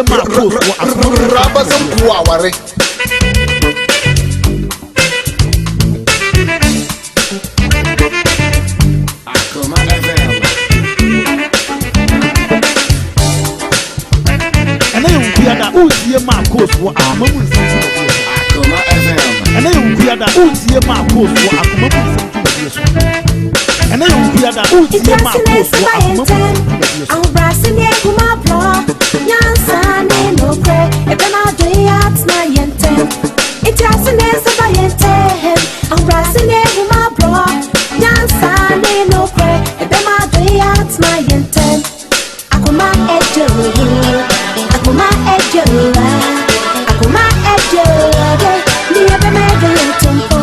Marcos wɔ akoma mu Rabazam kuaware. Akoma FM. Ɛnɛ yɛ Wukuada, wotie Marcos wɔ akoma mu nsɛm dwumadie so. Akoma FM. Ɛnɛ yɛ Wukuada, wotie Marcos wɔ akoma mu nsɛm dwumadie so. Ɛnɛ yɛ Wukuada, wotie Marcos wɔ akoma mu nsɛm dwumadie so. Ahobrɛase ne ahummɔborɔ, nyansa ne nokorɛ, ɛbɛma adɔeɛ atena yɛn ntam. Ntease ne nsɛmpa yɛn ntam. Ahobrɛase ne ahummɔborɔ, nyansa ne nokorɛ, ɛbɛma adɔeɛ atena yɛn ntam. Akoma ɛdwo, akoma ɛdwo, akoma ɛdwo, ne ɛbɛma ɛdwo yɛn ntompo.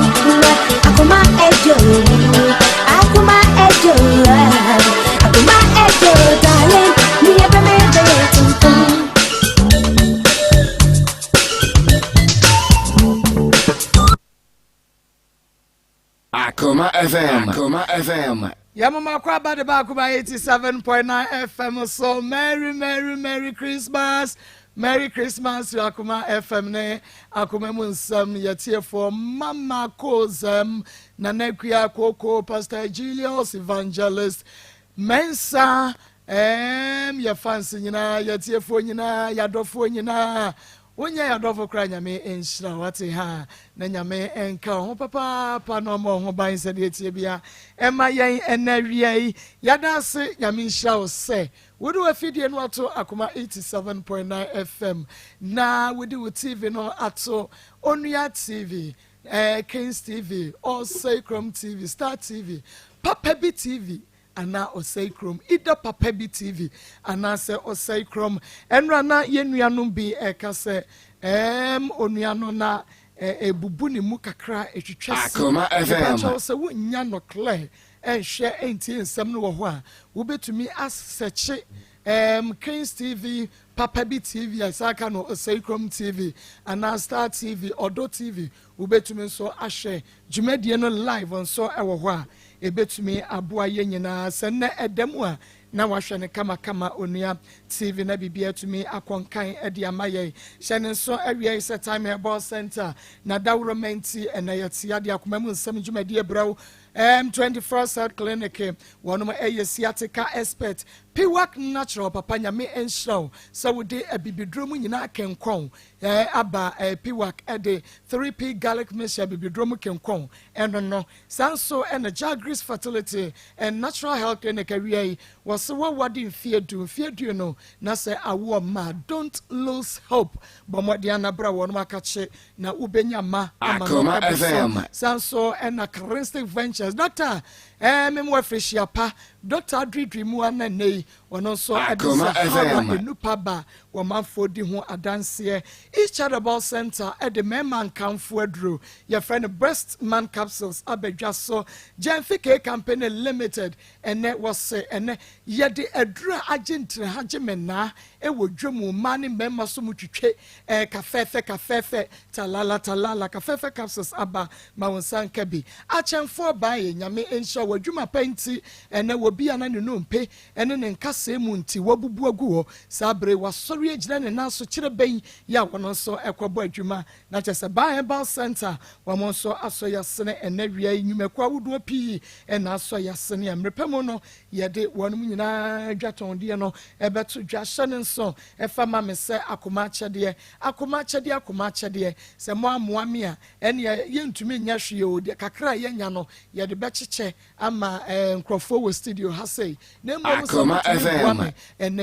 Akoma ɛdwo, akoma ɛdwo, akoma ɛdwo, darling, ne ɛbɛma ɛdwo yɛn ntompo. Akoma FM. Akoma FM. Yɛmoma kɔ aba de baako ba 87.9 FM so. Merry, Merry, Merry Christmas. Merry Christmas to Akoma FM ne Akoma mu nsɛm yɛtiefoɔ Mama Kozem, Nana Akua Koko, Pastor Julius Evangelist Mensa, yɛ fans nyinaa, yɛtiefoɔ nyinaa, yɛadɔfoɔ nyinaa. Wonyɛ yɛadɔfo koraa, Nyame nhyira wate ha na Nyame nka wo ho papaapa na ɔma wo ho ban sɛdeɛ tie bia ɛma yɛn ɛnɛ wia yi. Yɛda ase, Nyame nhyira wo sɛ wode w'afidie no ato Akoma 87.9 FM na wode wo TV no ato Onua TV, Kings TV, Ɔsɛe Kurom TV, Star TV, Papa Bi TV anaa Ɔsɛe Kurom, Ida Papa Bi TV anaasɛ Ɔsɛe Kurom. Ɛnora na yɛn nuanom bi ɛka sɛ onua no na ebubu ne mu kakra, etwitwa si. Akoma FM. Mepakyɛw, sɛ wonnya no clear ɛnhwɛ ɛntie nsɛm no wɔ hɔ a, wobɛtumi asɛkye Kings TV, Papa Bi TV a saa ka no, Ɔsɛe Kurom TV anaa Star TV, Ɔdɔ TV. Wobɛtumi nso ahwɛ dwumadie no live nso ɛwɔ hɔ a ɛbɛtumi aboa yɛn nyinaa sɛ nnɛ ɛda mu a na wahwɛ no kamakama Onua TV na biribi atumi akɔnkan de ama yɛn. Hyɛ ne nso awia yi sɛ Time Herbal Center na dawuro mɛnti ɛnɛ yɛte ade akoma mu nsɛm dwumadie brɛw. 21st Health Clinic, wɔnom ɛyɛ sciatica expert. Piwak Natural papa, Nyame nhyira wo sɛ wode abibiduro mu nyinaa kenkɔn aba. Piwak ɛde 3P garlic mixture, abibiduro mu kenkɔn ɛno no. Saa nso ɛna Jagris Fertility and Natural Health Clinic awia yi wɔsɛ wɔwade mfie 10, mfie 20 na sɛ awoɔ ma, don't lose hope, bɔ mmɔden anabra wɔnom akakye na wobɛnya ma ama no Akoma ɛbɛso. FM. Saa nso ɛna Charistic Ventures doctor memu afirihyia pa, Doctor Adridri mu ana nne yi ɔno nso ɛde Akoma Sahara FM. enupa ba wɔmanfoɔ di ho adanseɛ. Each Charitable Center ɛde mmarima nkamfo aduro yɛfrɛ no Breast Man capsules abadwa so. Gyɛnfi K Company Limited ɛnɛ wɔse ɛnɛ yɛde aduro a agye ntene ha gye menaa ɛwɔ dwam, mmaa ne mmarima so mu twitwe kafɛɛfɛ kafɛɛfɛ, talala talala, kafɛɛfɛ capsules aba ma wɔn nsa nka bi. Akyɛnfoɔ baa yɛ, Nyame nhyira wɔ adwuma pa nti ɛnɛ wɔ bi a na ne nnompe ɛne ne nkasɛɛ mu nti wabubu agu hɔ, saa bere wasɔre agyina ne nan so kyerɛ bɛn yɛ a wɔn nso ɛkɔbɔ adwuma na kyerɛ sɛ Baa Herbal Center wɔn nso asɔ yɛasene ɛnɛ wia yi. Nnwumakuo ahodoɔ pii ɛna asɔ yɛasene a mmerɛ mu no yɛde wɔn nyinaa dwatɔndeɛ no ɛbɛto dwa. Hyɛ ne nso ɛfa ma me sɛ akoma akyɛdeɛ, akoma akyɛdeɛ, akoma akyɛdeɛ sɛ mo amoa me a, ɛnea yɛntumi nyɛ hwee o. Deɛ kakra a yɛnya no yɛde bɛkyekyɛ ama nkurɔfoɔ wɔ studio ha sei, na mmom sɛ Akoma motumi boa FM. me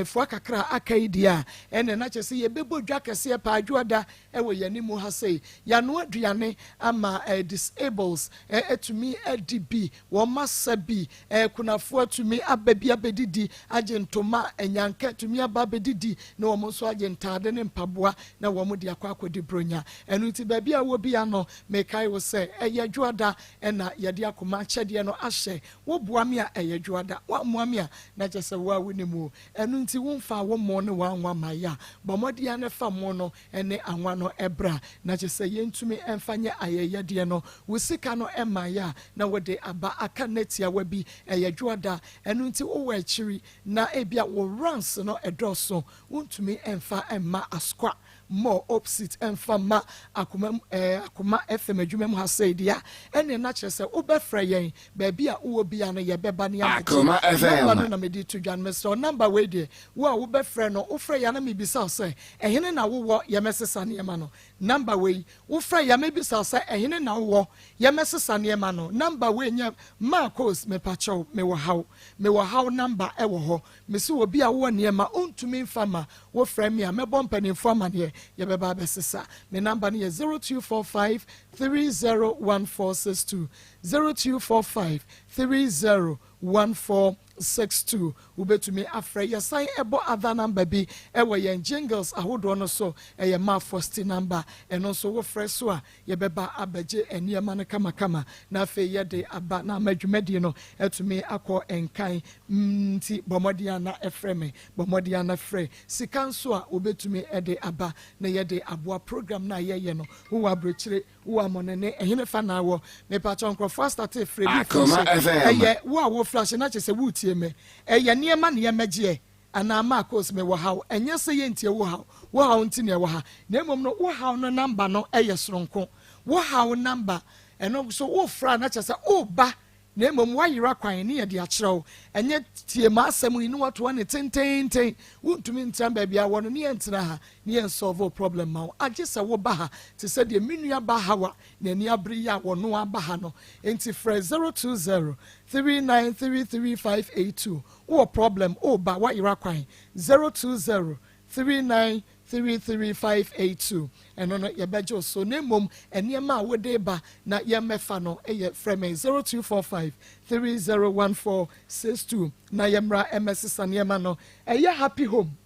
ɛnɛfoa kakra a aka yi deɛ a, ɛnɛ na kyerɛ sɛ yɛbɛbɔ dwa kɛseɛ paa adwoada ɛwɔ yɛn anim ha sei. Yɛanoa aduane ama disables atumi adi bi, wɔn masa bi, kunafoɔ atumi aba bi abɛdidi agye ntoma, anyanka atumi aba abɛdidi na wɔn nso agye ntaade ne mpaboa na wɔn de akɔ akɔdi bronya. Ɛno nti baabi a wɔ bia no, mekae wo sɛ ɛyɛ dwoada ɛna yɛde akoma akyɛdeɛ no ahyɛ. Woboa me a, ɛyɛ dwoada. da. Woammoa me a, na kyerɛ sɛ wo a wonim o. Ɛno nti womfaa wo mo ne w'anwa mmaeɛ a, bɔ mmɔden ara na fa mo no ne anwa no bra, na kyerɛ sɛ yɛntumi mfa nyɛ ayɛyɛdeɛ no. Wo sika no mmaeɛ a, na wode aba aka nna tiawa bi, ɛyɛ dwoada, ɛno nti wowɔ akyiri na ebia wo runs no dɔɔso, wontumi mfa mma askwa. More opsit mfa mma akoma eh, akoma FM adwuma mu ha sei deɛ a, ɛneɛ na kyerɛ sɛ wobɛfrɛ yɛn baabi a wowɔ biara no yɛbɛba ne abɛgye. Akoma FM. Number no na mede to dwa no, mesrɛ wo number wei deɛ wo a wobɛfrɛ no wofrɛ yɛn a na mebisa wo sɛ ɛhene na wowɔ yɛmɛsesa nneɛma no. Number wei wofrɛ yɛn a mɛbisa wo sɛ ɛhene na wowɔ yɛmɛsesa nneɛma no. Number wei nyɛ Marcos mepakyɛw mewɔ haw mewɔ haw number ɛwɔ hɔ. Mese obi a wowɔ nneɛma ontumi mfa ma wo frɛ me a mɛbɔ mpanimfoɔ amaneɛ yɛbɛba abɛsesa. Me number no yɛ 0245 301462, 0245 301462. Wobɛtumi afrɛ. Yɛsan bɔ other number bi wɔ yɛn jingles ahodoɔ no so, ɛyɛ Ma Fosti number. Ɛno nso wofrɛ so a Yɛbɛba abɛgye nneɛma no kamakama na afei yɛde aba na ama dwumadie no atumi akɔ nkan. Nti bɔ mmɔden ara na frɛ me. Bɔ mmɔden ara na frɛ. Sika nso a wobɛtumi de aba na yɛde aboa program no a yɛyɛ no. Wowɔ aburokyire, wowɔ amɔnɔne, ɛhene fa na wɔ? Mepakyɛw nkurɔfoɔ astate frɛ bi Akoma flashe. FM. Ɛyɛ wo a wo flashe na kyerɛ sɛ woretie me. Ɛyɛ nneɛma na yɛmmɛgyeɛ. Anaa Marcos, mewɔ haw. Ɛnyɛ sɛ yɛntie wo haw, wo haw nti na yɛwɔ ha, na mmom no, wo haw no namba no yɛ soronko. Wo haw namba, ɛno nso wofrɛ a na kyerɛ sɛ woreba, na mmom woayera kwan ne yɛde akyerɛ wo. Ɛnyɛ tie m'asɛm yi na woatoa no tenteenten. Wontumi ntena baabi a wɔ no ne yɛntena ha ne yɛnsɔlve wo problem ma wo, agye sɛ woba ha te sɛ deɛ me nua ba Hawa n'ani abere yi a wɔno aba ha no. Enti frɛ 020 3933 582. Wowɔ problem woba woayera kwan 0203933582 ɛno no yɛbɛgye wo so na mmom nneɛma a wode ba na yɛmmɛfa no yɛ frɛ me 0245301462 na yɛmmra mmɛsesa nneɛma no ɛyɛ happy home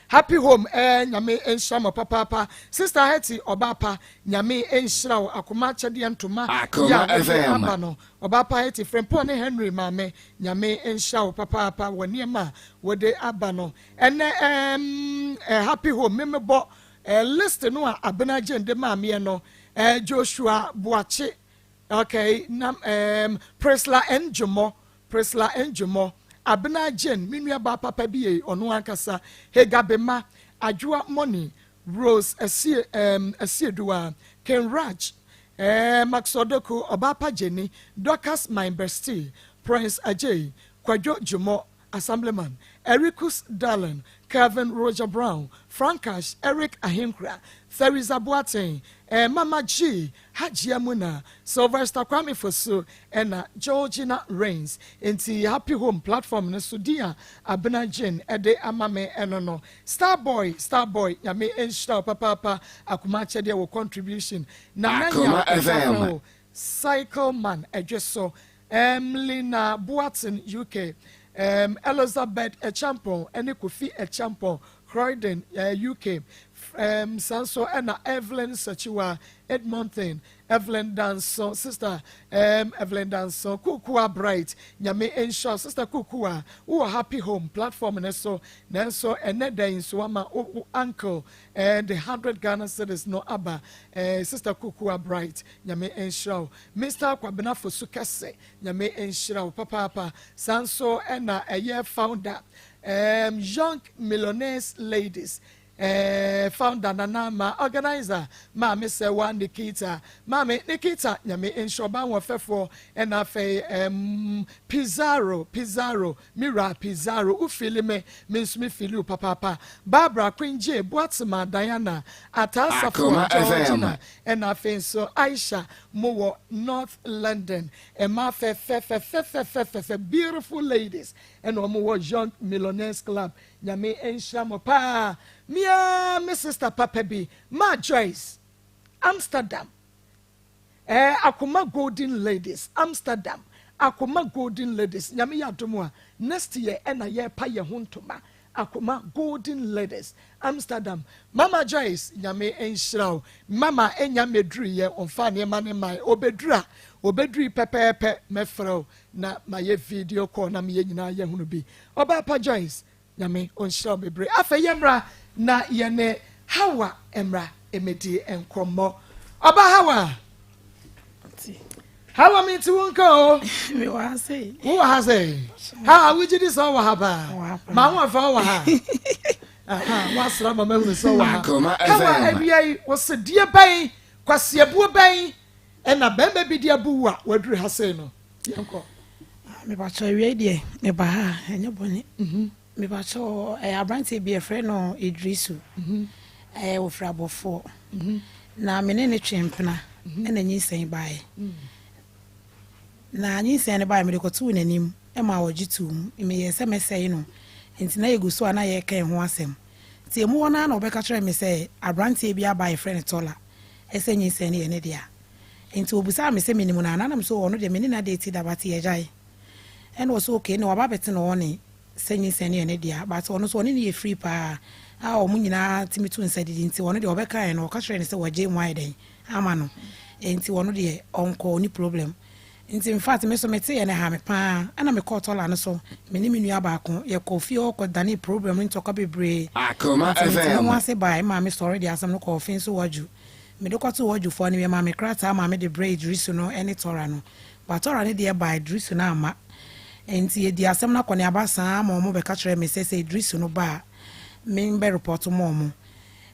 Happy home eh Nyame nhyira mo papaapa Sister Hetty ɔbaa pa Nyame nhyira wo akoma akyɛdeɛ ntoma yi a Akoma wode FM. aba no Ɔbaa pa Hetty Frempong ne Henry maame Nyame nhyira wo papaapa wɔ nneɛma a wode aba no Ɛnɛ ehm eh Happy home me mebɔ eh list no a Abena Jane de maa meɛ no eh Joshua Boakye Okay na ehm Priscilla N Dwomoh Priscilla Ndwomoh, Abena Jane, me nua baa papa bi ei, ɔno ankasa, Hagar Bema, Adwoa Money, Rose Asie ehm Asieduwa, Ken Raj, eh, Max Odoku, Ɔbaapa Jenny, Dorcas my bestie, Prince Adjei, Kwadwo Dwomoh, Assemblyman, Ericus Darling, Kelvin Roger Brown, Frankash, Eric Ahenkura, Theresa Boateng, eh, Mama G, Hajia Muna, Sylvester Kwame Fosu, ɛna Georgina Rains. Enti Happy Home platform no so din a Abena Jane de ama me ɛno no. Star Boy, Star Boy, Nyame nhyira wo papaapa, akoma akyɛdeɛ wo contribution. Nana Akoma Yaw FM. Ɛfafra o, Cycle Man Ɛdwe so, Erm Lina Boateng UK, erm Elizabeth Acheampong ne Kofi Acheampong, Croydon, UK, erm saa nso na Evelyn Sakyiwa, Edmonton, Evelyn Danso, Sister erm Evelyn Danso, Kukuwa Bright, Nyame nhyira wo Sister Kukuwa, wowɔ Happy Home platform no so, nanso ɛnɛ da yi nso wama wo uncle eh, the 100 Ghana cedis no aba, eh, Sister Kukuwa Bright, Nyame nhyira wo. Mister Kwabena Fosu Kɛse Nyame nhyira wo papaapa saa nso na ɛyɛ founder ehm Young Millionaires Ladies eh founder Nana Ama organizer Maame Sɛwa Nikita Maame Nikita Nyame nhyira ɔbaa ahoɔfɛfoɔ ɛna afei ehm Pizarro Pizarro Me wura Pizarro wo feeli me me nso me feeli wo papaapa Barbara Quinjie Boatema Diana Ataa Akoma Safoa FM. Georgina ɛna afei nso Aisha mo wɔ North London mmaa fɛfɛfɛfɛfɛfɛfɛ beautiful ladies ɛna wɔn wɔ Young Millionaires Club Nyame nhyira mo paa me ara me sister papa bi Ma Joyce Amsterdam eh Akoma Golden Ladies Amsterdam Akoma Golden Ladies Nyame yɛ adom a next year ɛna yɛrepa yɛn ho ntoma. Akoma Golden Ladies Amsterdam. Mama Joyce, Nyame nhyira wo. Mama nya mmɛduruiɛ, ɔmfaa nneɛma no mmaeɛ. Ɔbɛduru a, ɔbɛdurui pɛpɛɛpɛ, mɛfrɛ wo na mayɛ video call na meyɛ nyinaa yɛahunu bi. Ɔbaapa Joyce, Nyame ɔnhyira wo bebree. Afei yɛmmra na yɛne Hawa mmra mmɛdi nkɔmmɔ. Ɔba Hawa! Hawa mi nti wo nka o. Mewɔ ha sei. Wowɔ ha sei. Ha wogye di sɛ wowɔ ha paa. Ma ho afa wowɔ ha. Woasra ma mahunu sɛ wowɔ ha. Hawa awia yi wɔsɛ deɛ bɛn kwaseabuo bɛn ɛna bɛrima bi de abu wo a waduru ha sei no. Yɛnkɔ. Mepakyɛ awia yi deɛ meba ha ɛnyɛ bɔne. Mepakyɛ ɛyɛ aberanteɛ bi yɛfrɛ no Idrisu. Ɛyɛ wɔfiri abɔfoɔ. Na me ne no twee mpena ɛna nyinsɛn baeɛ. Na nyinsɛn no baeɛ mede kɔtoo n'anim ma ɔgye too mu. Meyɛɛ sɛ mɛsɛe no nti na yɛgu so a na yɛreka ɛho asɛm. Nti ɛmu hɔ no ara na ɔbɛka kyerɛɛ me sɛ aberanteɛ bi aba a yɛfrɛ no Tɔla sɛ nyinsɛn no yɛ ne dea. Nti ɔbisaa me sɛ menim no anaa na mese ɔno deɛ me ne no adeeti da but yɛagyae. Ɛna ɔse okay ɛnneɛ waba abɛtena hɔ ne sɛ nyinsɛn no yɛ ne dea but ɔno nso ɔne no yɛ free paa a wɔn nyinaa tumi to nsa didi nti ɔno deɛ ɔbɛkaeɛ no ɔka kyerɛɛ no sɛ wagye mu ayɛ dɛn ama no nti ɔno deɛ ɔnkɔ ɔni problem nti infact me nso meteeɛ no ɛha me paa ɛna mekɔɔ tɔla no so me ne me nua baako yɛkɔɔ fie hɔ kɔ danee problem no ntɔkwa bebree Akoma nti mete me ho FM. ase bae maa me sɔre de asɛm no kɔɔ ɔfe nso wadwu mede kɔtoo wadwufoɔ no yɛmaa me krataa maa mede brɛɛ Idrisu no ne tɔra no but tɔra no deɛ bae Idrisu no amma Enti yɛdii asɛm no akɔneaba saa ara ma wɔbɛka kyerɛɛ me sɛ sɛ Idrisu no ba a, membɛrepɔto ma wɔn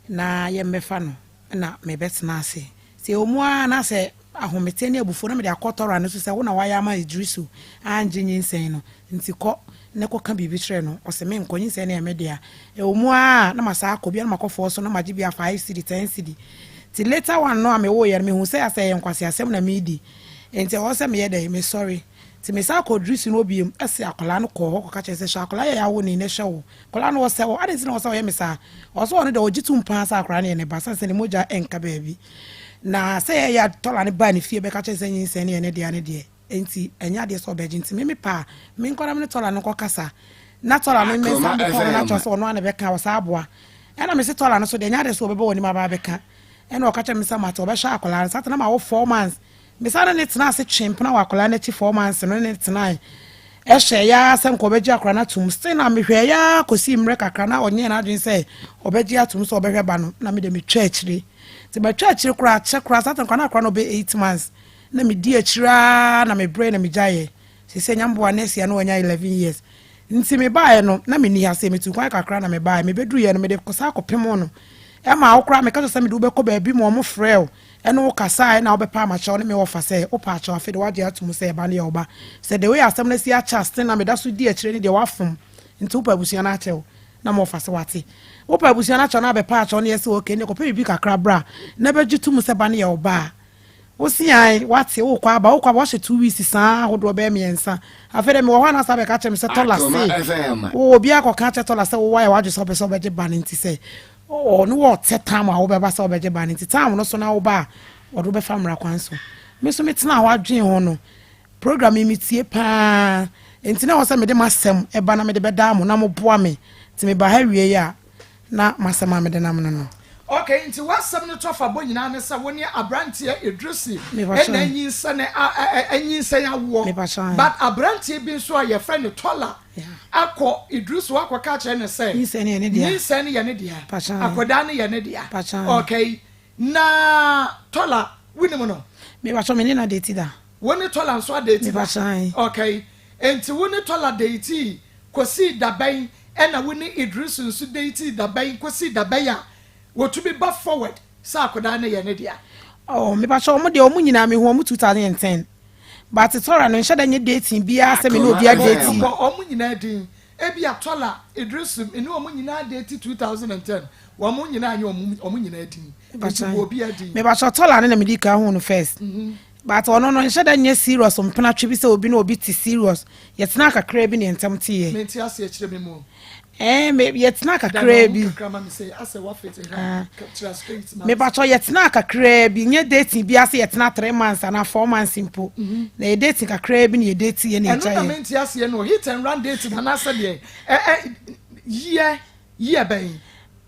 na yɛmmɛfa no na mebɛtena ase. Sɛ ɛwɔ mu ara na sɛ ahometeɛ ne abufuo na mede akɔ Tɔra no so sɛ wo na woayɛ ama Idrisu angye nyinsɛn no, nti kɔ na kɔka biribi kyerɛ no. Ɔse menkɔ, nyinsɛn no yɛ me dea. Ɛwɔ mu ara a na masan akɔ bi a na makɔ fɔɔ so na magye bi a 5 cedi, 10 cedi. Nti later one no a mewoeɛ no mehuu sɛ asɛ ɛyɛ nkwaseasɛm na meredi, enti ɛwɔ sɛ meyɛ dɛn? Mesɔre. Nti mesan kɔɔ Drisu no hɔ biom se akwadaa no kɔɔ hɔ kɔka kyerɛ sɛ hwɛ akwadaa yi a yɛawo no yi na hwɛ wo akwadaa no ɔsɛ wo adɛn nti na ɔsɛ ɔyɛ me saa ɔsɛ ɔno deɛ ɔgye tom paa sɛ akwadaa no yɛ ne ba sane sɛ ne mogya nka baabi na sɛ yɛyɛ a tɔla no baa ne fie bɛka kyerɛ sɛ nyinsɛn no yɛ ne dea ne deɛ nti ɛnyɛ adeɛ sɛ ɔbɛgye nti me mepɛ a menkɔ na me ne tɔla no nkɔ kasa na tɔla no Akoma mensan bɛkɔ no na FM. kyerɛ sɛ ɔno a na bɛka ɔsaa aboa ɛna mese tɔla no so deɛ ɛnyɛ adeɛ sɛ ɔbɛbɔ w'anim aba abɛka ɛna ɔka kyerɛ me sɛ mate ɔbɛhwɛ akwadaa no saa na ma wo 4 months Mesan ne no tenaa ase twee mpena wɔ akwadaa no akyi 4 months no ne no tenae hwɛeɛ ara sɛ nka ɔbɛgye akwadaa no atom. Still na mehwɛeɛ ara kɔsii mmerɛ kakra na ɔnyɛɛ n'adwene sɛ ɔbɛgye atom sɛ ɔbɛhwɛ ba no na me deɛ metwa akyire. Nti matwa akyire koraa kyɛ koraa saa time koraa na akwadaa no ɔbɛyɛ 8 months na medi akyire ara na mebrɛ na megyaeɛ. Seesei Nyamboa next year na wanya 11 years. Nti mebaeɛ no na menni ha sei, metuu kwan kakra na mebaeɛ. Mebɛduruiɛ no mede san kɔpemoo no ɛma wo koraa meka kyerɛ sɛ mede wobɛkɔ baabi ma ɔmo frɛ wo ɛne wo kasaeɛ na wobɛpa amakyɛw ne me wɔfa sɛ wopɛ akyɛw afei de woagye ato mu sɛ ɛba no yɛ wo ba sɛ the way asɛm no asi akyɛ ase na meda so di akyire ne deɛ woafom nti wopɛ abusua no akyɛw na ma wɔfa sɛ wate wopɛ abusua no akyɛw na abɛpa akyɛw no yɛ sɛ okay ne kɔpɛ biribi kakra bra na bɛgye to mu sɛ ba no yɛ wo ba a wosi an wate wokɔ aba wahyɛ 2 weeks saa ahodoɔ bɛyɛ mmiɛnsa. Afei dɛ mewɔ hɔ anasa bɛka kyerɛ me sɛ tɔla Akoma se FM. wo obi akɔka kyerɛ tɔla sɛ wowɔ ayɛ wadwe sɛ wopɛ sɛ wobɛgye ba no nti sɛ ɔno wɔ ɔtɛ tam a wobɛba sɛ wobɛgye ba no nti tam no so na woba a ɔde wobɛfa mmara kwan so. Me nso metena hɔ adwene ho no program yi metie paa nti na ɛwɔ sɛ mede m'asɛm ɛba na mede bɛdaa mo na moboa me nti meba ha wie yi a na m'asɛm a mede nam no. Okay, nti w'asɛm no tɔfa bɔ nyinaa ne sɛ wo ne aberanteɛ Idrisi Mepakyɛ. ɛna anyinsɛn awoɔ. Mepakyɛ. But aberanteɛ bi nso a yɛfrɛ no Tɔla akɔ Idrisi wakɔka kyerɛ no sɛ Nyinsɛn no yɛ ne dea. Nyinsɛn no yɛ ne dea. Pakyɛ. Akwadaa no yɛ ne dea. Pakyɛ. Okay, na Tɔla wonim no? Mepakyɛ, me ne na date da. Wo ne Tɔla nso adate da? Mepakyɛ. Okay, nti wo ne Tɔla date kɔsii dabɛn ɛna wo ne Idrisu nso date dabɛn kɔsii dabɛn a wɔtumi ba forward sɛ akwadaa no yɛ ne dea? Oh, mepakyɛ, ɔmo deɛ ɔmo nyinaa mehu ɔmo 2010 but tɔra no nhyɛ da nyɛ dating biara sɛ me ne Akoma obi FM. adate. Bɔ ɔmo nyinaa din. Ebi atɔla Idrisu ne ɔmo nyinaa date 2010, wɔn nyinaa nyɛ ɔmo nyinaa din nti bɔ obi adin. Mepakyɛ, tɔla no na medi kan hu no first but ɔno no nhyɛ da nyɛ serious mpenatwe bi sɛ obi ne obi te serious. Yɛtena kakra bi ne yɛntɛm teɛ. Mente ase, akyerɛ me mu. Ɛɛ, me yɛtena kakra bi. Kakra ma me sɛ asɛ wafete ha kyerɛ straight ma me. Mepakyɛ, yɛtena kakra bi nyɛ dating bi ase yɛtena 3 months anaa 4 months mpo na yɛ dating kakra bi na yɛ date yɛ na ɛno yɛgya na yɛ. mente aseɛ no, hit and run dating anaasɛ deɛ ɛ ɛ Year year bɛn?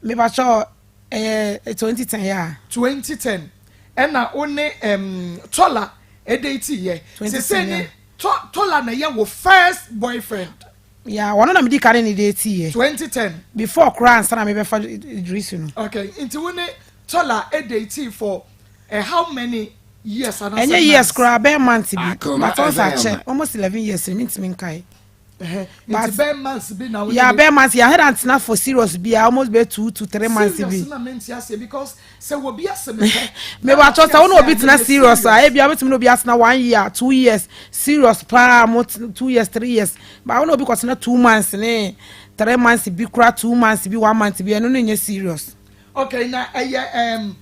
Mepakyɛw ɛyɛ 2010 yeah. 2010 ɛna wo ne Tola ɛdate yɛ. 2010. Sese ne Tola na yɛ wo first boyfriend? Yeah, ɔno na medi ka ne ne date yɛ. 2010. Before koraa ansa na mebɛfa Idrisu no. Okay, nti wo ne Tola ɛdate for how many years anaasɛ Ɛnyɛ years months? koraa, bɛyɛ month bi. Akoma But ɔnsa FM. akyɛ almost 11 years ni, mintimi nkae. Nti bɛyɛ months bi na wo ne Yeah, bɛyɛ months. Yɛ ahɛrɛ antena for serious bi, almost bɛyɛ 2 to 3 months bi. Serious na mente aseɛ, because sɛ obi asɛ mepɛ Mebatɔ sɛ wo ne obi tena serious a, ebi a wobɛtumi ne obi atena one year, 2 years serious paa mo, 2 years, 3 years, but wo ne obi kɔtena 2 months ne 3 months bi kora, 2 months bi, one month bi, ɛno ne nyɛ serious. Okay, na ɛyɛ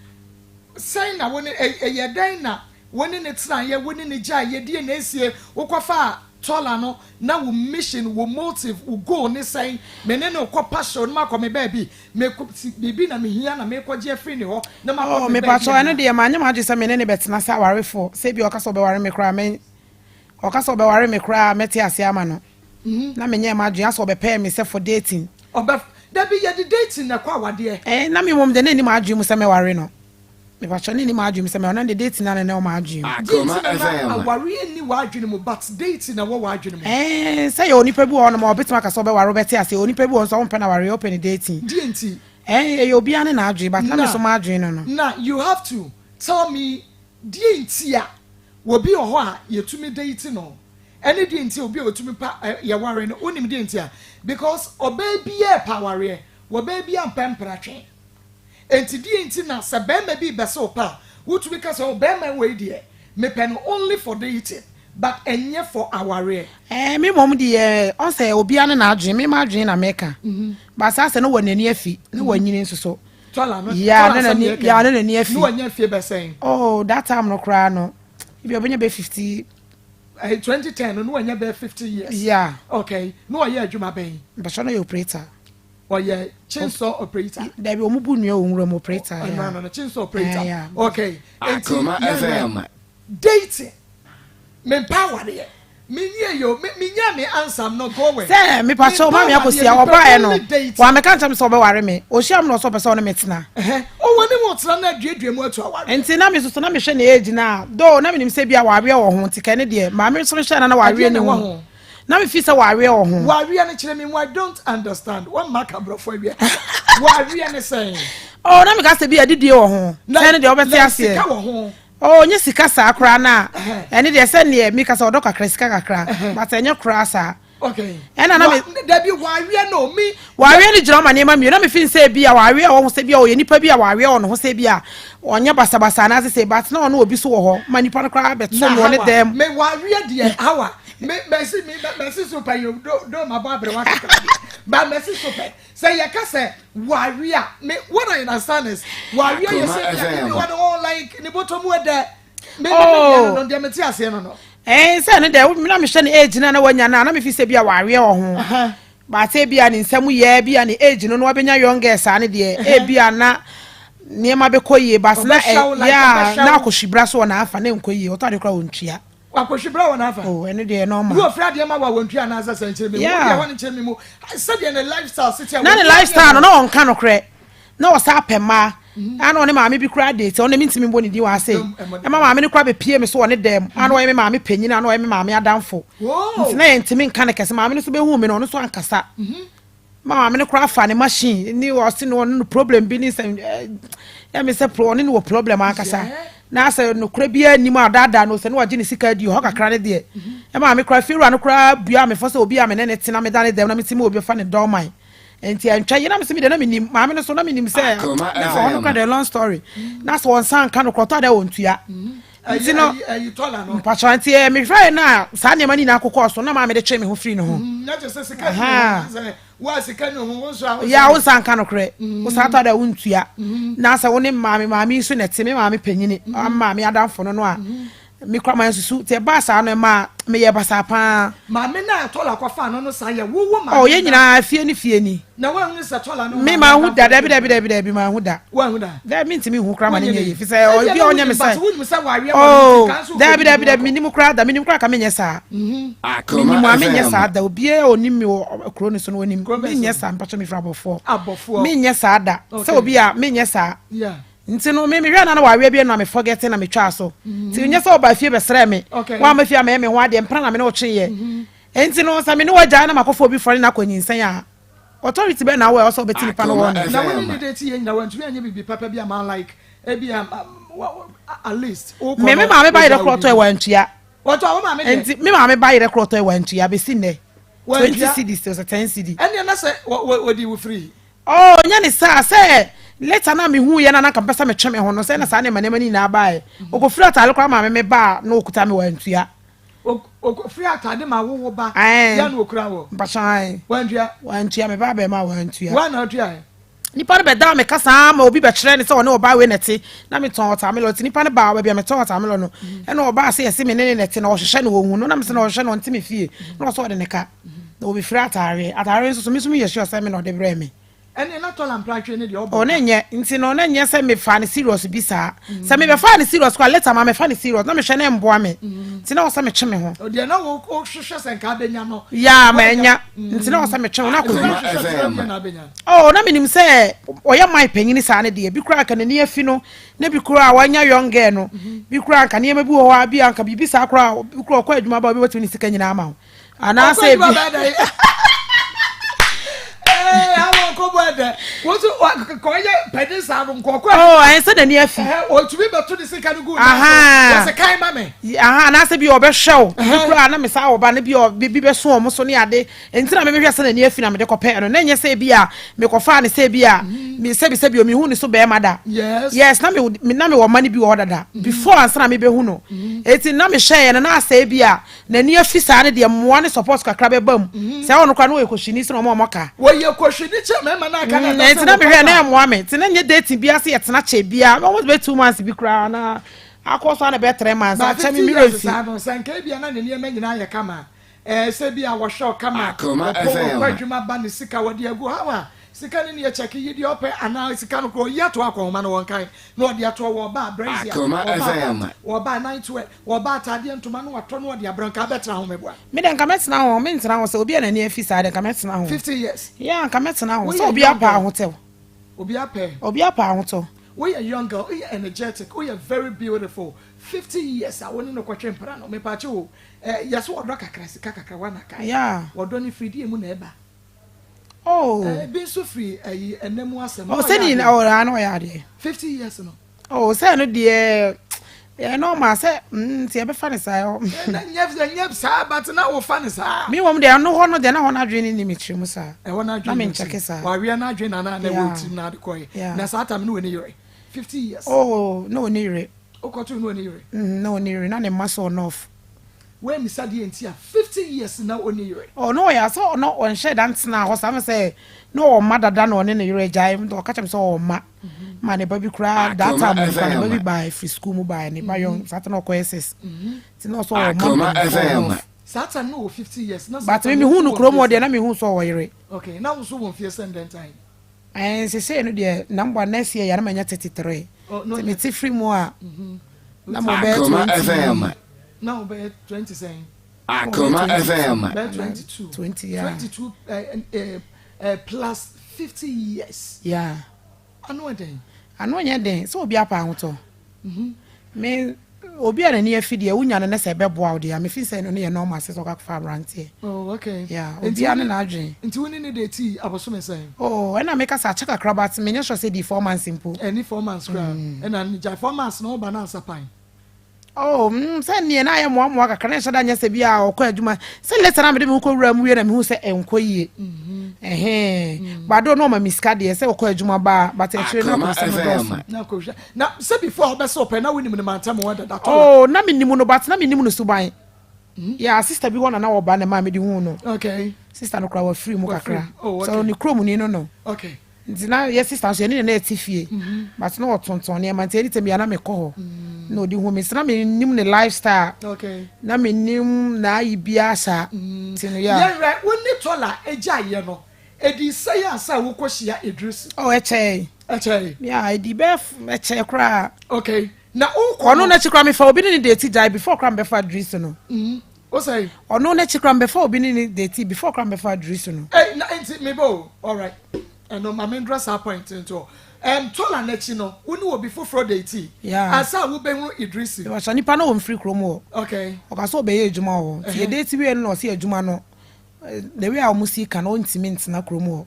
sɛn na wo ne ɛyɛ dɛn na wo ne ne tena yɛ, wo ne ne gya yɛ die na esie wokɔfa a Tɔla no, na wo mission, wo motive, wo goal ne sɛn? Me ne ne kɔ passion no, ma kɔ me baabi, me kɔ biribi na me hia na me kɔ gye afiri ne hɔ na ma kɔ Oh, me mepatɔ baabi. Ɛno deɛ maanyɛ maadwe sɛ me ne ne bɛtena sɛ awarefoɔ, sɛ bi ɔka sɛ ɔbɛware me koraa, me ɔka sɛ ɔbɛware me koraa, mɛte ase ama no, na menyɛ maadwe asɛ ɔbɛpɛɛ me sɛ for dating. Ɔbɛ dabi, yɛde dating na ɛkɔ awadeɛ. Na me mmom de ne nim adwene mu sɛ mɛware no. Mepatɔ ne nim adwene mu sɛ mɛware no de, dating na ne ne ɔma adwene mu. Deɛ Akoma nti na na FM. awareɛ ni w'adwene mu, but dating na wɔ w'adwene mu? Sɛ yɛ onipa bi wɔ hɔ nom a ɔbɛtumi aka sɛ ɔbɛware, wobɛte ase. Onipa bi wɔ hɔ nso a wompɛ no awareɛ, wopɛ ne dating. Deɛ nti? Ɛyɛ obiara ne n'adwene, but na me so m'adwene no. Na you have to tell me deɛ nti a obi wɔ hɔ a yɛtumi date no, ɛne deɛ nti a obi a otumi pa yɛware no. Wonim deɛ nti a? Because ɔbaa biara pa awareɛ, ɔbaa biara mpɛ mpratwe. Nti deɛ nti na sɛ bɛrima bi bɛsɛ wo pa a, wotumi ka sɛ, "Oh, bɛrima wei deɛ, mepɛ no only for dating, but ɛnyɛ for awareɛ"? Me mmom deɛ, ɔsɛ obiara ne n'adwene, me m'adwene na meka, but saa sɛ no wɔ n'ani afi ne wɔ nyini nso so. Tɔla no? Yeah, Tɔla ne asɛm n'ani yɛ kɛ. Yeah, ne n'ani afi. Ne wanya fie bɛsɛn? Oh, that time no koraa no, ebi ɔbɛnya bɛ 50. 2010 no, ne wanya bɛɛ 50 years? Yeah. Okay, ne ɔyɛ adwuma bɛn? Mpɛsɛ no yɛ operator. Ɔyɛ chainsaw operator? Dabi, ɔmo bu nnua wɔ nwura mu operator. Oh, Yeah. no, chainsaw operator. Yeah. Okay, nti Akoma yɛhwɛ FM. dating, mempɛ awareɛ, menyie yo, menya me answer, I'm not going. Sɛ mepakyɛw, maame Akosua, ɔbaeɛ no wameka nkyɛm sɛ ɔbɛware me. Ɔhyia m na ɔsɛ ɔpɛ sɛ ɔne me tena. Ɔwɔ ne mu tena na aduadua mu atu awareɛ? Nti na me soso na mehwɛ ne age na do na menim sɛ bia wareɛ wɔ ho, nti kɛ ne deɛ maame nso hwɛ na na wareɛ Adeɛ ne na ɛwɔ ho ho. Na mefi sɛ wareɛ wɔ ho. Wareɛ no, kyerɛ me mu, I don't understand. Wɔn mma ka borɔfo awie, wareɛ ne sɛn? Oh, na meka sɛ bi adidie wɔ ho, sɛ ne deɛ ɔbɛte Na aseɛ. sika wɔ ho? Oh, nye sika saa koraa na ɛne deɛ sɛ neɛ meka sɛ ɔdɔ kakra, sika kakra, but ɛnyɛ koraa saa. Ɛna na Dabi, wareɛ no mi. Wareɛ no gyina hɔ ma nneɛma mmienu. Na mefi sɛ bi a wareɛ wɔ ho, sɛ bi a ɔyɛ nipa bi a wareɛ wɔ ne ho, sɛ bi a ɔnyɛ basabasa anaasɛ sɛ, but na ɔno obi so wɔ hɔ ma nipa no koraa bɛto no wɔ ne Hawa, dɛm. Me wareɛ deɛ, Hawa, me mɛsi me mɛsi so pɛ yo do do ma bɔ aberewa kakra bi ba mɛsi so pɛ sɛ yɛka sɛ wareɛ a, me what I understand is wareɛ yɛ sɛ Akoma bi a FM. bi wɔ ne ho like ne bɔtɔ mu ɛdɛ me me me Oh. deɛ no deɛ me te aseɛ no. Ɛn sɛ no deɛ na mehwɛ ne age na na wanya na mefi sɛ bi a wareɛ wɔ ho, baate bi a ne nsɛm yɛ bi a ne age no na wabɛnya young girl saa ne deɛ, ebi a na nneɛma bɛkɔ yie, but na Ɔbɛhyɛ wo, like, ya ɔbɛhyɛ na wo. akɔhwibra so wɔ n'afa na nkɔ yie, ɔtɔ ade koraa wɔntua. Akɔhwibra wɔ n'afa? Oh, ɛno deɛ normal. Wo ofiri adeɛ ma wa wɔntua anaasɛ sɛ nkyɛn mi mu deɛ hɔ ne nkyɛn mi mu sɛdeɛ ne lifestyle si teɛ. Na ne lifestyle no na ɔnka nokorɛ na ɔsa apɛ mmaa ana ɔne maame bi koraa date, ɔne mi ntumi mbɔ ne din wɔ ase. Ɛma maame no koraa bɛpie mi so wɔ ne dɛm ana ɔyɛ me maame panyin, ana ɔyɛ me maame adamfo. Nti na yɛ ntumi nka ne kɛse. Maame no so bɛhu mi no, ɔno so ankasa ma maame no koraa fa ne machine ne ɔsi no ɔne no problem bi ne sɛ ɛmi sɛ pro ɔne no wɔ problem ankasa na sɛ nokora biara nim a ɔdaadaa no sɛ ne wagye ne sika adi hɔ kakra ne deɛ, ɛma maame koraa fiewura no koraa bua me fɔ sɛ obi a me ne ne tena, me da ne dɛm na me ti ma obi fa ne dɔɔman. Nti ɛntwa yi na me sɛ mi deɛ na me nim maame no so na me nim sɛ Akoma na ɔno FM. koraa deɛ, long story, na sɛ wɔn nsa nka no korɔ ɔtɔ adɛ wɔn tua nti no. Ɛyi tɔla no? Mpakyɛ, nti mehwɛ yɛ na saa nneɛma no nyinaa kokɔɔ so na maame de twe me ho firi ne ho. Na kyerɛ sɛ sika ni ho sɛ wa sika ni ho wo nso a wo Ya, wo nsa nka nokorɛ, wo saa tɔ da wontua na sɛ wo ne maame yi so na ɛte me maame panyini, maame adamfo no a Me koraa mansusu. Nti ɛbaa saa no ɛmaa meyɛɛ basaa paa. Maame no a Tɔla kɔfaa no no san yɛ wo wo maame Oh, yɛn nyinaa fie ne fie ni. Na woanhunu sɛ Tɔla ne wo Me maame manhu da, adamfo dabi no dabi dabi dabi manhu da. Woanhu da? Dabi mentumi nhu koraa ma no Wonyɛ nyɛ ne yie fi sɛ Ebia obi na a ɔnyɛ wonim me but sɛ wonim sɛ waweɛ wɔ ne Oh, nti nka nso dabi wokɔdi dabi ne dabi ho akɔ. menim koraa da, menim koraa ka menyɛ saa. Akoma Menim a menyɛ FM. saa da, obiara a onim me wɔ kuro no so no onim. Kuro bɛn so? Menyɛ saa, mpakyɛ mefiri abɔfoɔ. Abɔfoɔ. Menyɛ saa da, sɛ Okay. obi a menyɛ saa. Yeah. Nti no me mehwɛɛ no a na wawe abien na me forgete na metwaa so. Nti nyɛ sɛ ɔbaa fie bɛsrɛɛ me. Wamma fie ammɛyɛ me ho adeɛ, mpena na me ne wo tweeɛ. Nti no sɛ me ne wo agyae na makɔfa obi frɔne no akɔ nyinsɛn a, authority bɛn na wowɔ a ɛwɔ sɛ wobɛte nipa no Akoma wɔ ne? Na wo ne FM. ne date yɛ nyina wantumi anyɛ biribi papa bi ama like ebia at least wokɔ Me me no maame ba yerɛ wogyaa wo korɔ tɔe biribi. wantua. Wɔtɔ wo maame deɛ? Nti me maame ba yerɛ korɔ tɔe wantua bɛsi nnɛ. 20 Wantua? cedis ɔsɛ 10 cedi. Ɛnneɛ na sɛ wɔdii wo free. Oh nyɛ ne saa sɛ later na me hu yɛ na na nka mpɛ sɛ me twe me ho no sɛ na saa nneɛma nneɛma no nyinaa baeɛ. Ɔkɔfiri ataade koraa maa me me ba a na ɔkuta me wantua. Ɔkɔfiri ataade ma wo wo ba Ae. yɛ na ɔkura wɔ. Mpakyɛ ae. Wantua. Wantua me ba abɛɛma wantua. Woa na ɔtuaɛ. Nipa no bɛdaa me ka saa ma obi bɛkyerɛ ne sɛ ɔne ɔbaa wei na ɛte na metɔn watermelon nti nipa no baa baabi a metɔn watermelon no ɛna ɔbaa sɛ yɛse me ne ne na ɛte na ɔhwehwɛ no ɔnhu no na mesɛ na ɔhwehwɛ no ɔnte me fie na ɔsɛ ɔde ne ka. Na obefira ataareɛ. Ataareɛ nso so, me nso meyɛ sure sɛ me na ɔde brɛɛ me. Ɛneɛ na Tɔla Mprantwe ne deɛ ɔbɔ Oh, na ka. ɛnyɛ. Nti no, na ɛnyɛ sɛ mefaa no serious bi saa. Sɛ mebɛfaa no serious koraa a, later ma mefa no serious. Na mehwɛ na ɛmboa me. Nti na ɛwɔ sɛ metwe me ho. Deɛ na wo wohwehwɛ sɛ nka abɛnya no. Yeah, mannya. Nti na ɛwɔ sɛ metwe me ho. Na Nti na akɔdu. Akoma wohwehwɛ sɛ FM. deɛ na abɛnya. Oh, na menim sɛ ɔyɛ man panyini saa no deɛ, bi koraa anka n'ani afi no, na bi koraa wanya young girl no, bi koraa anka nneɛma bi wɔ hɔ a, bi anka biribi saa koraa, bi koraa ɔkɔ adwuma ba a, obi bɛtumi ne sika nyinaa ama wo. Anaasɛ ebi. Oh, ɛnsɛ n'ani afi. Aha, anaasɛ bi ɔbɛhwɛ wo. Bi koraa na mesa wɔ ba no bi bi bɛso wɔn so ne ade. Nti na mehwɛ sɛ n'ani afi na mede kɔpɛɛ no. Na ɛnyɛ sɛ bi a mekɔfaa no sɛ bi a me sɛbi sɛbi o mehu ne so bɛrima da. Yes, na me na mewɔ mma no bi wɔ hɔ dada before ansa na mebɛhu no. Eti na mehwɛeɛ no na asɛ bi a N'ani afi saa no deɛ mmoa ne support kakra bɛba mu. Sɛ ɔno koraa na ɔyɛ kɔhwini sene ɔmo a ɔmo aka. Wɔyɛ kɔhwini kyɛn mmarima no aka no ɛda Nti sɛ na mehwɛ wɔkɔ na fa. ɛmmoa me. Nti na nyɛ dating biara sɛ yɛtena kyɛ biara. Almost bɛyɛ 2 months bi koraa na akɔ so a na ɛbɛyɛ 3 months. Ba Akyɛ me 50 me werɛ years mfi. saa no sɛ nka ebia na ne nneɛma nyinaa yɛ kama a, ɛɛ sɛ ebia wɔhwɛ wo kama, Akoma ɔkɔ FM. ɔkɔ adwuma ba ne sika wɔde agu how a sika no ne yɛ kyɛke yi deɛ ɔpɛ anaa sika no koraa ɔyi ato akɔnhoma no wɔnkan na ɔde ato hɔ wɔba brazier Akoma wɔba FM. pant wɔba night wear Wɔba ataadeɛ ntoma na watɔ na ɔde abrɛ nka abɛtena ho meboa. Me deɛ nka mɛtena ho, mentena ho sɛ obi a n'ani afi saa deɛ nka mɛtena ho. 50 years. Yeah nka mɛtena ho sɛ Woyɛ obi young apɛ girl. ahotɔ. Obi apɛ. Obi apɛ ahotɔ. Woyɛ young girl, woyɛ energetic, woyɛ very beautiful. 50 years a wo ne no kɔtwe mpena no, mepaakyɛw o, eh, yɛse wɔdɔ kakra, sika kakra, woana kae? Yeah. Wɔdɔ no firi deɛ mu na ɛba? Oh. Eh, ebi nso firi ayi, ɛnɛ mu asɛm. Oh, Na sɛ ɔyɛ ne nyina, adeɛ. oh, na ɔyɛ adeɛ. 50 years no. Oh sɛ ɛno deɛ ɛyɛ normal sɛ mm nti yɛbɛfa no saa ɛhɔ. Ɛnyɛ ɛnyɛ saa but na wofa no saa. Me wɔm deɛ ɛno hɔ no deɛ na hɔ no adwene nni me tiri mu saa. Ɛhɔ no adwene Na me nkyɛke saa. Waweɛ no adwene na na na ɛwɔ tirim na ade kɔɛ. Na saa tam no wɔ ne yere 50 years. Oh na ɔni yere. Wokɔto no ɔni yere. Mm na ɔni yere na ne mma so ɔnɔf. Woammisa deɛ nti a 50 years na ɔnni yere. Oh na ɔyɛ sɛ ɔno ɔnhyɛ da ntenaa hɔ saa mɛ sɛ na ɔwɔ mma dada na ɔne ne yere agyae nti ɔka kyerɛ me sɛ ɔwɔ mma ma ne ba bi koraa that Akoma time no koraa ne ba bi FM. bae firi school mu bae ne ba young saa time na ɔkɔ SS nti na ɔsɛ ɔwɔ mma Akoma mpanimfoɔ FM. ɔwɔ Saa time no wɔ 50 years na saa but me time no mehu nso no wɔ kurom mfie hɔ deɛ sɛn? na mehu sɛ ɔwɔ yere. Okay na wo nso wɔ mfie sɛn dɛn time? Ɛn sesei no deɛ na mbɔ next year yɛ na manya 33 Oh, no, nti mete firi mu a na mo bɛyɛ Akoma 20 FM. Na wo bɛyɛ 20 sɛn? Akoma FM. Bɛyɛ 22. 20 yeah. 22 eh, eh, eh, plus 50 years. Yeah. Ano ɛdɛn? Ano nyɛ den sɛ obi apɛ ahotɔ. Me obi a n'ani afi deɛ wonya no ne sɛ ɛbɛboa wo deɛ a mefi sɛ ɛno no yɛ normal sɛ sɛ ɔkakɔfa aberanteɛ. Oh, okay. Yeah, Nti obiara ne wo ne n'adwene. nti wo ne ne date abosome sɛn? Oh, ɛna meka sɛ akyɛ kakra but menyɛ sure sɛ ɛdii 4 months mpo. Ɛni 4 months koraa. Ɛna ne gyae 4 months na ɔba na ansa pan. Oh, sɛ neɛ na ayɛ mmoa mmoa kakra na ɛhyɛ da nyɛ sɛ bi a ɔkɔ adwuma sɛ later na mede me ho kɔwura mu wie na mehu sɛ ɛnkɔ yie. Ɛhɛn. But though na ɔma me sika deɛ sɛ ɔkɔ adwuma ba a but akyire no Akoma akɔsɛm no FM. dɔɔso. Na kɔhwɛ na sɛ before a ɔbɛsɛ ɔpɛ na wonim no mantam wɔ dada tɔla. Oh, na menim no but na menim no suban. Yeah, sister bi hɔ na na wɔba na ɛmaa mede huu no. Okay. Sister no koraa wafiri mu Wafiri kakra. mu. Oh, okay. So ne kurom ni no no. Okay. Nti na yɛ sister nso yɛne ne na ɛte fie. But na ɔtontɔn nneɛma nti anytime biara na mekɔ hɔ. Na ɔde hu me sɛ na mennim ne lifestyle. Okay. Na mennim n'ayi biara saa. Nti no yeah. Yɛnhwɛ, wo ne Tola gyaeɛ no, ɛdii sɛn ansa wokɔhyia Idrisu? Oh, ɛkyɛe. Ɛkyɛe? Yeah, ɛdii bɛyɛ ɛkyɛe koraa. Okay. Na wokɔ no. Ɔno n'akyi koraa mefa obi ne ne date gyae before koraa mebɛfa Idrisu no. Wo sɛn? Ɔno n'akyi koraa mebɛfa obi ne ne date before koraa mebɛfa Idrisu no. Ei, na nti meba o, alright. Ɛno ma mendra saa point no nto hɔ. Ɛm, Tola n'akyi no, wo ne obi foforɔ datee Yeah. ansa a wobɛhunu Idrisu? Mepakyɛ, nipa no ɔmfiri kurom hɔ. Okay. Ɔka sɛ ɔbɛyɛ adwuma wɔ hɔ. Nti yɛ date wieɛ no na ɔse adwuma no, the way a wɔn si ka no ɔntumi ntena kurom hɔ.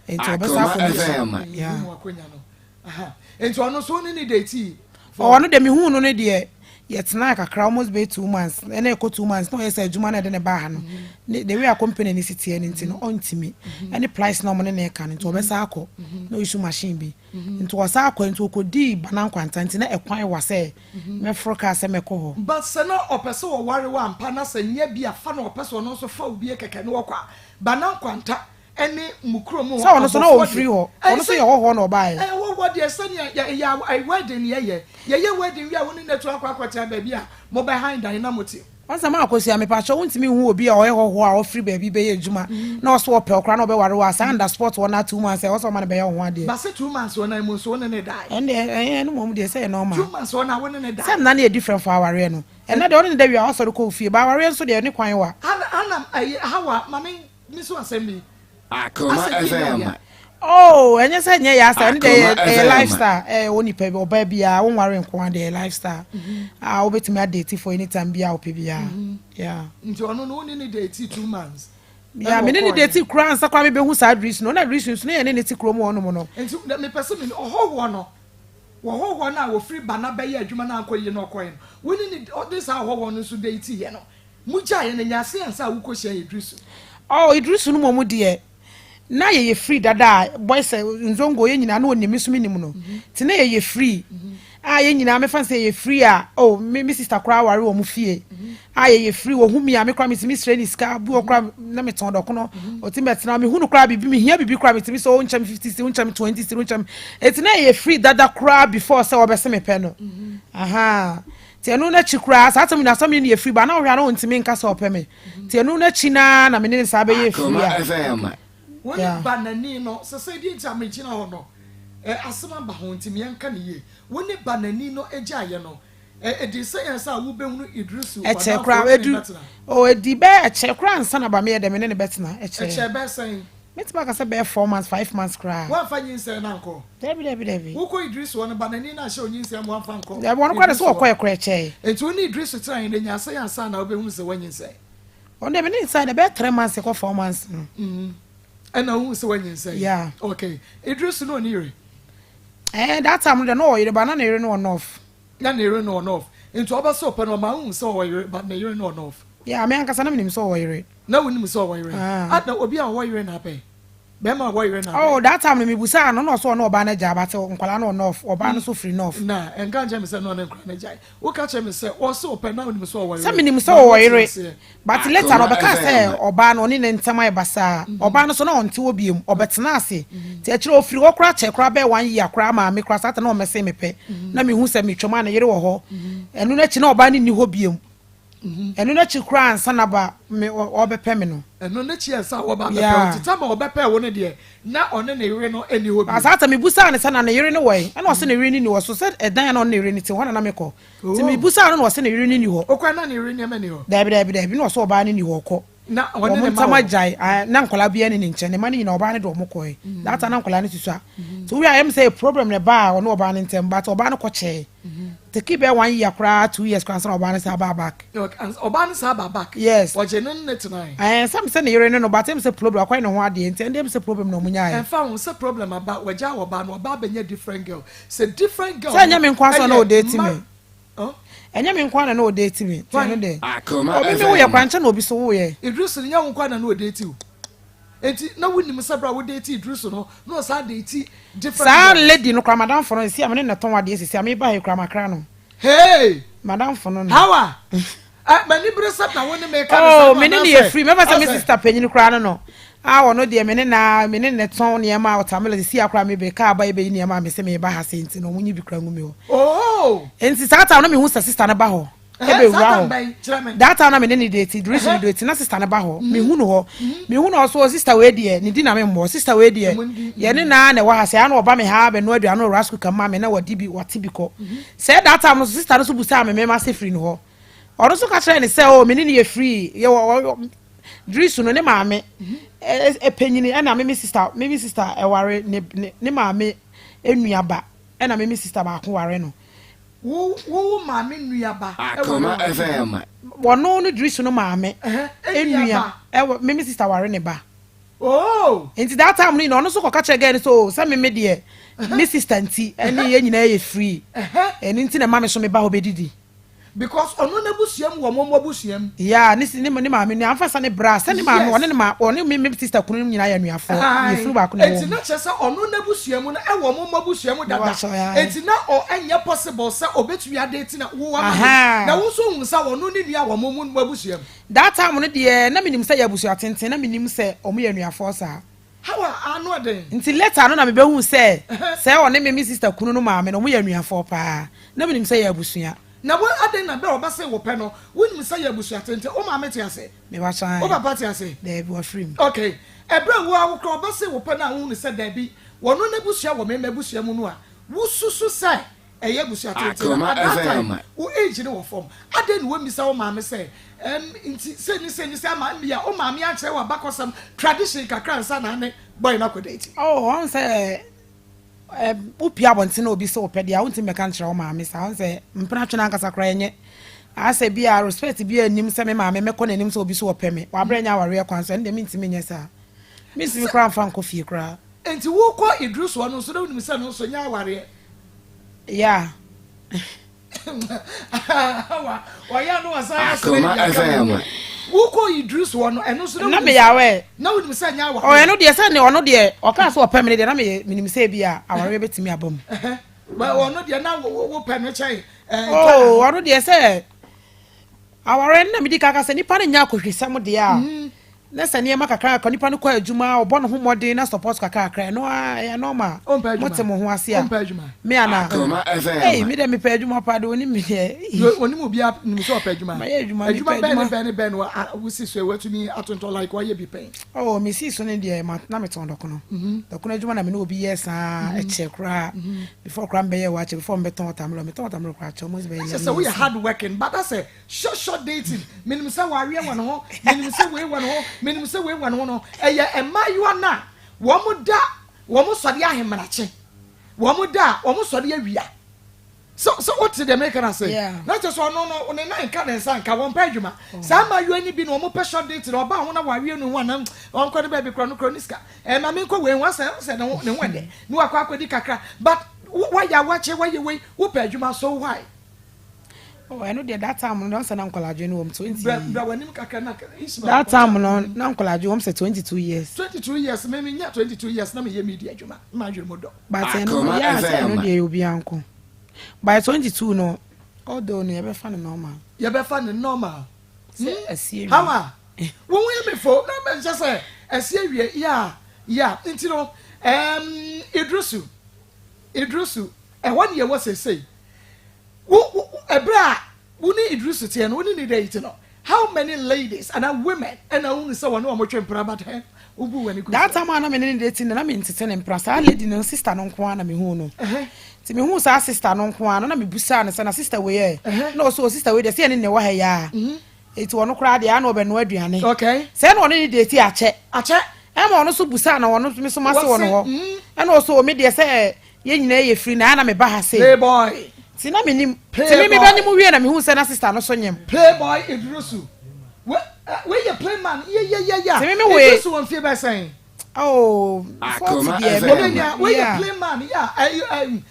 Nti ɔbɛsan Akoma akɔ n'akyi. FM. Yeah. Mu akonya no. Aha. Nti ɔno nso wo ne no datee? Ɔno deɛ mehuu no no deɛ yɛtenaa kakra almost bɛyɛ 2 months, ɛna ɛkɔ 2 months na ɔyɛ sɛ adwuma no a ɛde ne baa ha no ne the way a company no si teɛ no nti no ɔntumi ɛne price na ɔmo ne ne ka no nti ɔbɛsa akɔ na ɔyi so machine bi nti ɔsa akɔ, nti ɔkɔdii Bana Nkwanta, nti na ɛkwan wa sɛ mɛforo kaa sɛ mɛkɔ hɔ. But sɛ na ɔpɛ sɛ ɔware wo ampa na sɛ nyɛ bi a fa na ɔpɛ sɛ ɔno nso fa wo bi kɛkɛ ne wɔkɔ a, Bana Nkwanta ɛne mo kurom hɔ Sɛ ɔno so na abɔfoɔ ɔmfiri deɛ hɔ, ɛyɛ ɔno nso sɛ yɛ hɔhoɔ na ɔbaeɛ. Ɛyɛ hɔhoɔ deɛ, sɛnea yɛ yɛ wedding yɛyɛ yɛyɛ wedding wie a, wo ne no atu akɔ akɔtena baabi a mobɛhan dan na mote. Ɔnsɛ maa Akosua, mepakyɛw, wontumi nhu obi a ɔyɛ hɔhoɔ a ɔfiri baabi bɛyɛ adwuma na ɔso ɔpɛ wo koraa na ɔbɛware wo a, saa under spot wɔ na 2 months ɛwɔ sɛ ɔma no bɛyɛ wo ho adeɛ. Ba sɛ 2 months wɔ nan mu nso wo ne ne dae? Ɛndeɛ ɛyɛ ɛno mmom deɛ sɛ yɛ normal. 2 months wɔ na wo ne ne dae? Sɛ nna no yɛ different for awareɛ no. Ɛnna deɛ ɔne ne da wie a ɔsɔre kɔ wo fie, ba awareɛ nso deɛ ne kwan wa. Ana ana ɛyɛ Hawa ma me me so asɛm bi. Akoma Asɛ fie FM. yɛ Oh, ɛnyɛ sɛ nyɛ yɛ asa, ɛno deɛ Akoma ɛyɛ FM. lifestyle. Ɛyɛ wɔ nipa bi ɔbaa biara wonware nko ara deɛ, ɛyɛ lifestyle a wobɛtumi adate for anytime biara wopɛ biara. Yeah. Nti ɔno no wo ne ne date 2 months. Yeah, Ɛna me ne ne ɔkɔɔeɛ. date koraa ansa koraa mebɛhu saa Idris no. Na Idris nso ne yɛ ne ne te kurom hɔ nom no. Nti na mepɛ sɛ me ɔhɔhoɔ no, wɔhɔhoɔ no a wɔfiri Bana bɛyɛ adwuma no ankɔ yie na ɔkɔɛ no, wo ne ne ɔde saa ɔhɔhoɔ no nso date yɛ no, mogyaeɛ no nyɛ ase ansa a wokɔhyia Idrisu? Oh, Idris no mmom deɛ na yɛyɛ free dada a boys nzongo yɛn nyinaa na ɔnim me so menim no, nti na yɛyɛ free a yɛn nyinaa mefa sɛ yɛyɛ free a, oh, me sister koraa aware wɔ mo fie a yɛyɛ free. Wɔhu mi a, me koraa metumi srɛ ne sika bi wɔ koraa na metɔn dɔkono, ɔtumi bɛtena mehu no koraa biribi mehia biribi koraa metumi sɛ wonkyɛm 50 cedi, wonkyɛm 20 cedi, wonkyɛm. Ɛnti na yɛyɛ free dada koraa before sɛ wɔbɛse mepɛ no. Aha, nti ɛno n'akyi koraa saa asɛm nyina asɛm no yɛ free ba na ɔhwɛ a na ɔntumi nka sɛ ɔpɛ me, nti ɛno n'akyi naa na mene ne saa bɛyɛ free Akoma a FM. Wo ne Banani no sɛ sɛ deɛ nti a megyina hɔ no asɛm aba ho nti meɛnka ne yie. Wo ne Banani no gyaeɛ no, ɛdii sɛ yɛn sɛ a wobɛhunu Idrisu Ɛkyɛ w'adamfo koraa wo ne ne edu bɛtena? Oh, edi bɛyɛ ɛkyɛ koraa ansa na ba meyɛ dɛ me ne ne bɛtena, ɛkyɛ. Ɛkyɛ bɛyɛ sɛn? Mɛtumi aka sɛ bɛyɛ 4 months, 5 months koraa. Woamfa nyinsɛn no ankɔ? Dabi, dabi, dabi. Wokɔ Idrisu hɔ no, Banani no ahyɛ wo nyinsɛn ma woamfa ankɔ Dabi, wɔn koraa de Idrisu sɛ hɔ? wɔkɔɛ koraa ɛkyɛe. Enti wo ne Idrisu tenaeɛ no, ɛnyaa sɛn ansa na wobɛhunu sɛ woanyinsɛn? Ɔno deɛ me ne ne tenaeɛ deɛ bɛyɛ 3 months kɔ 4 months no. Ɛna wohuu sɛ woanyinsɛn? Yeah. Okay. Idrisu no ɔne yere? That time no deɛ na ɔwɔ yere ba na ne yere no wɔ north. Na ne yere no wɔ north. Nti ɔba sɛ ɔpɛ no, ɔma wohu sɛ ɔwɔ yere but ne yere no wɔ north. Yeah, me ankasa na menim sɛ ɔwɔ yere. Na wonim sɛ ɔwɔ yere? Ah. Ada obi a ɔwɔ yere na apɛ? Bɛrima a ɔwɔ yere na Oh, apɛ? that time no mebusaa no na ɔsɛ ɔne ɔbaa no agya, but nkwadaa no wɔ north, ɔbaa no nso firi north. Na ɛnka nkyerɛ me sɛ na ɔne nkwadaa no agyae. Woka kyerɛ me sɛ ɔsɛ ɔpɛ na wonim sɛ ɔwɔ Sɛ yere. menim sɛ Na ɔwɔ wote yere aseɛ. But later no Akoma ɔbɛkaa sɛ FM. ɔbaa no ɔne ne ntɛm ayɛ basaa. Ɔbaa no so na ɔnte hɔ biom, ɔbɛtena ase. Nti akyire ɔfiri hɔ koraa kyɛ koraa bɛyɛ one year koraa maame koraa saa ta na ɔmmɛse me pɛ. Na mehu sɛ metwam a ne yere wɔ hɔ. Ɛno n'akyi na ɔbaa no nni hɔ biom. Ɛno n'akyi koraa ansa na ba me ɔbɛpɛ me no. Ɛno n'akyi ansa a wɔba abɛpɛ wo. Yeah. Nti time a ɔbɛpɛɛ wo no deɛ, na ɔne ne yere no nni hɔ Ba bio. saa ta mebusaa no sɛ na ne yere no wɔ he? Ɛna ɔse ne yere no nni hɔ. So sɛ ɛdan a na ɔne ne yere no te hɔ na na mekɔ. Nti mebusaa no na ɔse ne yere no nni hɔ. Okɔ na ne yere nneɛma nni hɔ? Dabi, dabi, dabi, na ɔse ɔbaa no nni hɔ, ɔkɔ. Na ɔne Wɔn ne mma ntam wɔ hɔ? agyae, ah, na nkwadaa biara nni ne nkyɛn. Ne mma no nyinaa ɔbaa no de wɔn kɔe. That time na nkwadaa no susua. Nti wohwɛ a ɛyɛ me sɛ ɛyɛ problem na ɛbaa ɔne ɔbaa no ntam, but ɔbaa no kɔkyɛe. Take bɛyɛ one year koraa, 2 years koraa ansa na ɔbaa no san baa back. Okay, ɔbaa no san baa back? Yes. Ɔgye ne ne tenae? Ɛɛ, sɛ me sɛ ne yere ne no, but ɛyɛ me sɛ problem, akɔyɛ ne ho adeɛ, nti ɛnde ɛyɛ me sɛ problem na wɔn nyaeɛ. Ɛmfa ho sɛ problem aba, wagyaa ɔbaa no, ɔbaa bɛnya different girl. Sɛ different girl Sɛ ɛnyɛ me nko ara so na no ɔdate ɛyɛ ma me. Huh? Ɛnyɛ me nko ara na na ɔdate me. Nti ɛno deɛ. Akoma Obi me woyɛ FM. koraa nkyɛn na obi so woyɛ. Idrisu no nyɛ wo nko ara na na ɔdate wo. Enti na wonim sɛ bere a wodate Idrisu no, na ɔsan date different Saa girls? lady no koraa, madamfo no, sisi a me ne no tɔn adeɛ sisi a meba ha yi koraa makra no. Hey! Madamfo no no. Hawa! Eh, m'ani bere sɛ na wo ne me ka ne saa Oh, no me ne no yɛ anaasɛ free. Mɛfa sɛ me asɛ. sister panyin koraa no no. A ɔno deɛ me ne na me ne ne tɔn nneɛma a watermelon sisi a koraa me be kaa ba yɛbɛyi nneɛma a me sɛ meba ha sɛ nti no ɔmo nyi bi koraa ngu mi hɔ. Oh! Oh! Nti saa time no mehu sɛ sister no ba hɔ. Ɛhɛn, Ɛbɛwura saa time hɔ. bɛn? Kyerɛ me. That time na me ne ne date, Idris ne Ɛhɛn. date, na sister no ba hɔ. Mehu no hɔ. Mehu no hɔ so, sister wei deɛ, ne di na memmɔ. Sister wei deɛ, Ɛmu ndi. yɛne naa na ɛwɔ ha. Sɛ ano ɔba me ha bɛnoa aduane wɔ rice cooker ma me na wɔde bi, wɔte bi kɔ. Sɛ that time no so, sister no so busaa me mema se firi no hɔ. Ɔno nso ka kyerɛɛ ne sɛ, oh, me ne no yɛ free. Yɛwɔ, Idris no ne maame ɛpanyini ɛna me me sister ɛware ne maame enuaba ɛna me me sister baako ware no. Wo maame nuaba. Akoma FM. Wɔno no Idris no maame enua enua ɛwɔ me me sister ware ne ba. Oh! Nti that time no nyina ɔno nso kɔka kyerɛ girl no so sɛ me me deɛ me sister nti ɛne yɛn nyinaa yɛ free. Ɛno nti na ɛma me so me ba hɔ bɛdidi. Because ɔno n'abusua mu wɔ mo abusua mu. Ya ne maame nua anfa sa ne bra sɛ ne maame ɔne ne ma ɔne me me sister kunu nyinaa yɛ anuafoɔ, yɛ funu baako na ɛwɔ Eti mu. na kyerɛ sɛ ɔno n'abusua mu no ɛwɔ mo abusua mu dada. Wakyɛ, aye. Eti na ɔ ɛnyɛ possible sɛ obetumi ade na wo ama Aha. no na wo nso hu sɛ ɔno ne nua wɔ mo abusua mu. That time no deɛ na menim sɛ yɛ abusua tenten, na menim sɛ ɔmo yɛ anuafoɔ saa. Hawa ano ɛden. Nti later no na mebɛhu sɛ ɔne me me sister kunu no maame no ɔmo yɛ anuafoɔ paa, na menim sɛ yɛ abusua. Na wo aden na bɛrɛ ɔbɛsɛ wɔ pɛ no wonim sɛ yɛ abusua tenten, wo maame te ase? Mebakyɛ. Wo papa te ase? Daabi, wafiri mu. Okay, ɛbrɛ wo a wokora ɔbɛsɛ wɔ pɛ no a wohunu sɛ daabi wɔno n'abusua wɔ mɛma abusua mu no a wosusu sɛ ɛyɛ abusua tenten Akoma at that time FM. wo age ne wɔ fam, aden na wɔmmisa wo maame sɛ nti sɛ ni sɛ ni sɛ ama mbia wo maame akyerɛ wɔ abakɔsɛm tradition kakra nsa na ane boy no akɔ date? Oh, ɔn sɛ wopie abɔnten na obi sɛ wopɛ deɛ a wontumi bɛka nkyerɛ wo maame saa. Ɔn sɛ mpena twe no ankasa koraa ɛnyɛ asɛ bi a respect bi anim sɛ me maame mɛkɔ n'anim sɛ obi so wɔpɛ me wabrɛ nyɛ awareɛ kwan so. Ɛno deɛ mentumi nyɛ saa, mentumi koraa mfa nkɔ fie koraa. Nti wokɔ Idris hɔ no nso na wonim sɛ no nso nyɛ awareɛ? Yeah. Wɔyɛ no wasan Akoma FM. Wokɔ Idris hɔ no ɛno nso na meyɛ awɛ. Na wonim sɛ nyɛ ɔ awareɛ? Ɛno deɛ sɛ ne ɔno deɛ ɔkaa sɛ ɔpɛ me no deɛ na meyɛ menim sɛ bi a awareɛ bɛtumi aba mu. Ɔno deɛ na wopɛ no kyɛn Oh, ɔno deɛ sɛ awareɛ no na medi kaka sɛ nipa no nya akɔhwesɛm deɛ a na sɛ nneɛma kakra kakra nipa no kɔ adwuma, ɔbɔ ne ho mmɔden na support kakra kakra, ɛno a ɛyɛ normal. Ɔmpɛ adwuma. Mote mo ho ase a. Ɔmpɛ adwuma. Me ana? Akoma Ei, FM. me dɛ mepɛ adwuma pa de onim me deɛ. Onim obi a nim sɛ ɔpɛ adwuma. Mayɛ adwuma, adwuma mepɛ bɛn ne adwuma. bɛn ne bɛn no a wosi so watumi atontɔn like wayɛ bi pɛn? Oh, mesi so no deɛ na metɔn dɔkono. Dɔkono adwuma na me ne obi yɛ saa ɛkyɛ koraa before koraa mbɛyɛ wɔ akyɛ before mbɛtɔn watermelon. Metɔn watermelon koraa kyɛ almost bɛyɛ kyɛ 11 sɛ woyɛ years. Hard working, but asɛ short short dating, menim sɛ wareɛ wɔ ne ho, menim sɛ wei wɔ ne ho, menim sɛ wei wɔ ne ho no, ɛyɛ mmaayewa no a wɔn da wɔn sɔre ahemmakye, wɔn da a wɔn sɔre awia so wote deɛ meka no ase? Yeah. Na kyɛ sɛ ɔno no ne nan nka ne nsa nka wɔn pɛ adwuma. Saa mmaayewa ni bi na wɔn pɛ short dating, ɔbaa ho na wareɛ no ho anam ɔnkɔ ne baabi korɔ no korɔ ne sika ɛma mi nkɔ wei ho asɛ ne ho ɛdɛ ne wakɔ akɔdi kakra, but wayɛ awakye wayɛ wei wopɛ adwuma, so why? Oh, ɛno deɛ that time no sɛ na nkɔladwe no wɔ m 20. Bra bra w'anim kakra na Ismail. That time no na nkɔladwe wɔm sɛ 22 years. 22 years. Me nya 22 years na meyɛ media adwuma ma adwene mu dɔ. But ɛno Akoma yɛ sɛ ɛno FM. deɛ yɛ obiara nko by 22 no, although no yɛbɛfa no normal. Yɛbɛfa no normal. Sɛ asie wie. Hawa wɔn yɛ me fo na mɛ nkyɛ sɛ ɛsi awie ya nti no Idrisu ɛhɔ ne yɛwɔ sesei. Wo ɛbrɛ a wo ne Idrisu teɛ no, wo ne ne date no, how many ladies and women ɛna wo sɛ wɔne wɔn twɛ mpena but hɛ wobu w'ani gu That so? time a na me ne ne date no na me ntete ne mpra. Saa lady no sister no nko ara na mehu no. Nti mehu saa sister no nko ara no na mebusaa no sɛ na sister wei ɛ na ɔsɛ o sister wei deɛ sɛ yɛne ne wɔ ha yi a eti ɔno koraa deɛ ana ɔbɛnoa aduane sɛ na ɔne ne date akyɛ. Akyɛ. Ɛma ɔno nso busaa na ɔno me so ma se wɔ no hɔ Wɔse, ɛna ɔsɛ omi deɛ sɛ yɛn nyinaa yɛ firi na ɛna meba ha se Playboy. Nti na menim nti Playboy. me meba ne mu wie na mehu sɛ na sister no so nyem. Playboy Idrisu we we yɛ playman yeyeyeye. Sɛ me wei- Idrisu wɔn fie bɛ sɛn? Oh, 40 Akoma deɛ FM. Obenya we yɛ playman ya ɛyi ɛyi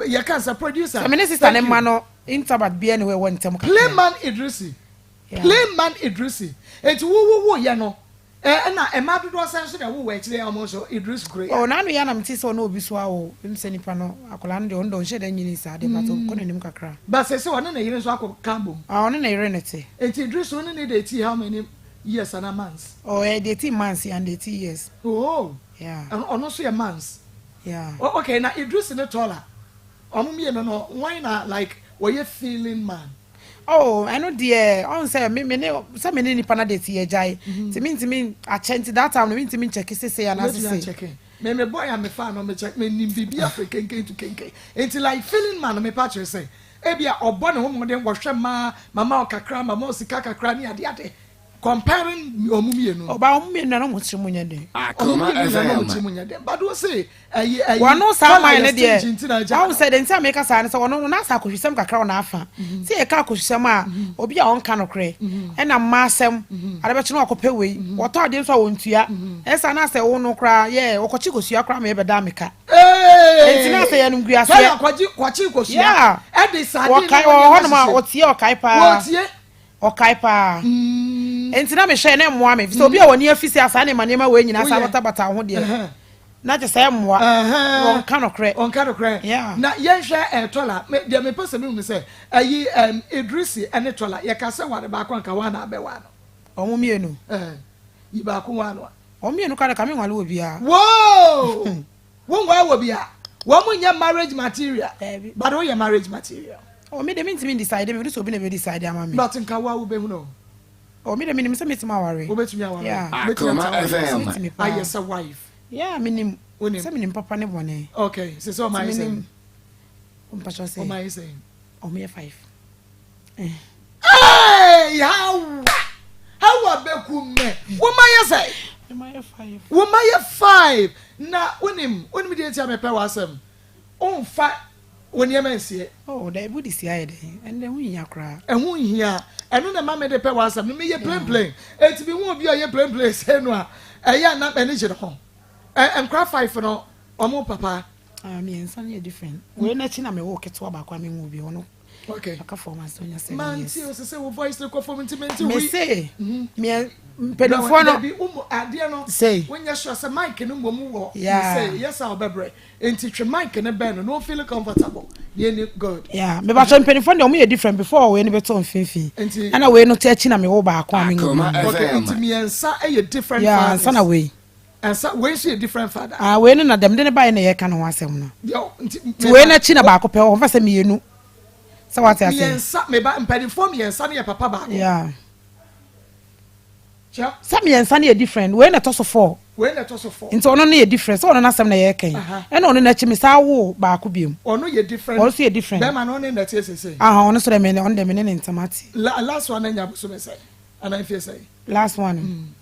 yɛ kan sɛ producer. Sɛ me ne sister ne Thank you. mma no interbat bia ne hɔ ɛwɔ ntɛm kakra. Playman Idrisi. Playman Idrisi eti wo wo wo yɛ no ɛ ɛna ɛma dodoɔ sɛn so na ɛwo wɔ akyire ɔmo nso Idris kure? Oh, n'ano yɛ anam ti sɛ ɔne obi so awo m sɛ nipa no akwadaa no deɛ ɔno deɛ ɔnhyɛ da nyini saa deɛ, but ɔkɔ n'anim kakra. But sɛ ɔne ne yere nso akɔ ka bom. Ah, ɔne ne yere ne te. Eti Idris ɔne ne date how many years and months? Oh, ɛyɛ date months and date years. Oh. Yeah. Ɔno nso yɛ months? Yeah. Oh, okay, na Idris ne taller. Ɔmo mienu no wan na like wɔyɛ feeling man? Oh ɛno deɛ ɔn sɛ me me ne sɛ me ne nipa na date yɛ gyae nti me ntumi akyɛ nti that time no me ntumi nkyɛke sese anaa Wobɛtumi sese. akyɛke me me boy a me faa no me check me nim biribi afiri kenken to kenken nti like feeling man no me pa kyerɛ sɛ ebia ɔbɔ ne ho mmɔden wɔhwɛ mmaa mama wo kakra mama wo sika kakra ne ade ade Comparing wɔn mienu no. Ɔbaa wɔn mienu na na wɔn tiri mu nyɛ den. Wɔn mienu na na wɔn tiri mu nyɛ den. But wo se ɛyi ɛyi. Wɔn saa man no deɛ wɔn sɛ deɛ nti a meka saa no sɛ wɔn no n'asa akɔhwisɛm kakra wɔ n'afa. Sɛ yɛka akɔhwisɛm a obi a ɔnka nokorɛ ɛna mma asɛm adebɛkye no wakɔpɛ wei wɔtɔ adeɛ nso a wɔntua ɛsa na sɛ wo no koraa yɛ wɔkɔkye kosua koraa ma yɛbɛda meka. Nti na sɛ yɛnom guaseɛ. Kɔkye kosua ɛde saa de na wɔn hɔ nom a wɔtie ɔkae paa. Wɔtie. Ɔkae paa. Enti na mehwɛe na ɛmmoa me. Efisɛ obi a w'ani afi sɛ saa nneɛma nneɛma wei nyinaa san batabata wo ho deɛ, na kyerɛ sɛ ɛmmoa. Wɔnka nokorɛ. Wɔnka nokorɛ. Yeah. Na yɛnhwɛ eh, Tɔla. Me, deɛ mepɛ sɛ mehu ne sɛ, ɛyi ɛm, Idrisi ne Tɔla, yɛka sɛ ware baako anka hwan na abɛware no? Wɔn mienu. Eh, yi baako ware no a. Wɔn mienu koraa deɛ, ka menware obiara. Whoa! Wo nwaa wɔ bi a wɔn nyɛ marriage material Daabi. but wo yɛ marriage material. Oh me deɛ mentumi ndecide me sɛ obi na ɛbɛ decide ama me. But nka wo a wo bɛhunu o. Oh me deɛ menim sɛ mɛtumi aware. Wo bɛtumi aware. Yeah. Wobɛtumi Akoma atena awareɛ FM. ase Mɛtumi paa. ayɛ sɛ wife. Yeah menim. Wonim. Sɛ menim papa ne bɔne. Okay sese ɔmo Nti ayɛ sɛn? menim. Mpakyɛw sɛ. Ɔmo ayɛ sɛn? Ɔmo yɛ 5. Hey, Hawa! Hawa bɛku me. Wo ma yɛ sɛ? Wo ma yɛ 5. Na wonim, wonim deɛ nti a mepɛ w'asɛm. Womfa wo nneɛma nsie. Oh, daabi wode sie ayɛ dɛn? Ɛno deɛ ɛho nhia koraa. Ɛho nhia. Ɛno na ɛma mede pɛ w'asɛm no. Meyɛ plain plain. Enti mehu obi a ɔyɛ plain plain sei no a, ɛyɛ a na m'ani gye ne ho. Ɛ, nkora 5 no, wɔn papa. Ah, miensa no yɛ different. Wei n'akyi na mewoo ketewa baako a menwoo bio. Ɔno Okay. Aka 4 months onya 7 years. Mante o sese wo voice no kɔ fam nti mente wi. Me se me mpanimfoɔ no. Dabi wo adeɛ no. Sei. Wonyɛ sure sɛ mic no mmom wɔ. Yeah. Sɛ yes a ɔbɛbrɛ. Nti twe mic no bɛn no na feel comfortable. Yɛ ni good. Yeah. Me ba so mpanimfoɔ no deɛ ɔmo yɛ different before wei no bɛtɔ mfimfini. Nti. Ɛna wei no te akyi na me wo baako a me nwo. Okay nti mmiɛnsa yɛ different Yeah, fathers. ansa na wei. Ansa wei nso yɛ different father. Ah wei no na dɛm de ne baeɛ na yɛka ne ho asɛm no. Deɛ nti. Nti wei no akyi na baako pɛ wɔ hɔ mfa sɛ mmienu. Sɛ wate ase. Mmiɛnsa me ba mpanimfoɔ mmiɛnsa no yɛ papa baako. Yeah. Kyɛ. Sɛ mmiɛnsa no yɛ different wei na ɛtɔ so 4. Wei na ɛtɔ so 4. Nti ɔno no yɛ different sɛ ɔno n'asɛm na yɛreka yi. Ɛna ɔno n'akyi me saa woo baako biom. Ɔno yɛ different. Ɔno nso yɛ different. Bɛrima no ɔne na ɛte sese. Aha ɔno nso dɛ me ɔno dɛ me ne ne ntɛm ate. La last one anya bosome sɛn anaa mfie sɛn. Last one.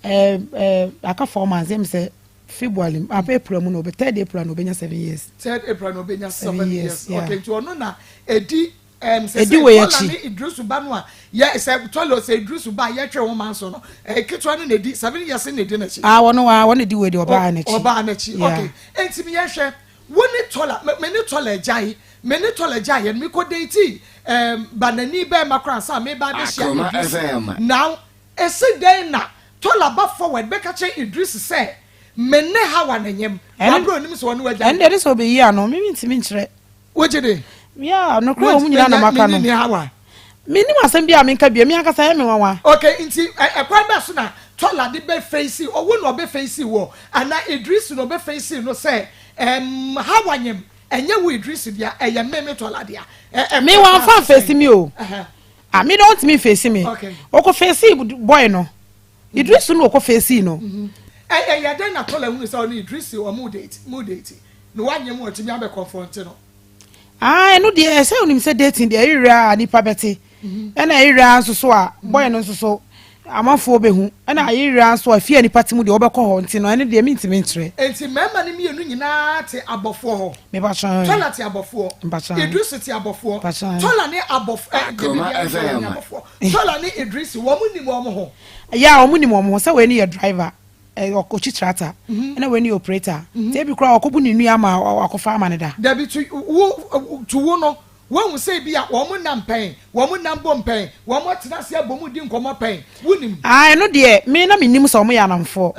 Eh, eh, aka 4 months ɛm sɛ February mu, ah, April mu na ɔbɛ, third April na ɔbɛnya 7 years. Third April na ɔbɛnya 7 years. Yeah. Okay, nti ɔno na ɛdi sɛ Ɛdi sɛ wei Tɔla akyi. ne Idrisu ba no a yɛ sɛ Tɔla sɛ Idrisu ba a yɛtwe wɔn man so no, ketewa no na ɛdi 7 years na ɛdi n'akyi. Ah, wɔn a wɔn na ɛdi wei deɛ ɔbaa n'akyi. Ɔbaa n'akyi. Yeah. Okay, nti mi yɛhwɛ wo ne Tɔla, me ne Tɔla agyae, me ne Tɔla agyae yɛn mekɔ date banani bɛrima koraa ansa meba abɛhyia Akoma Idrisu. FM. Now Ese dɛn na Tola ba forward bɛka kyerɛ Idris sɛ me ne Hawa na nyem wɔ bere a onim sɛ ɔne w'agya Ɛno deɛ ɛde sɛ ɔbɛyi ano, me mentumi nkyerɛ. Wogye di? Yeah, nokorɛ wɔ mu nyinaa na maka no. Menye ne Hawa. Mennim asɛm bi a menka bio, me ankasa ɛyɛ me nwanwa. Okay, nti ɛkwan bɛn so na Tola de bɛ face, owo na ɔbɛ face woɔ anaa Idris na ɔbɛ face no sɛ ɛɛm Hawa nyem, ɛnyɛ wo Idris dea, ɛyɛ me me Tola dea. Ɛ ɛkwan Me bɛn wamfa so amface sɛn? me o. Ɛhɛn. Ah, me de ɔntumi nfeesi me. Ɔkɔ feesi boy no. Idrisu no ɔkɔ feesi no. Ɛyɛ dɛn na Tola hunu sɛ ɔne Idrisu ɔmo date, mo date, na wanyɛ mu ɔtumi abɛ confront no? Ah, ɛno deɛ ɛsɛ onim sɛ dating deɛ ɛyerɛ a nipa bɛte. Ɛna ɛyerɛ nso so a boy no nso so amanfoɔ bɛhu. Ɛna ɛyerɛ nso a fie a nipa te mu deɛ ɔbɛkɔ hɔ nti no ɛno deɛ mentumi nkyerɛ. Enti mmarima no mienu nyinaa te abɔfoɔ hɔ. Mepakyɛw. Tola te abɔfoɔ. Mpakyɛw. Idrisu te abɔfoɔ. Mpakyɛw. Tola ne abɔf ɛ dabi Akoma deɛ Tola ne FM. abɔfoɔ. Tola ne Idrisu wɔn nim wɔn ho. Yeah, wɔn nim wɔn ho sɛ wei no yɛ driver ɛ ɔkyi tractor ɛna wei no yɛ operator. Nti ebi koraa ɔkɔbu ne nua ama wakɔfa ama no da. Dabi to wo to wo no Woahu sɛ ebia wɔn nna mpɛn, wɔn nna mbɔ mpɛn, wɔn atena ase abɔ mu di nkɔmmɔ pɛn, wunim? Ah, ɛno deɛ, me na mennim sɛ wɔyɛ adamfoɔ.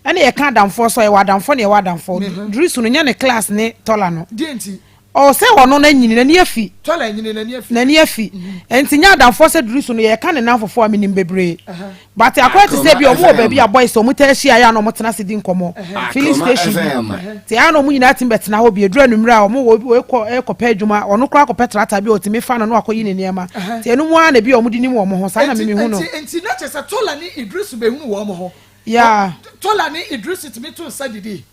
Ɛna yɛka adamfoɔ nso a, yɛwɔ adamfoɔ na yɛwɔ adamfoɔ. Durisu no, nyɛ ne class ne Tola no. Deɛ nti? Ɔwɔ sɛ ɔno no anyini, n'ani afi. Tɔla anyini, n'ani afi. N'ani afi. Nti nyɛ adamfoɔ sɛ duru so no yɛka ne nnamfofoɔ a menim bebree. But akɔyɛ te sɛ bi ɔmo wɔ baabi a boys ɔmo taa hyia yɛ a na ɔmo tena ase di nkɔmmɔ. Filling station bi. Nti ɛyɛ a na ɔmo nyinaa tumi bɛtena hɔ bi. Ɛduru anwummerɛ a ɔmo wɔ wei kɔ ɛkɔpɛ adwuma, ɔno koraa kɔpɛ trata bi a ɔtumi fa no na wakɔyi ne nneɛma. Nti ɛno mu ara na bi a ɔmo de nim wɔn ho. Saa na me mehu no. Nti na kyerɛ sɛ Tɔla ne Idrisu bɛhunu wɔn ho. Yeah. Tɔla ne Idrisu tumi to nsa didi.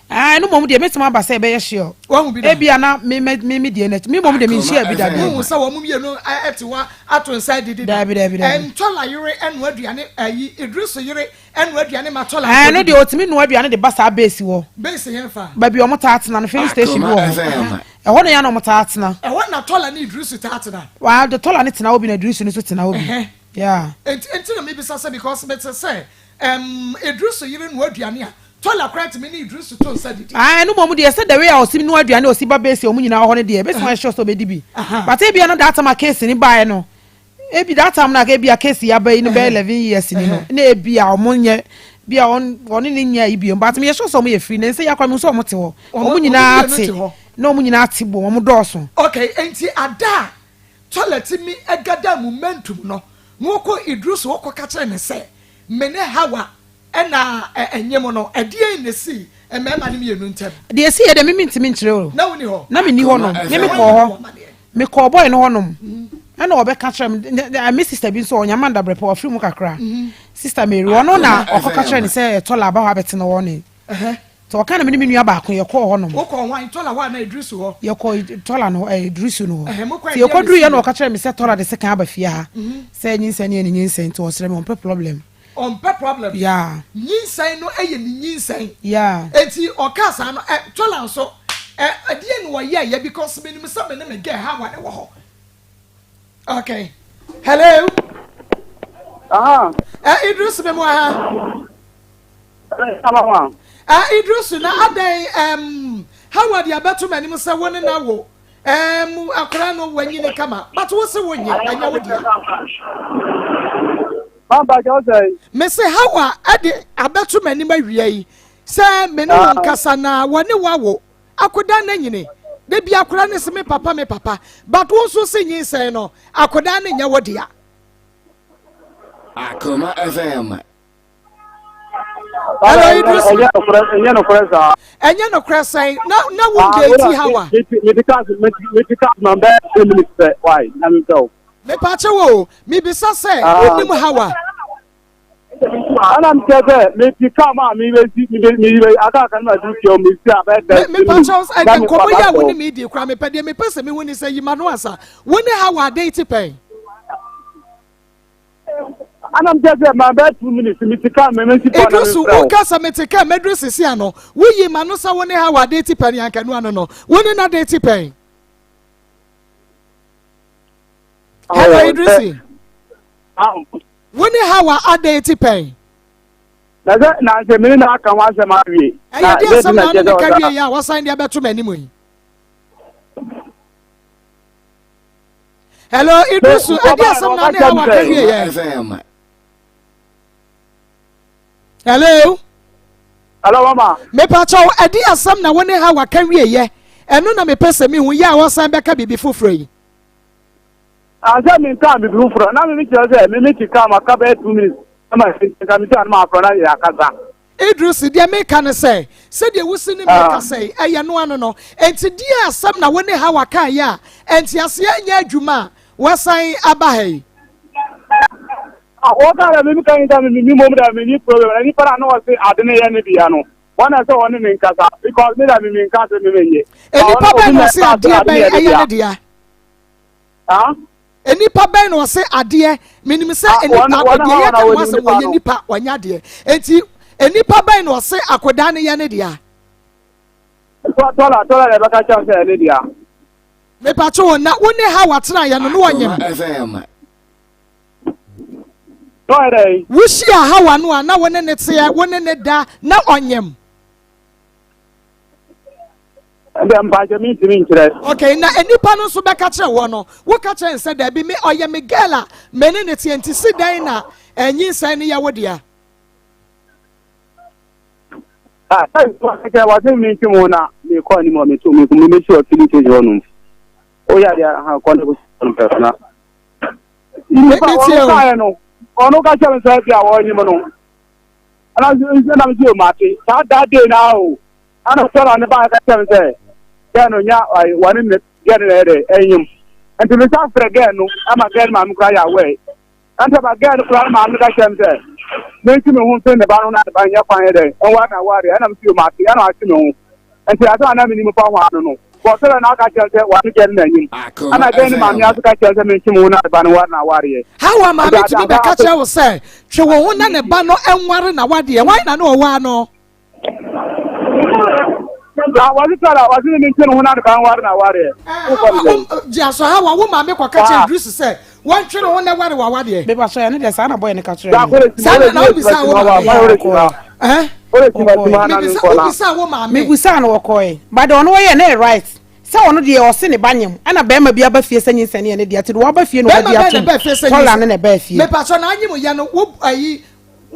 Ah, ɛno mmom deɛ mɛtumi aba sɛ ɛbɛyɛ sure. Wahu bi da? Ebia na me me me me deɛ n'akyi. Me mmom deɛ menhyia bi da deɛ. Wohu sɛ wɔn mmienu te hɔ ato nsa adidi da? Daabi daabi daabi. Ntɔla yere noa aduane ayi Idrisu yere noa aduane ma Tɔla nkɔ Ɛno deɛ ɔtumi noa aduane de ba saa base hɔ. Base he fa? Baabi a wɔn taa tena no, filling station bi wɔ hɔ. Ɛhɔ na yɛ na wɔn taa tena. Ɛhɔ na Tɔla ne Idrisu taa tena? Waa, de Tɔla ne tena hɔ bi na Idrisu no nso tena hɔ bi. Yeah. Enti enti na mebisa sɛ because mete sɛ ɛm Idrisu yere noa aduane a Tola koraa tumi ne Idrisu to nsa didi. Ah ɛno mmom deɛ sɛ the way a ɔsi noa aduane a ɔsi ba base a wɔn nyinaa wɔ hɔ no deɛ ɛbɛtumi ayɛ sure sɛ ɔbɛdi bi but ebia na that time a case no baeɛ no ebi that time no a ebia case yi aba yi no bɛyɛ 11 years ni no na ebia wɔn nyɛ bi a wɔn wɔne ne nyɛ ayi biom but meyɛ sure sɛ wɔn yɛ free na nsɛ yi akora mehu sɛ wɔn te hɔ wɔn nyinaa te na wɔn nyinaa te bom wɔn dɔɔso. Okay, enti ada a Tola tumi gada momentum no na ɔkɔ Idrisu hɔ kɔka kyerɛ no sɛ me ne Hawa Ɛna ɛnyem no, ɛdeɛn na ɛsii mmarima no mmienu ntam? Deɛ ɛsiiɛ deɛ, me mentumi nkyerɛ o. Na wonni hɔ? Na menni hɔ nom. Me mekɔɔ hɔ. Mekɔɔ boy no hɔ nom. Ɛna ɔbɛka kyerɛ me, me sister bi nso, ɔnya Amanda Brɛpɛ, wafiri mu kakra. Sister Mary, ɔno na ɔkɔka kyerɛ no sɛ Tɔla aba hɔ abɛtena hɔ ne. Nti ɔka na me ne me nua baako yɛkɔɔ hɔ nom. Wokɔɔ hwan, Tɔla hɔ anaa Idrisu hɔ? Yɛkɔɔ Tɔla no hɔ, Idrisu no hɔ. Nti yɛkɔduruiɛ na ɔka kyerɛɛ me sɛ Tɔla de sekan aba fie ha sɛ nyinsɛn no yɛ ne nyinsɛn nti ɔsrɛ me ɔmpɛ problem. Ɔmpɛ problem. Yeah. Nyinsɛn no yɛ ne nyinsɛn. Yeah. Enti ɔkaa saa no, ɛ, Tola nso, ɛ, ɛdeɛn na ɔyɛeɛ because menim sɛ me ne me girl Hawa na ɛwɔ hɔ. Okay. Hello. Aha. Ɛ, Idris me mu aha. Ɛ, Idris na adɛn, ɛm, Hawa de abɛto m'anim sɛ wo ne no awo. Ɛɛm akwadaa no wanyini kama but wo se wonye ɛnyɛ wo dea. Pampa kyɛw sɛn. Me se Hawa ɛde abɛto m'anim awia yi sɛ me ne wo nkasa na wɔne wo awo akodaa no anyini da bi akwadaa no se me papa me papa but wo nso se nyinsɛn no akodaa no nyɛ wo dea. Akoma FM. Hello, Idris. Ɛnyɛ nokorɛ, ɛnyɛ nokorɛ saa. Ɛnyɛ nokorɛ sɛn? Na na wo ndeeti Hawa. Mete cars, mete cars ma bɛyɛ ten minutes pɛ. Why? Na mi pɛ o. Mepaakyɛ wo o, mibisa sɛ wonim Hawa? Ɛna mi kyerɛ sɛ mete car mu a mi bɛ si mi bɛ mi bɛ aka aka ne ma du fie o mi si a bɛyɛ ten minutes. Mepaakyɛ wo sɛ nkɔmɔ yi a wo ne mi di kura mepɛ deɛ mepɛ sɛ mehu ni sɛ yima no ansa. Wo ne Hawa adeeti pɛn? Ana m sɛ ma bɛyɛ 2 minutes mi ti kaa mɛ mɛ si pɔ na mi Idrisu, frɛ o. woka sɛ mete kaa mɛduru sisi ano. Woyi ma no sɛ wo ne Hawa ade ti pɛn yankanu ano no. Wo ne no ade ti pɛn. Hello Idrisi. Wo ne Hawa ade ti pɛn. Na sɛ na sɛ mene na aka ho asɛm awie. Ɛyɛ de asɛm na ɔne ne ka wie yɛ a wasan de abɛto m'anim yi. Hello, Idrisu, ɛde asɛm na ne hawa ka wie yɛ. Hello. Hello, mama. Mepakyɛw, ɛde asɛm na wo ne hawa ka wie yɛ. Ɛno na mepɛ sɛ mehu yɛ a wɔsan bɛka biribi foforɔ yi. Ansa mi nka biribi foforɔ na mi kyerɛ sɛ mi mi ti kaa ma ka bɛyɛ 2 minutes ɛma nka mi ti anum afɔ na yɛ akasa. Idris, deɛ meka ne sɛ, sɛdeɛ wosi ne me rekasa yi, ɛyɛ no ano no. Enti deɛn asɛm na wo ne Hawa kaeɛ a nteaseɛ nyɛ adwuma a woasan aba ha yi? Ah, wɔka dɛ me ka nta me me mom dɛ me ni problem na nipa na na ɔse ade ne yɛ ne dea no wɔn na sɛ wɔne ne nkasa because me da me me nka sɛ me me nye. Nipa bɛn na ɔse adeɛ bɛn ɛyɛ ne dea? Ah? Nnipa bɛn na ɔse adeɛ menim sɛ Ah, nnipa wɔn- wɔn deɛ a yɛka wɔn ho asɛm nipa wɔyɛ no. nipa wɔnyɛ adeɛ enti nnipa bɛn na ɔse akodaa no yɛ ne dea Tɔla tɔla na ɛbɛka kyɛm sɛ ɛne dea. mepatwe wo na wo ne Hawa tenaeɛ no ne ɔnyem Akoma FM. Tɔyɛ dɛ. Wohyia Hawa no a na wo ne ne teɛ wo ne ne da na ɔnyem Ɛnde mpakyɛ mi ntumi nkyerɛ. Okay, na nnipa no nso bɛka kyerɛ wɔ no, woka kyerɛ no sɛ daabi me ɔyɛ me girl a me ne ne teɛ nti si dɛn na nyinsɛn no yɛ wo dea? Ah, sɛ wɔse mi ntwi mu na. Mekɔ anim a meto me mesi wɔ filling station hɔ nom. Woyɛ adeɛ a ha kɔ ne kɔsi hɔ nom pɛrɛ na. Nipa ɔno kaeɛ no ɔno ka kyerɛ me sɛ bi a wɔnyim no. Ɛna nso na mesi o mate saa that day na o. Ɛna sɔrɔ ne ba ka kyerɛ me sɛ gɛɛ no nya wɔne ne gɛɛ no na ɛyɛ dɛ ɛnyim. Nti me sa frɛ gɛɛ no ama gɛɛ no maame koraa yɛ aware. Ɛnta ba gɛɛ no koraa no maame no ka kyerɛ me sɛ mentwe me ho mfiri ne ba no na ne ba nyɛ kwan yɛ dɛ nware na aware ɛna mesi o mate ɛna ɔatwe me ho. Nti asɛm a na menim fa ho ano no bɔsɔrɔ na aka kyerɛ sɛ wɔne gɛɛ no na anyim. Ɛna gɛɛ no maame aso ka kyerɛ sɛ mentwe me ho na ne ba no nware na awareɛ. Hawa maame tumi bɛka kyerɛ wo sɛ twe wo ho na ne ba no nware na wadeɛ hwan na ne ɔwɔ ano? Na wɔse sɛ na wɔse ne mentwe ne ho na ne ba nware na awareɛ. Gye aso Hawa wo maame kɔka kyerɛ Idris sɛ wɔntwe ne ho na ware wawadeɛ. Beba so ɛno deɛ saa na bɔyɛ ne ka kyerɛ me. Saa na na wobisa wo maame. Wobisa wo maame. Mebusaa no wɔkɔɛ. But ɔno wɔyɛ ne right. Sɛ ɔno deɛ ɔse ne ba nyem ɛna bɛrima bi aba fie sɛ nyinsɛn yɛ ne deɛ nti de waba fie na wadi atom tɔla ne na ɛbaa fie. Mepatɔ na anyem yɛ no wo ayi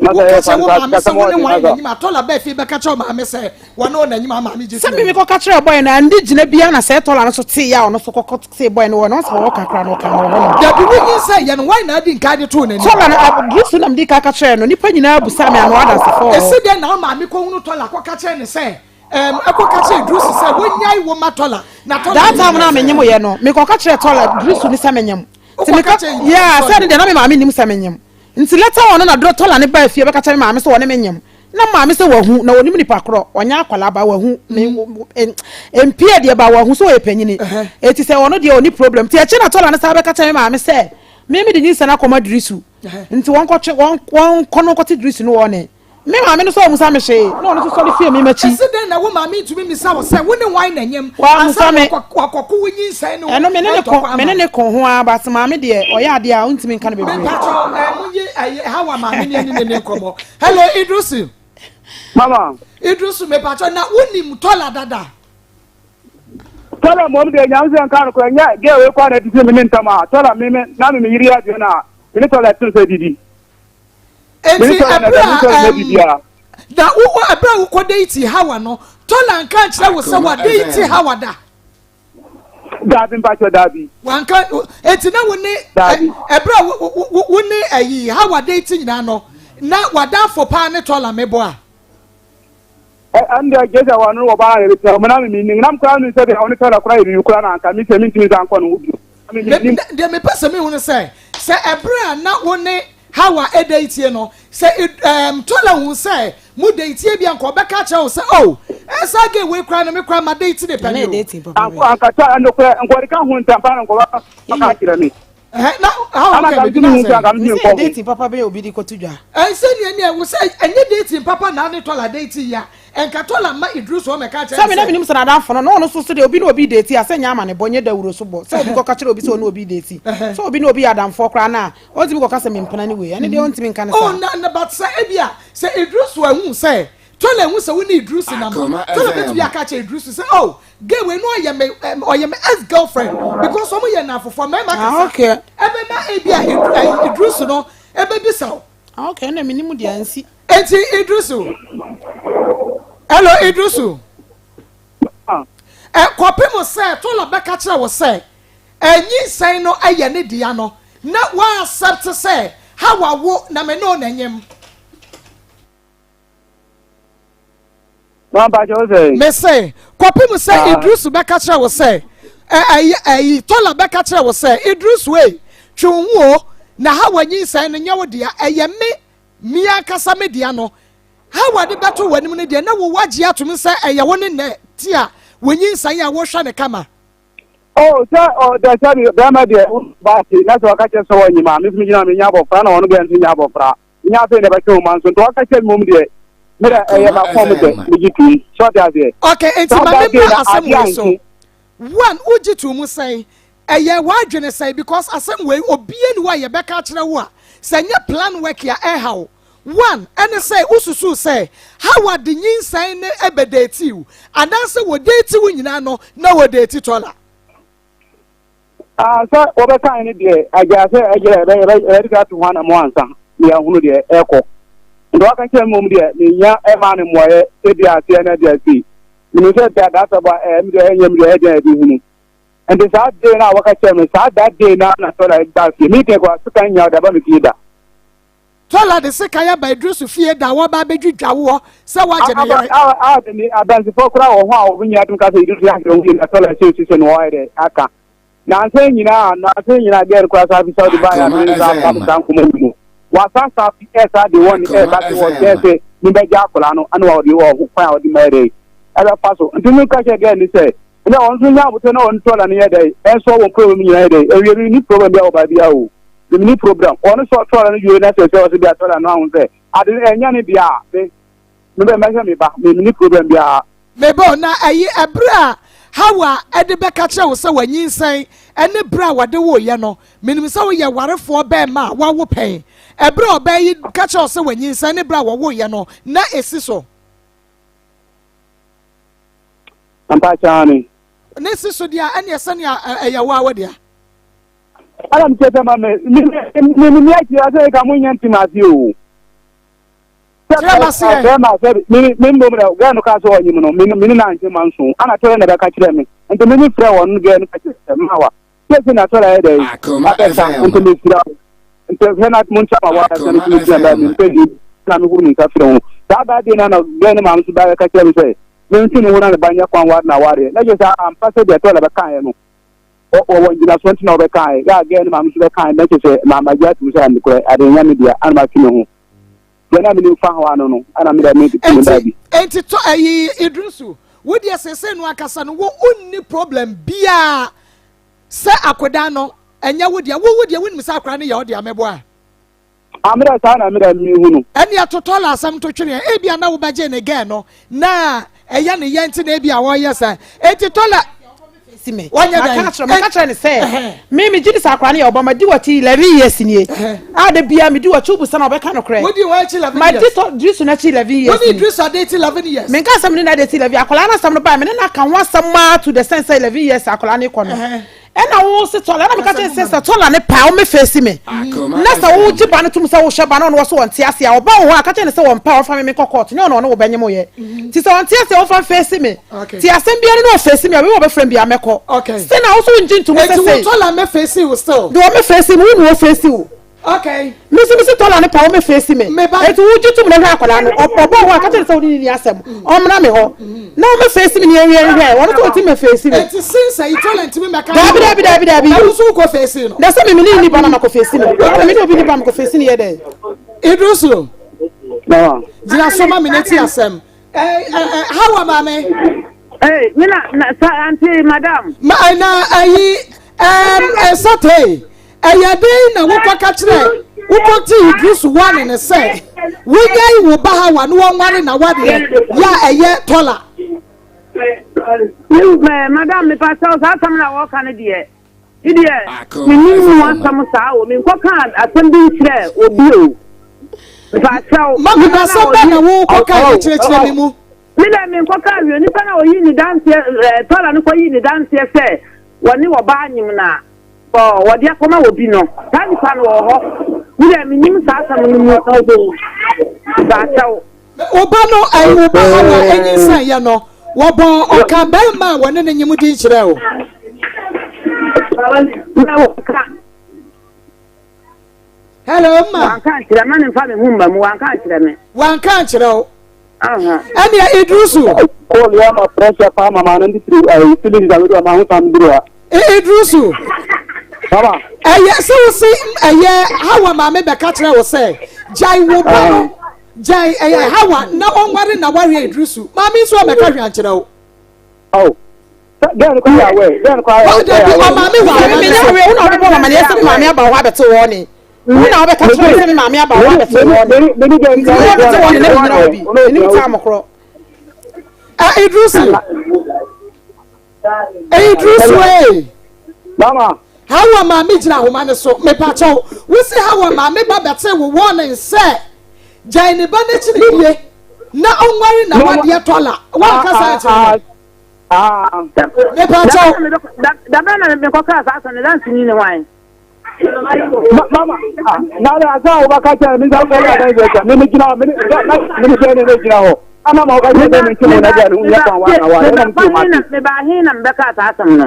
woka kyerɛ wo maame sɛ wo ne wɔn n'anim atɔla bɛɛ fie bɛka kyerɛ wo maame sɛ wɔne wo n'anim ama maame gye sɛ mimi kɔka kyerɛ bɔyɛ no ande gyina bia na sɛ tɔla no so tee ya ɔno so kɔkɔ tee bɔyɛ no wɔ no sɛ wɔwɔ kakra no ɔka no wɔ hɔ no dabi wonyi sɛ yɛ no wɔn na adi nka de too n'anim tɔla no abduru so nam di ka ka kyerɛ no nipa nyinaa busa me ano adansefo ɛsi dɛn na wo maame kɔhunu tɔla kɔka kyerɛ ne sɛ ɛkɔka kyerɛ Idrisu sɛ wonyae wo ma tɔla na tɔla that time na menyem yɛ no mekɔka kyerɛ tɔla Idrisu ne sɛ menyem nti meka yeah sɛ ne deɛ na me maame nim sɛ menyem Nti later on no na dɔ tɔla no baa fie bɛka kyerɛ me maame sɛ ɔne me nyem. Na maame sɛ wahu na ɔnim nipa korɔ, ɔnyɛ akwadaa ba wahu me mpie deɛ ba wahu sɛ ɔyɛ panyini. Eti sɛ ɔno deɛ ɔni problem. Nti akyire na tɔla no san bɛka kyerɛ me maame sɛ me mede nyinsɛn akɔma Dirisu. Nti wɔnkɔtwe wɔn wɔnkɔ no nkɔte Dirisu no wɔ ne. Me maame no sɛ ɔmmusa me hwee, na ɔno nso sɔre fie me m'akyi. Ese dɛn na wo maame ntumi mmisa wo sɛ wo ne hwan na nyem Wammusa ansa na me. wakɔko wo nyinsɛn no Ɛno me ne ne ko, ntɔkwa me ama ne wo? ne ko ho ara, but maame deɛ ɔyɛ adeɛ a ɔntumi nka no bebree. Mepakyɛw eh, monye eh, Hawa maame ne ɛne ne ne nkɔmmɔ. Hello, Idrisu. Mama. Idrisu, mepakyɛw, na wonim Tɔla dada? Tɔla mmom deɛ nyame sɛ nka no korɛ nyɛ gɛ wei kɔ na ɛte sɛ me ne ntam a tɔla me me na me me yere yɛ aduane a me ne tɔla ɛte sɛ didi. Enti ɛberɛ a ɛm, na wo ɛberɛ a wokɔ deeti Hawa no, Tola nka nkyerɛ wo sɛ wadeeti Hawa da? Daabi mpakyɛ daabi. Wanka, enti na wo ne ɛberɛ a wo wo ne ɛyi Hawa deeti nyinaa no, na wadanfo paa ne Tola meboa? Ɛnde gye sɛ wɔn wɔ baa yɛ bɛtena mu na me nim nam koraa nim sɛ deɛ ɔne Tola koraa yɛ biribi koraa na anka me sɛ mentumi nsa nkɔ ne ho bio. Deɛ mepɛ sɛ mehu no sɛ, sɛ ɛberɛ a na wo ne Hawa date no, sɛ um, Tola hu sɛ mo date bi a nka ɔbɛka akyerɛ wo sɛ, oh, eh, saa gay wei koraa no me koraa ma date ne pɛ ne o. Anka ta nokorɛ nkɔde ka ho ntampa no nkɔba ka kyerɛ me. Na Hawa ka biribi na sɛ. Mesɛ dating papa bɛyɛ obi de kɔto dwa. Ɛnsɛ nea nea wo sɛ ɛnyɛ dating papa na ne Tola date yi a, Nka Tola mma Idrisu ɔmmɛka akyerɛ no sɛ. Sɛ me na menim sɛ n'adamfo no, na ɔno nso so deɛ obi ne obi date a, sɛ nyɛ amanebɔ, nyɛ dawuro so bɔ, sɛ obi kɔka kyerɛ obi sɛ ɔne obi date, sɛ obi ne obi yɛ adamfoɔ koraa no a, ɔntumi kɔka sɛ mempena ne wei, ɛno deɛ ɔntumi nka no saa. Oh, na, na, but sɛ ebia, sɛ Idrisu ahu sɛ, Tola ahu sɛ wo ne Idrisu nam a, Tola bɛtumi aka akyerɛ Idrisu sɛ, oh, girl wei no ɔyɛ me, ɛm, ɔyɛ me ex-girlfriend, because wɔn yɛ nnamfofoɔ, mmarima Ah, kasa. okay. Ɛbɛma ebia Idri, ɛyi, Idrisu no ɛbɛbisa wo. Ah, okay, ɛnna menim deɛ ansi. Enti Idrisu, hello Idrisu, ɛ kɔpem sɛ Tola bɛka kyerɛ wo sɛ nyinsɛn no yɛ ne dea no, na wa accept sɛ Hawa wo na me ne wo na nyem. Me se, kɔpem sɛ Idrisu bɛka kyerɛ wo sɛ, ɛyi ɛyi Tola bɛka kyerɛ wo sɛ, Idrisu ei, twe wo ho o, na Hawa nyinsɛn no nyɛ wo dea, ɛyɛ me Me ankasa me dea no, Hawa de bɛto w'anim no deɛ, na wo woagye atom sɛ ɛyɛ wo ne nɛ ti a wonyinsɛn a wohwɛ no kama. Oh, sɛ ɔ dɛ sɛ bi bɛrima deɛ wo ba te na sɛ ɔka kyerɛ sɛ wɔnyim a, me nso megyina menya abɔfra na ɔno deɛ nso nya abɔfra. Nyɛ afei na ɛbɛtwe wo ma nso nti ɔka kyerɛ me mmom deɛ me dɛ ɛyɛ m'akɔn mu dɛ megye tom. So ɔte aseɛ? Okay, nti Saa ma that day memmra na asɛm adeɛ wei so. anke. One, wogye to mu sɛn? Ɛyɛ w'adwene sɛn? Because asɛm wei obia ni hɔ a yɛbɛka akyerɛ wo a sɛ ɛnyɛ plan work a ɛha wo. One, ɛne sɛ wosusuw sɛ Howard nyinsɛn no bɛdeeti wo anaasɛ wɔdeeti wo nyinaa no na wɔdeeti Tola? Ah, sɛ wɔbɛkae no deɛ agya sɛ ɛyɛ ɛbɛde ka to ho anamɔ ansa na yɛahunu deɛ ɛkɔ. Nti waka kyerɛ mmom deɛ menya ɛma no mmuaeɛ sɛ bi aseɛ na bi asie. Menim sɛ da that time a ɛɛ me deɛ ɛnyɛ me deɛ ɛyɛ den a ɛde hunu. Nti saa day no a wɔka kyerɛ me saa that day no ara na Tɔla baa fie. Me kɛn kɔ sekan nya ɔde aba me fie da. Tɔla de sekan aba Idrisu fie da a wɔba abɛdwidwa woɔ sɛ woagye ne yere. A a ne adansefoɔ koraa wɔ hɔ a wɔn nyinaa tumi ka sɛ Idrisu ahwɛ ho yie na Tɔla sɛ sɛ no wɔayɛ dɛ aka. Nansa yi nyinaa nansa yi nyinaa gɛɛ no koraa saa fi Saudi baeɛ a mene no saa saa saa nkɔmmɔ yi mu. Wasan saa fi ɛsaa de wɔn ɛɛka sɛ wɔkyɛɛ sɛ mebɛgye akwadaa no ɛna wɔde wɔ ho kwan a wɔde ma yɛ dɛ ɛbɛfa so. Nti meka kyerɛ gɛɛ no sɛ ɛnna wɔn nso nya abotire na wɔn tɔla no yɛ dɛ ɛnsɔ wɔn problem nyinaa yɛ dɛ ɛwie mi ni problem bi a wɔ baabi a o mi ni problem wɔn sɔ tɔla no wie na sɛ sɛ ɔsɛ bi a tɔla no ahun sɛ ade ɛnya ne deɛ a me me bɛ mɛhwɛ me ba me ni problem bi a. Mabel, na ɛyi ɛberɛ a Hawa de bɛka kyerɛ wo sɛ wanyinsɛn ɛne berɛ a wɔde woeɛ no, menim sɛ woyɛ warefoɔ bɛɛma a wawo pɛn. Ɛberɛ a ɔbaa yi ka kyerɛ wo sɛ wanyinsɛn ne berɛ a wɔwoeɛ no, na ɛsi so. Ampa aane. Ne si so deɛ a, ɛneɛ sɛnea ɛyɛ wo a wo dea. Ɛna mekyerɛ sɛ ma me me me me me akyi asɛ ka mo nyɛ ntim ase o. Kyerɛ m'aseɛ. Bɛrima sɛ me me mbom dɛ gɛɛ no kaa sɛ ɔnyim no me me ne no ankyɛ manso ana tɔrɛ na bɛka kyerɛ me nti me me frɛ wɔn gɛɛ no ka kyerɛ sɛ mawa sɛsɛ na tɔrɛ ayɛ dɛ abɛka nti mesira wo nti hwɛ na mo nkyɛn ma wɔn asɛm nti mekyerɛ bɛɛ me mpɛ bi na me huru me nsa frɛ ho saa baa deɛ na na gɛɛ no maame so baa bɛka kyerɛ me sɛ mentwe ne ho na ne ba nyɛ kwan ware na awareɛ na kyerɛ sɛ ampa sɛ deɛ tɔrɛ bɛkaeɛ no wɔwɔ ngyinasoɔ nti na wɔbɛkaeɛ yɛ a gɛɛ no maame so bɛkaeɛ na kyerɛ sɛ mamagye atom sɛ nokorɛ ade nyɛ me dea ana matwe me ho deɛ na menim fa ho ano no ɛna me deɛ me me baa bi. Enti tɔ ɛyi Idrisu wo deɛ seesei no ankasa no wo wonni problem biara sɛ akodaa no ɛnyɛ wo deɛ wo wo deɛ wonim sɛ akora no yɛ wo deɛ meboa. Ah me deɛ saa na me deɛ mehu no. Ɛnneɛ totɔ la asɛm to tweneɛ ebia na wobɛgye ne gɛɛ no na ɛyɛ ne yɛ nti na ebia wɔyɛ saa enti tɔ la si me. Wɔnyɛ dɛn? Maka kyerɛ maka kyerɛ ne sɛ me me gye di sɛ akora no yɛ ɔba ma di wɔkyi 11 years nie. A da bia me di wɔkyi wobusa na ɔbɛka no korɛ. Wodi wɔn akyi 11 years. Ma di tɔ Drisu n'akyi 11 years. Wodi Drisu ade ti 11 years. Me nka asɛm ne na de ti 11 akwadaa no asɛm no baa me ne na ka ho asɛm maa to the sense sɛ 11 years akwadaa no kɔ no. Ɛna wo se tɔla ɛna meka kyerɛ sɛ sɛ tɔla ne paa wo me face me na sɛ wo gye ba no tom sɛ wohwɛ ba no ɔno wɔ so wɔnte ase a ɔba wo hɔ a ka kyerɛ ne sɛ wɔn paa ɔmfa me menkɔ court nyɛ ɔno ɔne wo bɛnyem yɛ ti sɛ ɔnte ase a ɔmfa face me ti asɛm biara ne ɔface me a obi wɔ bɛfrɛ me bia mɛkɔ sɛ na wo so wongye ntom sɛ sei tɔla me face wo still de wɔ me face me wo na wɔ face wo Okay. Me nso mese tɔla ne pa wo me face me. Eti wo gye tom na hwɛ akwadaa no. Ɔbɔ ho a ka kyerɛ no sɛ wo ne ne ni asɛm. Ɔmmra me hɔ. Na wo me face me ne yɛnhwɛ nhwɛ. Ɔno nso ɔtumi me face me. Eti since ayi tɔla ntumi mɛka. Dabi dabi dabi dabi. Na wo nso wokɔ face no. Na sɛ me me ne ni ba na makɔ face no. Na me ne obi ni ba makɔ face no yɛ dɛn. Idrisu. Gyina so ma me ne ti asɛm. Hawa maame. Ee, me na na sa auntie madam. Ma na ayi ɛm ɛsate. Ɛyɛ dɛn na wokɔka kyerɛɛ wokɔte Idrisu warning no sɛ wonyae wo ba Hawa na wɔnware n'awadeɛ yɛ a ɛyɛ Tɔla? Madam mepakyɛw saa asɛm na wɔka no deɛ me deɛ menim mu asɛm saa o menkɔka asɛm bi nkyerɛ obi o mepakyɛw. Mami na asɛm bɛn na wokɔka yɛ kyerɛkyerɛ me mu. Me deɛ menkɔka awie nipa na ɔyi ne danseɛ Tɔla no kɔyi ne danseɛ sɛ wɔne wɔbaa nyim na Ɔ, wɔde akɔma obi no, saa nipa no ɔwɔ hɔ. Me deɛ mennim saa asɛm no mu baakyɛw. Wo ba no, ɛyi wo ba Hawa enyinsɛn yɛ no, wɔbɔɔ ɔka bɛrima a wɔne ne nyem din kyerɛɛ wo. Na wɔka. Hello, ma. Wanka ankyerɛ ma ne nfa me ho mma mu, wanka ankyerɛ me. Wanka ankyerɛ wo. Ɛnea Idrusu. Kɔɔl yɛ ama pressure paa ma maa no ndi tiri ɛyi feelings a wɛdu ama ho san duru ha. Idrusu. Baba. Ɛyɛ sɛ wo se ɛyɛ Hawa maame bɛka kyerɛ wo sɛ gyae wo ba no gyae ɛyɛ Hawa na ɔnware na wareɛ Idrusu maame nso ɔmɛka hwɛ ankyerɛ wo. Oh. Gɛn kɔ yɛ awɛ. Gɛn kɔ yɛ awɛ. Dabi ɔmaame wɔ ahoma ne so. Wo na wobɛbɔ mama ne sɛ me maame aba hɔ abɛte wɔ ne. Wo na wobɛka kyerɛ me sɛ me maame aba hɔ abɛte wɔ ne. Nti wo abɛte wɔ ne na menyina hɔ bi. Menim taa mokorɔ. Idrusu. Idrusu ee. Mama. Hawa maame gyina ahoma ne so. Mepakyɛw. Wo se Hawa maame ba bɛte wo wɔ ne nsɛ. Gyae ne ba n'akyiri die na ɔnware na wadeɛ tɔla. Wanka saa kyerɛ no. Mepakyɛw. Dabɛn na mekɔkaa saa asɛm no, danseni ne hwan? Mama, ah, na de asa a wobɛka kyerɛ me sɛ wobɛyɛ adan sɛ sɛ me gyina hɔ me ne me sɛ ne ne gyina hɔ ama ma woka kyerɛ sɛ me nti mo na deɛ ne ho nyɛ kwan wa na wa ɛna me ti ma te. Meba he na mebɛka saa asɛm no.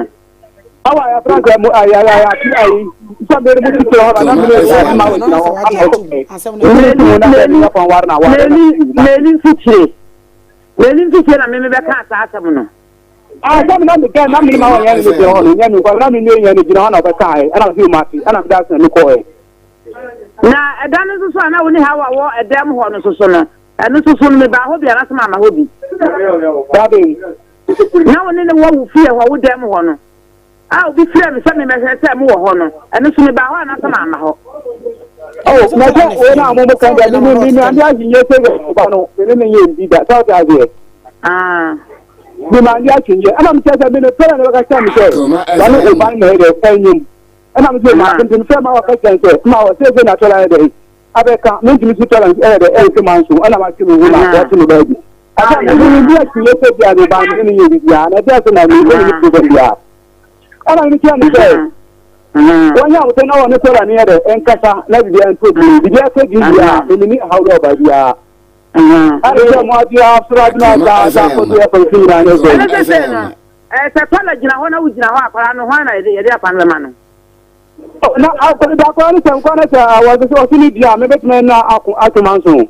Awa ya fura sɛ mo ayi ayi ayi ati ayi sɛ me mo ti kyerɛ hɔ na me ne sɛ ma wo gyina hɔ ama wo me nti mo na deɛ ne nyɛ kwan wa na wa ɛna me ti ma. Meli mfikyire meli mfikyire na me mebɛka saa asɛm no. Ah, sɛ me na me dɛn na me ma wɔnyɛ ne gyina hɔ no nyɛ me nkwa na me nua nyɛ ne gyina hɔ na ɔbɛka ɛ ɛna me ma ase ɛna me da ase na me kɔɔ ɛ. Na ɛda no nso so a na wo ne Hawa wɔ ɛdɛm hɔ no nso so no, ɛno nso so no mebaa hɔ bi anaasɛ mamma hɔ bi? Dabi. Na wo ne no wɔ wo fie hɔ, wo dɛm hɔ no, a obi frɛɛ me sɛ memmɛhwɛ sɛ mowɔ hɔ no, ɛno nso mebaa hɔ anaasɛ mamma hɔ? Oh, na sɛ wei na mo mo kan deɛ me me me ade ahyenyɛ sɛ ɔba no me ne ne yɛ ndi da sɛ ɔte aseɛ. Ah. Me ma ade ahyenyɛ ɛna me kyerɛ sɛ me ne pɛrɛ na bɛka kyerɛ me sɛ wɔne ɔban na ɛyɛ dɛ ɛnyɛ mu ɛna me sɛ ma nti me fɛ ma wɔka kyerɛ sɛ ma wɔ sɛ sɛ na tɔla yɛ dɛ abɛka me ntumi si tɔla ɛyɛ dɛ ɛnse ma nso ɛna ma te me ho na wɔte me baabi ɛsɛ me me bi ahyenyɛ sɛ bia me ban me ne yɛ biribiara na ɛsɛ sɛ na me ne ne problem biara ɛna me kyerɛ me sɛ wɔnyɛ awotɛ na wɔne tɔla ne yɛ dɛ ɛnkasa na biribiara nto bi biribiara sɛ biribiara me ne haw dɛ ɔba biara ɛne sɛ mo adi asoro adwuma saa saa akɔso yɛ fɛn fi nyinaa ne sɛ. Ɛne sɛ sɛ no sɛ tɔla gyina hɔ na wogyina hɔ akwadaa no hwan na yɛde yɛde akwadaa no bɛma no. Na akwadaa akwadaa no sɛ nkwa no sɛ wɔde sɛ ɔsi ne dua a mebɛtumi na ako atoma nso.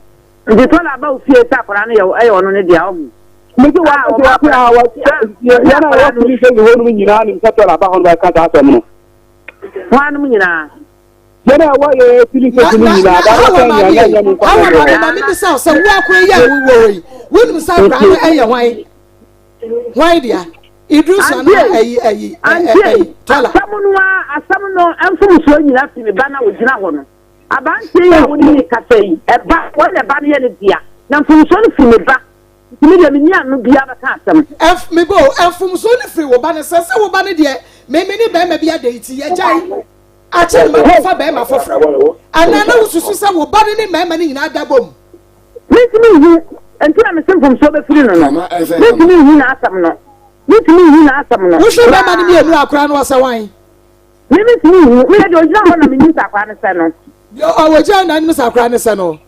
Nti tɔla aba wo fie sɛ akwadaa no yɛ ɛyɛ ɔno ne dea ɔho. Mese wɔn sɛ wɔte a wɔ yɛn a yɛwɔ fili sɛ hɔ nom nyinaa nim sɛ tɔla aba hɔ no bɛka saa asɛm no. Hwan nom nyinaa. Yɛn a ɛwɔ yɛ fili sɛ no nyinaa da Hawa maame yi Hawa maame maame bisa wo sɛ wo akora yi a wowɔ hɔ yi wonim sɛ akora no ɛyɛ hwan hwan dea Idris anaa ayi ayi ayi tɔla. Asɛm no a asɛm no mfomsoɔ nyinaa fi me ba na ogyina hɔ no abanteɛ yi a wo ne ne kasa yi ɛba wɔn na ɛba no yɛ ne dea na mfomsoɔ no fi me ba nti me deɛ menni ano biara bɛka asɛm. Ɛf me bo mfomsoɔ no firi wo ba no sɛ sɛ wo ba no deɛ me me ne bɛrima bi ada yi ti yɛgyae. Akyɛ no ma kɔfa barima foforɔ. Anaa na wosusu sɛ wo ba no ne mmarima no nyinaa da bom? Mentumi nhu nti na mese mfomsoɔ bɛfiri no no. Mentumi nhu n'asɛm no. Mentumi nhu n'asɛm no. Wohwɛ mmarima no mmienu a koraa no ɔsɛ wan? Me mentumi nhu. Me deɛ ɔgyina hɔ na menim sɛ akwadaa no sɛ no. Ɔgyina hɔ na anim sɛ akwadaa no sɛ no.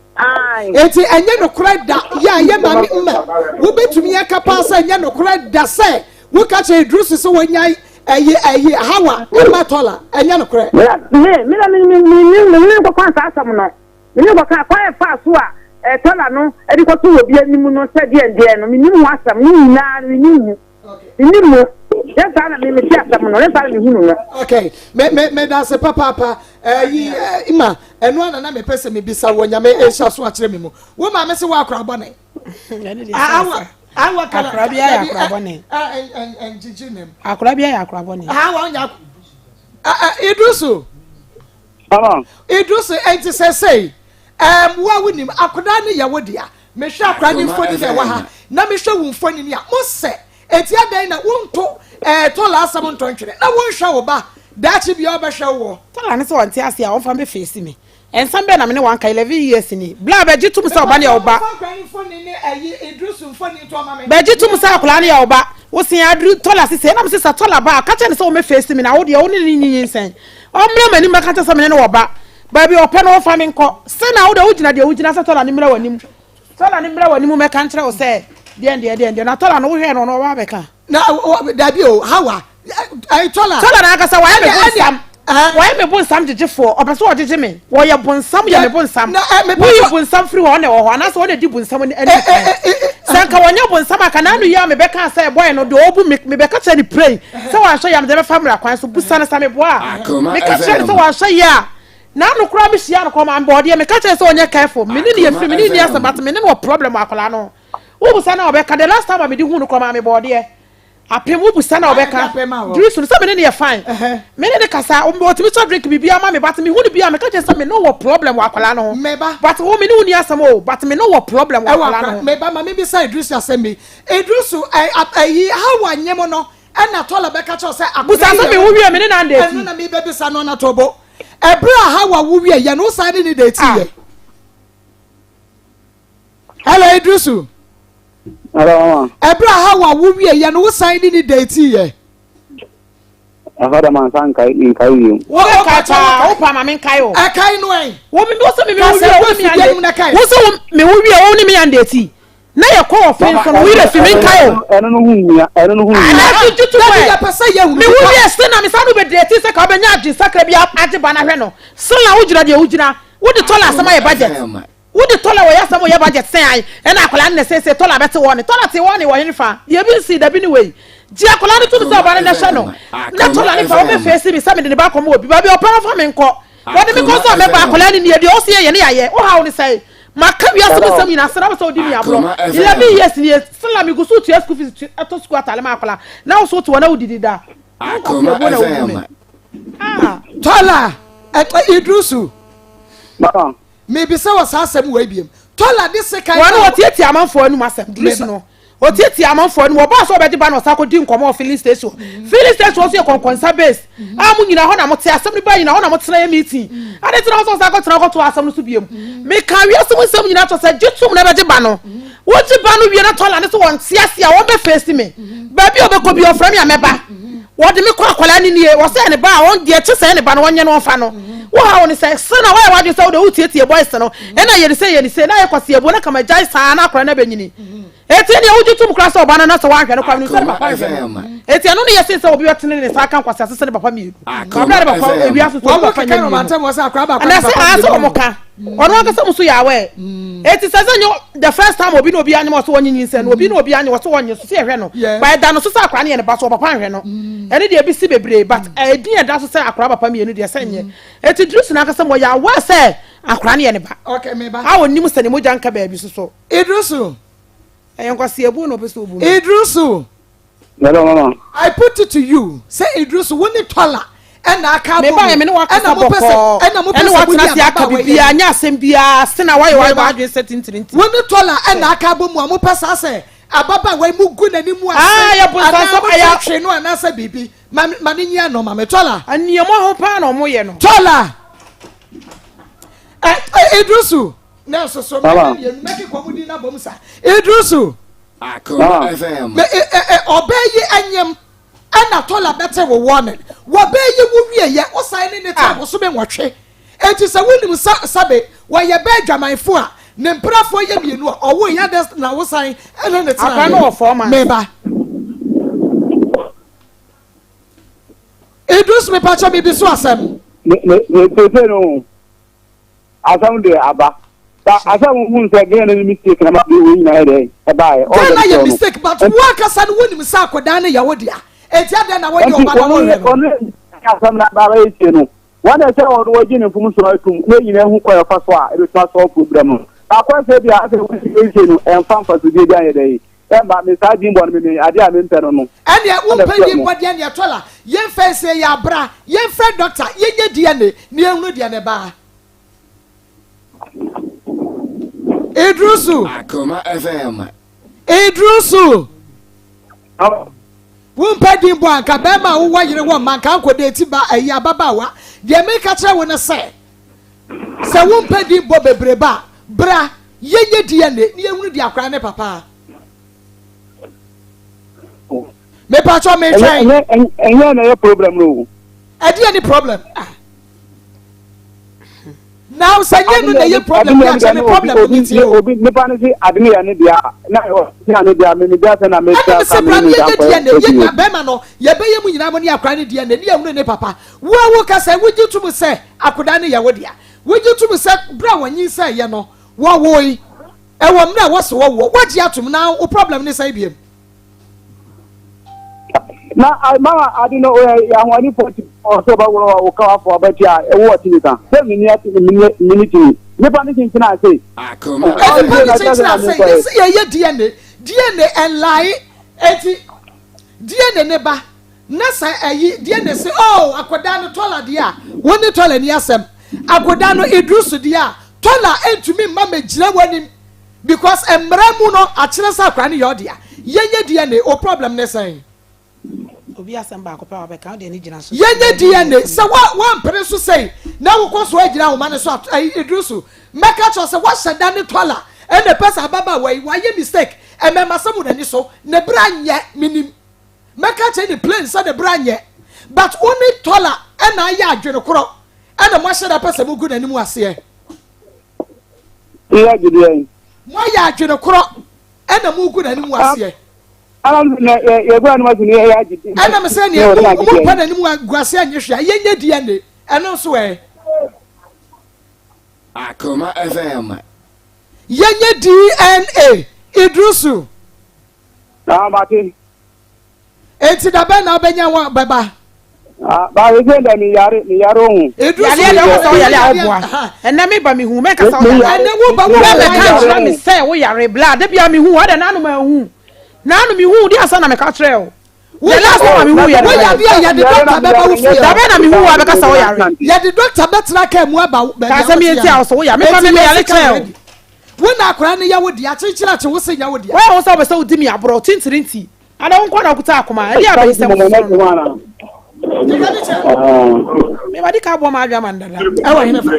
Enti ɛnyɛ nokorɛ da yɛ a yɛ maame mma wobɛtumi aka paa sɛ ɛnyɛ nokorɛ da sɛ woka kyerɛ Idrisu sɛ wɔnyae ɛyi ɛyi Hawa ɛma Tɔla ɛnyɛ nokorɛ. Me me na me me me me me nkɔka saa asɛm no me ne nkɔka kwan ɛfa so a Tɔla no ɛde kɔto wɔ bi anim no sɛ deɛ deɛ no menim ho asɛm ne nyinaa no menim ho. Nni mu. Nyɛ saa na me mete asɛm no, nyɛ saa na mehunu no. Okay, me me me da ase papaapa. Ɛyi eh, ima ɛno ana na mepɛ sɛ mebisa wɔ nyame nhyɛ so akyerɛ me mu. Wo maame se wɔ akora bɔne. Awa awa kala. Akora bi ayɛ akora bɔne. Ngyigyi nem. Akora bi ayɛ akora bɔne. Awa nya. Idusu. Idusu enti sɛ sɛi. Ɛm wo a wonim akora ne yɛ wo dea. Mehwɛ akwadaa no mfoni na ɛwɔ ha na mehwɛ wo mfonini a, mo sɛ, enti adɛn na wonto ɛɛ tɔla asɛm ntɔ ntwene na wonhwɛ wo ba daakye biara ɔbɛhwɛ woɔ. Tɔla no sɛ ɔnte aseɛ a ɔmfa mbɛ face me. Nsɛm bɛn na me ne wo anka 11 years ni. Bla bɛgye tom sɛ ɔba no yɛ wo ba. Bɛgye tom sɛ akwadaa no yɛ wo ba. Wo se aduru Tɔla sesei na me se sɛ Tɔla ba a ka kyerɛ no sɛ ɔmmɛ face me na wo deɛ wo ne no nyi nyinsɛn. Ɔmmra m'anim bɛka kyerɛ sɛ me ne no wɔ ba. Baabi a ɔpɛ no ɔmfa me nkɔ. Sɛ na wo deɛ wogyina deɛ wogyina sɛ tɔla no mmra w'anim. Tɔla no mmra w'anim mmɛka nkyerɛ wo sɛ deɛn deɛ deɛn deɛ. Na tɔla no wohwɛɛ no ɔno ɔba abɛka. Na dabi o Hawa ɛyi tɔla. Tɔla no ankasa wayɛ me bonsam. Wayɛ me bonsam gyegyefoɔ. Ɔpɛ sɛ ɔgyegye me. Wɔyɛ bonsam yɛ me bonsam. Woyi bonsam firi hɔ ɔna ɛwɔ hɔ anaasɛ ɔna ɛdi bonsam anim kan. Sɛ nka wɔnyɛ bonsam a ka n'ano yi a mebɛka sɛ boy no deɛ ɔbu me mebɛka kyerɛ no pray. Sɛ wanhwɛ yie a mede bɛfa mmara kwan so. Busa no sɛ meboa a. Meka kyerɛɛ no sɛ wanhwɛ yie a, n'ano koraa mehyia no koraa ɔma me bɔɔdeɛ. Meka kyerɛɛ no sɛ ɔnyɛ careful. Me ne no yɛ free, me ne no nni asɛm but me ne no wɔ problem wɔ akwadaa no ho. Wobusa no a ɔbɛka. The last time a mede huu no koraa ɔmaa me bɔɔdeɛ. Apem wobusa no a ɔbɛka. Dirisu no sɛ me ne no yɛ fine. Me ne no kasa, ɔtumi tɔ drink biribiara ma me but mehu no bio a meka kyerɛ no sɛ me ne wo wɔ problem wɔ akwadaa no ho. But wo me ne wo nni asɛm o but me ne wo wɔ problem wɔ akwadaa no ho. Meba ma mebisa Idrisu asɛm bi. Idrisu, ɛyi, how anyem no Ɛna Tola bɛka kyerɛ wo sɛ akwadaa Busa yi sɛ yɛ me wo wo wie me ne no andate. Ɛno na mebɛbisa no na Tobo. Ɛberɛ a Hawa wo wie yɛ no wo san ne ne date Ah. yɛ. Hello Idrisu. Hello mama. Ɛberɛ a Hawa wo wie yɛ no wo san ne ne date yɛ. Ɛhɔ dɛ mansa nkae menkae bio. Wo bɛ kae paa, wo paa ma menkae o. Ɛkae no ɛn. Wo me wo sɛ me me Ka wo sɛ wie wo wo ne me afidie ande. no mu na kae. Wo sɛ wo me wo wie wo ne me ande ti. Na yɛ kɔ wɔ fen so no wo yere fi menkae o. Ɛno no ho nhia, ɛno no ho nhia. Ana fi tutu Dabi ɛ. yɛpɛ sɛ yɛhunu Me wo because. wie still na me sa no bɛ date sɛ ka wo bɛ nya adwen sakra bi agye ba na hwɛ no. Still na wo gyina deɛ wo gyina. Wo de tɔla asɛm ayɛ budget. Wo de tɔla wɔ yɛ asɛm yɛ budget sɛn ae ɛna akwadaa no na seesei tɔla bɛte wɔne tɔla te wɔne wɔ hene fa deɛ ebi nsii dabi ne wei gye akwadaa no tom sɛ ɔba no na hwɛ no na tɔla ne fa wɔbɛ feesi me sɛ mede ne ba akɔma obi baabi ɔpɛ no fa me nkɔ wɔde me kɔ sɛ mɛba akwadaa no nie deɛ ɔsi yɛ yɛ ne yɛayɛ wo haw ne sɛe maka wiase mu nsɛm nyinaa sɛ na wɔ sɛ ɔdi mi aborɔ 11 years nie sɛ la megu so tua school fees ɛtɔ school atale ma akwadaa na wo so wote hɔ na wodidi da Akoma FM. Ah. Tɔla Idrusu. Mama. Mebisa wɔ saa asɛm wei biem. Tɔla de sekan Wɔn ba. wɔtiatia amanfoɔ anum asɛm Idris no ɔtiatia amanfoɔ anum ɔbaa sɛ ɔbɛgye ba na ɔsan kɔdi nkɔmmɔ wɔ filling station filling station nso yɛ kɔnkɔnsa base a mo nyina hɔ na mote asɛm no ba nyina hɔ na motena yɛ meeting ade tena hɔ sɛ ɔsan kɔtena kɔto asɛm no so biom meka wiase mu nsɛm nyina kyɛ sɛ gye tom na bɛgye ba no wogye ba no wie na tɔla ne sɛ wɔnte ase a wɔbɛfeesi me baabi a ɔbɛkɔ bi ɔfrɛ me a mɛba Wɔde me kɔ akwadaa no nie, wɔsɛ ne ba a wɔn deɛ kye sɛ ne ba no wɔnyɛ no wɔmfa no. Wo haw ne sɛ, sɛ na woayɛ w'adwene sɛ wode wotietie boys no, ɛna yɛ ne sei yɛ ne sei, na ayɛ kwasi abuo na kama gyae saa na akwadaa no abɛnyini. Eti ɛneɛ wogye tom koraa sɛ ɔba no na sɛ woanhwɛ no koraa menim sɛ ne papa nhwɛ no. Eti ɛno ne yɛ sen sɛ obi bɛtene ne nsa aka nkwasi ase sɛ ne papa mmienu. Wabra ne papa ewiase so obi papa nyɛ mmienu. Anaasɛ aa sɛ wɔn ka. Ɔno ankasa mu so yɛ aware. Eti sɛ sɛ nyɛ the first time obi na obi anyem ɔsɛ wɔnye nyinsɛn no obi na obi anyem ɔsɛ wɔnye so sɛ yɛhwɛ no but ɛda no so sɛ akora no yɛ ne ba so ɔpapa nhwɛ no ɛne deɛ ebi si bebree but ɛdin ɛda so sɛ akora papa mmienu deɛ sɛ nyɛ eti Idris no ankasa mu ɔyɛ aware sɛ akora no yɛ ne ba a onim sɛ ne mogya nka baabi so so. Idrisu. Ɛyɛ nkwasiabuo na ɔpɛ sɛ obu no. Idrisu. Hello mama. I put it to you sɛ Idrisu wo ne Tɔla ɛna aka abɔ mu ɛna mo pɛ sɛ ɛna mo pɛ sɛ mo di ababaawa yi ɛni nyɛ asɛm biara se na wayɛ wayɛ wadwene sɛ tintirinti. Wo ne Tɔla ɛna aka abɔ mu a mo pɛ saa sɛ ababaawa yi mo gu n'anim ase anaa mo twetwe no anaasɛ biribi ma ma ne nyi ano ma me Tɔla. Nneɛma ho paa na ɔmo yɛ no. Tɔla ɛ ɛ Idrisu na nso so mɛka mmienu mɛkeka ɔmo din abɔ mu sa Idrisu. Akoma FM. Me e e e ɔbaa yi anyem ɛna tɔla bɛte wo warning. Wɔbaa yi wo wie yɛ wo san ne ne tena bosome nwɔtwe. Enti sɛ wonim sɛ sɛbe wɔyɛ bɛ adwamanfo a ne mprafoɔ yɛ mmienu a ɔwo yɛ dɛ na wo san ne ne tena Akora no wɔ 4 months. Meba. Idris mepakyɛ me bi so asɛm. Me me me sese no. Asɛm deɛ aba. Ba asɛm wo hun sɛ Ghana ne mistake na ma de wei nyinaa yɛ dɛ ɛbaeɛ. Ɔn Ghana sɛ yɛ no. mistake but wo ankasa no wonim sɛ akɔdaa no yɛ wo dea enti adɛn na wonyɛ Nti ɔba na wɔn wonhwɛ no. wɔn asɛm na aba abɛyɛ sie no. Wɔn na ɛsɛ wɔn wɔgye ne mfomsoɔ atum na nyinaa hu kwan ɛfa so a ɛbɛtumi asɔɔ problem no. Baako sɛ bi a asɛ wɔn sie no ɛmfa mfasodeɛ bi anyɛ dɛ ɛmba me saa din bɔ no me me adeɛ a mempɛ no no. Ɛneɛ Ɛna wompɛ ɛfrɛ din mo. bɔ deɛ neɛ tɔla yɛmfa nsie yɛ abra yɛmfrɛ doctor yɛnyɛ DNA na yɛnhunu deɛ ne baa. Idrusu. Akoma FM. Idrusu. Wompɛ din bɔ anka bɛrima a wowɔ yere wɔ mma nka nkɔ deeti ba ayi ababaawa. Deɛ meka kyerɛ wo ne sɛ sɛ wompɛ din bɔ bebrebe a bra yɛnyɛ DNA na yɛhunu deɛ akwadaa ne papa. Mepatwɔ metwɛn. Ɛnyɛ na ɛyɛ problem no o. Ɛdeɛ ne problem. Ah. Now sɛ nyɛ no na ɛyɛ problem bi akyɛ me problem no ne tie o. Obi nipa no se ade no yɛ ne dea na ɔse ne dea me me dea sɛ na me Ɛna me se bra ne yɛnyɛ DNA yɛ nua bɛrima no yɛbɛyɛ mu nyinaa mo ne akora ne DNA ne yɛhunu ne papa. Wo a wo ka sɛ wogye tom sɛ akodaa no yɛ wo dea. Wogye tom sɛ berɛ a wɔnyinsɛn yɛ no wɔwoe ɛwɔ mmerɛ a wɔse wɔwoɔ woagye atom na wo problem ne sɛn biom. Na mama ade no ɛ ahoɔden fo ti ɔsɛ ɔbɛworɔ wo ka wafo abati a ɛwɔ ɔtumi ka sɛ meni ati meni meni tumi nipa ne kyenkyen ase. Nipa ne kyenkyen ase yɛsi yɛyɛ DNA DNA ɛnlae eti DNA ne ba na sɛ ɛyi DNA se oh akɔdaa no tɔla deɛ a wɔn ne tɔla ni asɛm akɔdaa no idrusu deɛ a tɔla ntumi mma mɛgyina wɔn anim. Because mmara mu no akyerɛ sɛ akwadaa no yɛ ɔdea. Yɛnyɛ DNA, wo problem ne sɛn? Obi asɛm baako pɛ a wabɛka, wode ani gyina so. Yɛnyɛ DNA, sɛ woampene so sei na wokɔ so agyina ahoma no so a, ɛduru so. Mɛka kyerɛ sɛ woahyɛ da ne tɔla ɛna ɛpɛ sɛ ababaawa yi, wayɛ mistake, ɛmɛmasɛm wɔ n'ani so, ne bra nyɛ, menim. Mɛka akyerɛ no plain sɛ ne bra nyɛ. But wo ne Tɔla ɛna ayɛ adwene korɔ ɛna mo ahyɛ da pɛ sɛ mo gu n'anim aseɛ. Yɛ adwene. Mo ayɛ adwene korɔ ɛna mo gu n'anim aseɛ. Ɛna me sɛ neɛ mo mpɛ n'anim gu aseɛ nye hwee a yɛnyɛ DNA ɛno nso ɛ. Akoma FM. Yɛnyɛ DNA Idrusu. Ah, mate. Enti da bɛn na wobɛnya wɔn bɛba? Ah, ba sɛ dɛ meyare meyare ohu. Idrusu Yareɛ deɛ wokasa woyare a woboa. Ɛnɛ me ba mehu mɛnkasa woyare. Ɛnɛ wo ba wo Mɛmɛka nkyerɛ me sɛ woyare bla da bia mehu adɛ nanom anhu. Nanom mehu di ansa na meka kyerɛ wo. The last time a mehu yɛ Wo yadeɛ a yɛde dɔkta bɛba wo fie. Da bɛn na mehu wo a bɛka sɛ woyare. Yɛde dɔkta bɛtena kaa mu aba baabi Ka a asɛm wote yi nti a wo so woyare. Me kora me meyare kyɛn wo. Wo na akwadaa no yɛ wo dea kyekyere akye wo se nyɛ wo dea. Woayɛ wo sɛ wopɛ sɛ wodi me aborɔ tintiri nti. Ada wo nko na wokuta akoma. Ɛdeɛ abayisɛm foforɔ no. Me madi ka abɔ m'adwene ama no dada. Ɛwɔ hene fa.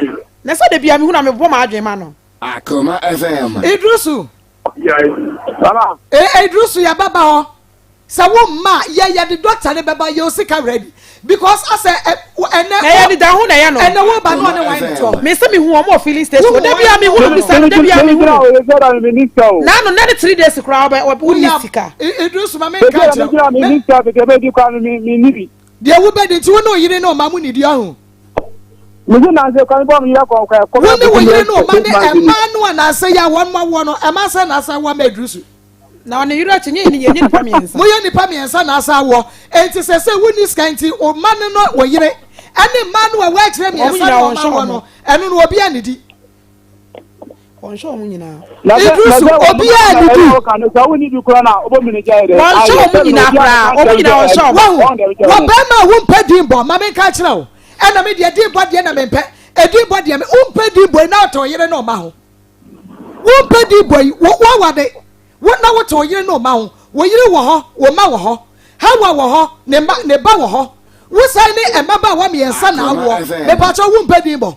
Na sɛ da bia mehu na mebɔ m'adwene ma no. Akoma FM. Idrusu. Eh, Idrusu yɛ bɛba hɔ. Sɛ wo mma yɛ yɛde doctor ne bɛba yɛ osika ready because asɛ ɛnɛ. Na yɛ ne da ho na ɛyɛ no. Ɛnɛ wo ba no ɔne wan ne toɔ. Me se me hu wɔn wɔ filling station. Da bia me hu no bisa no da bia me hu no. Na ano na ne 3 days koraa ɔbɛ wo ni sika. Idrusu ma me nka kyerɛ. Deɛ wo bɛdi nti wo ne oyere ne ɔma mo nidi ɔho. Wo ne wo yere ne ɔma ne ɛmaa no a nansɛ yɛ a wɔn ma woɔ no ɛmaa sɛ nansɛ woɔ ma Idrusu. Na ɔne yere akyi nye yɛ nye nipa mmiɛnsa. Moyɛ nipa mmiɛnsa na asa awoɔ. Enti sɛ sɛ wonni sika nti wo mma no no wo yere ɛne mmaa no a wɔakyerɛ mmiɛnsa na wɔn awoɔ no ɛno no obiara nnidi. Wɔnhwɛ wɔn nyinaa. Idrisu obiara nnidi. Wɔnhwɛ wɔn nyinaa koraa wɔn nyinaa wɔnhwɛ wɔn. Wahu wɔ bɛrima a wompɛ din bɔ ma menka kyerɛ wo ɛna me deɛ din bɔ deɛ na mempɛ edin bɔ deɛ me wompɛ din bɔ yi na ɔtɔ yere na ɔma ho. Wompɛ din bɔ yi, wo woaware, wo na wote wo yere ne wo mma ho. Wo yere wɔ hɔ, wo mma wɔ hɔ. Hawa wɔ hɔ, ne mma, ne ba wɔ hɔ. Wo san ne mmabaawa mmiɛnsa na Akoma awoɔ. FM. Mepakyɛw, wompɛ din bɔ?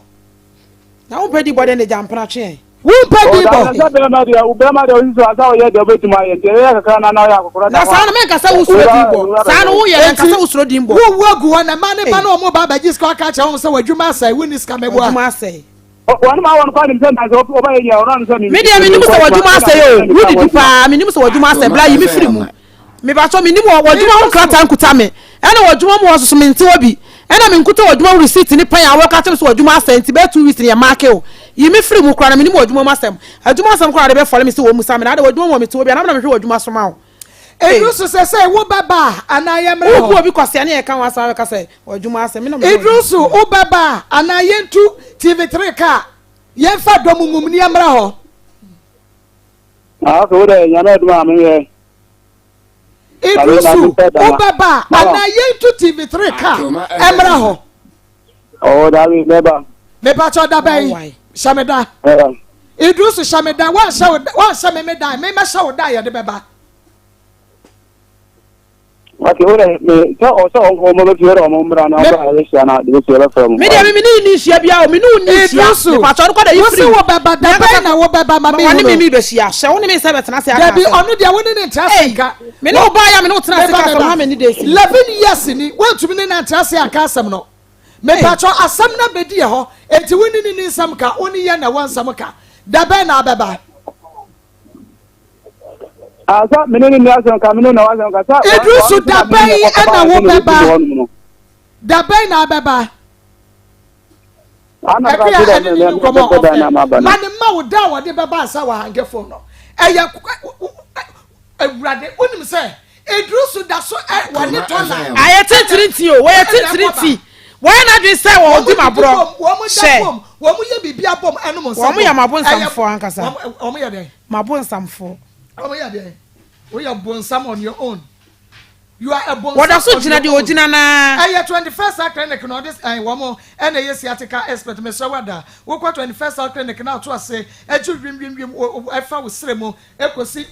Na wompɛ din bɔ dɛn de gya mpena twe ɛ? Wompɛ din bɔ? Sɛ bɛrima deɛ, wo bɛrima deɛ wosi so ansa ɔyɛ deɛ ɔbɛtumi ayɛ nti ɛyɛ kakra na na ɔyɛ akɔkora Na saa no menka sɛ wosuro din bɔ. Saa no woyɛ na nka sɛ wosuro din bɔ. Wowu agu hɔ na mma ne ba ne wɔn ba abɛgye sika aka akyerɛ wɔn sɛ w'adwuma asɛe, wonni sika mɛboa. W'adwuma asɛe. Me deɛ menim sɛ w'adwuma asɛe o, wodidi paa, menim sɛ w'adwuma asɛe, bla yi me firi mu. Mepakyɛw menim wɔ w'adwuma ho nkrataa nkuta me, ɛna w'adwuma mu hɔ nso so mente hɔ bi, ɛna menkuta w'adwuma ho receipt ne pɛn a wɔka kyerɛ me sɛ w'adwuma asɛe nti bɛyɛ 2 weeks ni yɛ marke o, yi me firi mu koraa na menim w'adwuma mu asɛm, adwuma asɛm koraa de bɛfɔle me sɛ wɔmmisa me na adɛ w'adwuma mu hɔ mete hɔ bi a na me na mehwɛ w'adwuma so ma wo. Ɛduru so sɛ sɛ wobɛba a anaa yɛmmrɛ hɔ. Wobu obi kwasea ne yɛka ho asɛm abɛka sɛ w'adwuma asɛm. Me na mehwɛ Ɛduru so wobɛba a anaa yɛntu TV3 kaa yɛmfa dɔm mmom ne yɛmmra hɔ. Ah, okay, wo dɛ nyame adum a meyɛ. Ɛduru so wobɛba a anaa yɛntu TV3 kaa ɛmmra hɔ. Ɔwɔ dabi mɛba. Mepakyɛw da bɛn? Hyɛ me da. Idrisu hyɛ me da wanhyɛ wo wanhyɛ me me da me mɛhyɛ wo da yɛde bɛba. Wate wo dɛ me sɛ ɔsɛ ɔmo bɛ fi ɔmo mmra na ɔbɛ ayɛ hyia na de bɛ fi ɛbɛ fɛ mo. Me deɛ me ne ni nhyia bia o me ne wo ni nhyia. Idrisu Mepakyɛw no kɔ da yi wosi firi. wo bɛba da bɛn na wo bɛba ma me Ɔne me hunu. mi bɛ hyia hyɛ wo ne me sɛ bɛ tena ase aka Dabi asɛm. ɔno deɛ wo ne ne ntra ase nka. Me ne wo baa ya me ne wo tena ase ka asɛm how many days. 11 years ni wontumi ne no antra ase anka asɛm no. Mepakyɛw asɛm no abɛdi yɛ hɔ enti wo ne no ni nsɛm ka wo ne yɛn na ɛwɔ nsɛm ka da bɛn na abɛba. Ah, sɛ me ne no ni asɛm ka me ne no na ɛwɔ asɛm ka sɛ. Idrisu da bɛn na wo bɛba da bɛn na abɛba. Ɛbi a ɛne ne ni nkɔmɔ ɔfɛ ma ne ma wo da a wɔde bɛba ansa wɔ hange phone no ɛyɛ awurade wonim sɛ Idrisu da so ɛ wɔ ne tɔ la. Ayɛ tintirinti o, wɔyɛ tintirinti. Wɔyɛ n'adwene sɛ wɔdi ma borɔ. Hyɛ. Wɔn yɛ biribi abom ɛnom nsa bom. Wɔn yɛ mabonsamfoɔ ankasa. Wɔn yɛ dɛn? Mabonsamfoɔ. Wɔn yɛ dɛn? Woyɛ bonsam on your own. You are a bonsam Wɔda so gyina deɛ wɔgyina no ara. Ɛyɛ 21st Health Clinic na ɔde ɛn wɔn ɛna ɛyɛ sciatica expert mesrɛ wo ada wokɔ 21st Health Clinic na ato ase ɛgye wiem wiem wiem ɛfa wo srɛ mu ɛkɔsi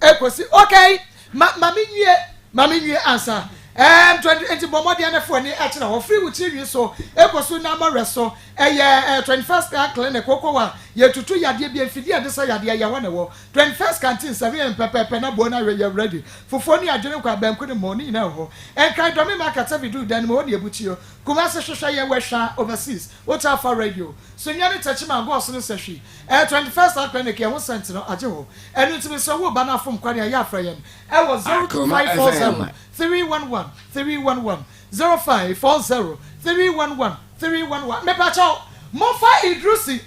ɛkɔsi okay ma ma me nwie ma me nwie ansa. Ɛɛm 20 enti bɔ mmɔden na fa w'ani kyerɛ hɔ. Firi wo tiri nwi so kɔsi n'amɔwerɛ so. Ɛyɛ eh, 21st Star Clinic. Wokɔ hɔ a, yɛtutu yadeɛ bi, mfidie a yɛde sa yadeɛ, ɛyɛ hɔ na ɛwɔ. 21st Canteen, 7am pɛpɛɛpɛ na buo no awe, yɛ ready. Fufuo ne adwene nkwa, banku ne mo, ne nyinaa wɔ hɔ. Nkran Dɔme Market, Sɛbi dan no mu, hɔ na yɛbutuo. Kumasi hwehwɛ yɛn wɔ Ɛhwa Overseas, Wotaa fa radio. Sunyani Techiman Goss no sɛ hwi. Ɛyɛ 21st Star Clinic, yɛn ho sɛnti no agye hɔ. Ɛno nti mesrɛ wo ba no afom kwan a, yɛ a frɛ yɛn ɛwɔ Akoma 0540 FM. 311 311, 0540 311 311. Mepakyɛw, momfa Idrusi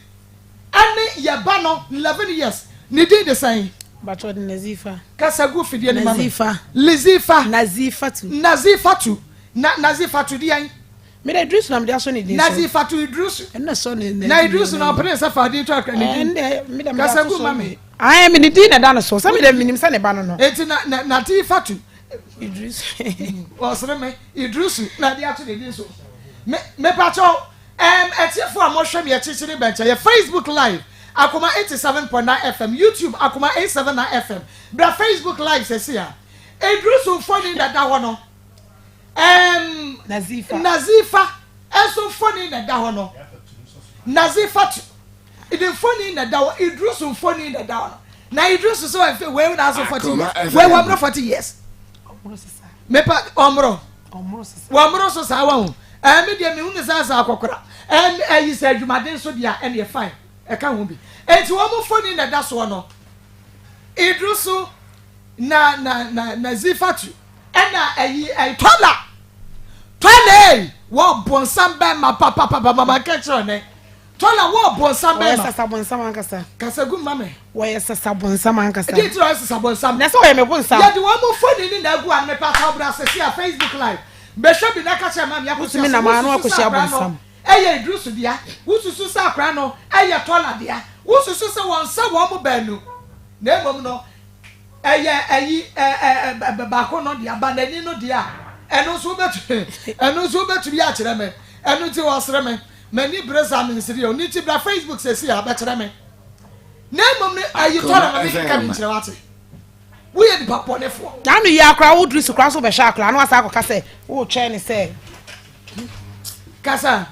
ɛne yɛ ba no 11 years, ne din de sɛn? Mpakyɛw de Nazifa. Kasa gu fidie no ma me. Nazifa. Lizifa. Nazifatu. Nazifatu. Na Nazifatu deɛn? Me de Idrisu na mede asɔ ne din so. Nazifatu Idrisu. Ɛno na sɔ ne Na Idrisu na ɔpene sɛ fa din to akra ne din. Ɛnde me de mede Kasa ato gu so ma me. Ae me ne din na ɛda no so. Sɛ me de menim sɛ ne ba no no. Enti na na Nazifatu Idrisu. Ɔsere me Idrisu na de ato ne din so. Me mepakyɛw ɛm atiefo a mohwɛ me akyirikyiri bɛnkyɛ yɛ Facebook live Akoma 87.9 FM YouTube Akoma 879 FM bra Facebook live sɛsi a Idrisu mfoni na ɛda hɔ no. Ɛm Nazifa. Nazifa nso mfoni na ɛda hɔ no. Nazifa tu. Ne mfoni na ɛda hɔ. Idrisu mfoni na ɛda hɔ no. Na Idrisu sɛ wɔn wei na aso 40 Akoma years. Wei FM. wɔn 40 years. Ɔmoro sesa. Mepa ɔmoro. Ɔmoro sesa. Wɔmoro so saa wɔn ho. Ɛɛ me deɛ mehu ne sɛ sɛ akɔkora. Ɛm ɛyi sɛ adwumaden so deɛ ɛne yɛ fine. Ɛka ho bi. Enti wɔn mfoni na ɛda soɔ no. Idrisu na na na Nazifatu ɛna ɛyi ɛyi tɔla tɔla ei wɔ bonsam bɛma papapapa mama kɛkyerɛ ne tɔla wɔ bonsam Wɔyɛ bɛma sasa bonsam ankasa. kasagu ma me Wɔyɛ sasa bonsam ankasa. ɛdi ti ɔyɛ sasa bonsam Na sɛ ɔyɛ me bonsam. yɛde wɔn mo foni ne na agu ano mepa kyɛw bra sɛsi a Facebook live bɛhwɛ bi na ka kyerɛ maame akosua Wotumi sɛ nam ano wosusu sɛ akɔhyia akora no bonsam. ɛyɛ Idrisu dea wosusu sɛ akora no ɛyɛ tɔla dea wosusu sɛ wɔn nsa wɔn mo baanu na mmom no ɛyɛ ɛyi ɛ ɛ baako no deɛ ba n'ani no deɛ a ɛno nso wobɛtumi ɛno nso wobɛtumi akyerɛ me ɛno nti wɔsere me m'ani bere saa me nsere o ne ti bra Facebook sɛsi a bɛkyerɛ me na mmom no ɛyi tɔla na mekeka me nkyerɛ wate woyɛ nipa bɔnefoɔ. N'ano yi akora wo Idrisu kora so bɛhwɛ akora no asa akɔka sɛ wotwɛn ne sɛ kasa.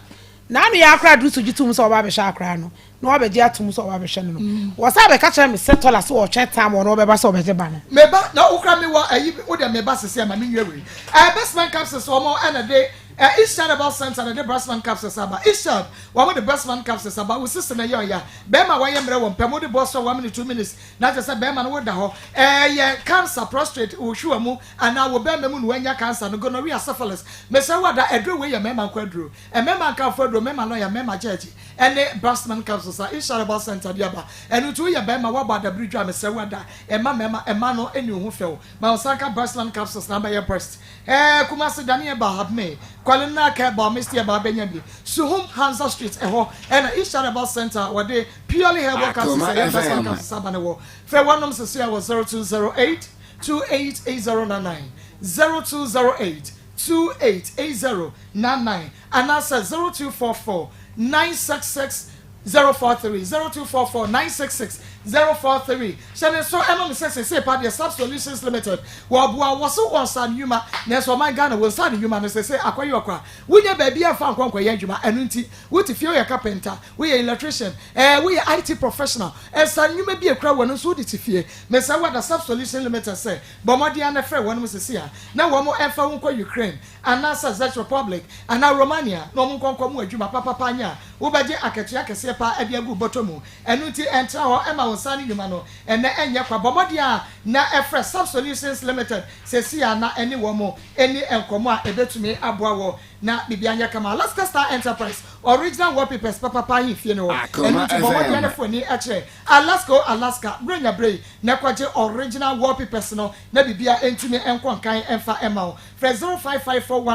N'ano yi akora Idrisu gye tom sɛ ɔba abɛhwɛ akora no na wabɛgye atom sɛ ɔba abɛhwɛ no no wɔsa abɛka kyerɛ me sɛ tɔla sɛ wɔtwɛn tam wɔ no wɔbɛba sɛ ɔbɛgye ba no. Meba na wokura me wɔ ayi wo deɛ meba sisi ama me nwie wei ɛɛ Bestman capsules wɔn ɛna de ɛɛ East Herbal Center na de Bestman capsules aba East Herb wɔn de Bestman capsules aba wo sisi na ɛyɛ ɔya bɛrima wɔyɛ mmerɛ wɔ mpɛ mo de bɔ so 1 minute 2 minutes na kyerɛ sɛ bɛrima no woda hɔ ɛyɛ cancer prostate wo hwiwa mu anaa wo bɛrima mu na wanya cancer no gonorrhea syphilis mesɛ wada aduro wei yɛ mmarima nko aduro mmarima nkamfo aduro mmarima lawyer mmarima judge ɛne Bestman capsules a East Herbal Center de aba ɛno nti woyɛ bɛrima woabɔ adabere dwa mesɛ wada ɛma mmarima ɛma no ɛni wo ho fɛw ma wo sanka Bestman capsules na bɛyɛ breast Kumasi Daniel ba habme Kwale na kɛba Misty ɛba bɛnya bi Suhum Hansa Street ɛhɔ ɛna East Herbal Center wɔde purely herbal capsules Akoma ɛyɛ Bestman FM. capsules aba ne wɔ fɛ wɔnom sisi a wɔ 0208 288099 0208 288099 anaasɛ 0244 966 043 0244 966 043 hyɛ ne nso ɛma me sɛ sese pa deɛ Sub Solutions Limited wɔboa wɔ so wɔ nsa nnwuma nanso ɔman Ghana wɔ nsa nnwuma no sese akɔyɛ ɔkora wonya baabi a mfa nkɔ nkɔyɛ adwuma ɛno nti wote fie woyɛ carpenter woyɛ electrician woyɛ IT professional ɛnsa nnwuma bi ekura wɔ no nso wode te fie mesɛ wada Sub Solution Limited sɛ bɔ mmɔden a na frɛ wɔn sese a na wɔn ɛmfa wo nkɔ Ukraine anaasɛ Czech Republic anaa Romania na wɔn nkɔnkɔ mu adwuma papapa anya a wobɛgye akatua kɛseɛ paa ɛde agu bɔtɔ mu ɛno nti ɛntra hɔ ɛma wo nsa ne nnwuma no ɛnɛ ɛnyɛ kwa bɔ mmɔden a na ɛfrɛ Sub Solutions Limited sɛsi a na ɛne wɔn mo ɛni nkɔmɔ a ɛbɛtumi aboa wɔ na biribi anyɛ kama Alaska Star Enterprise original wallpapers papapa ahemfie no hɔ ɛno Akoma nti bɔ mmɔden FM. ne fo ani ɛkyerɛ Alaska o Alaska buronya bere na ɛkɔgye original wallpapers no na biribia ɛntumi ɛnkɔ nkan ɛmfa ɛma wo frɛ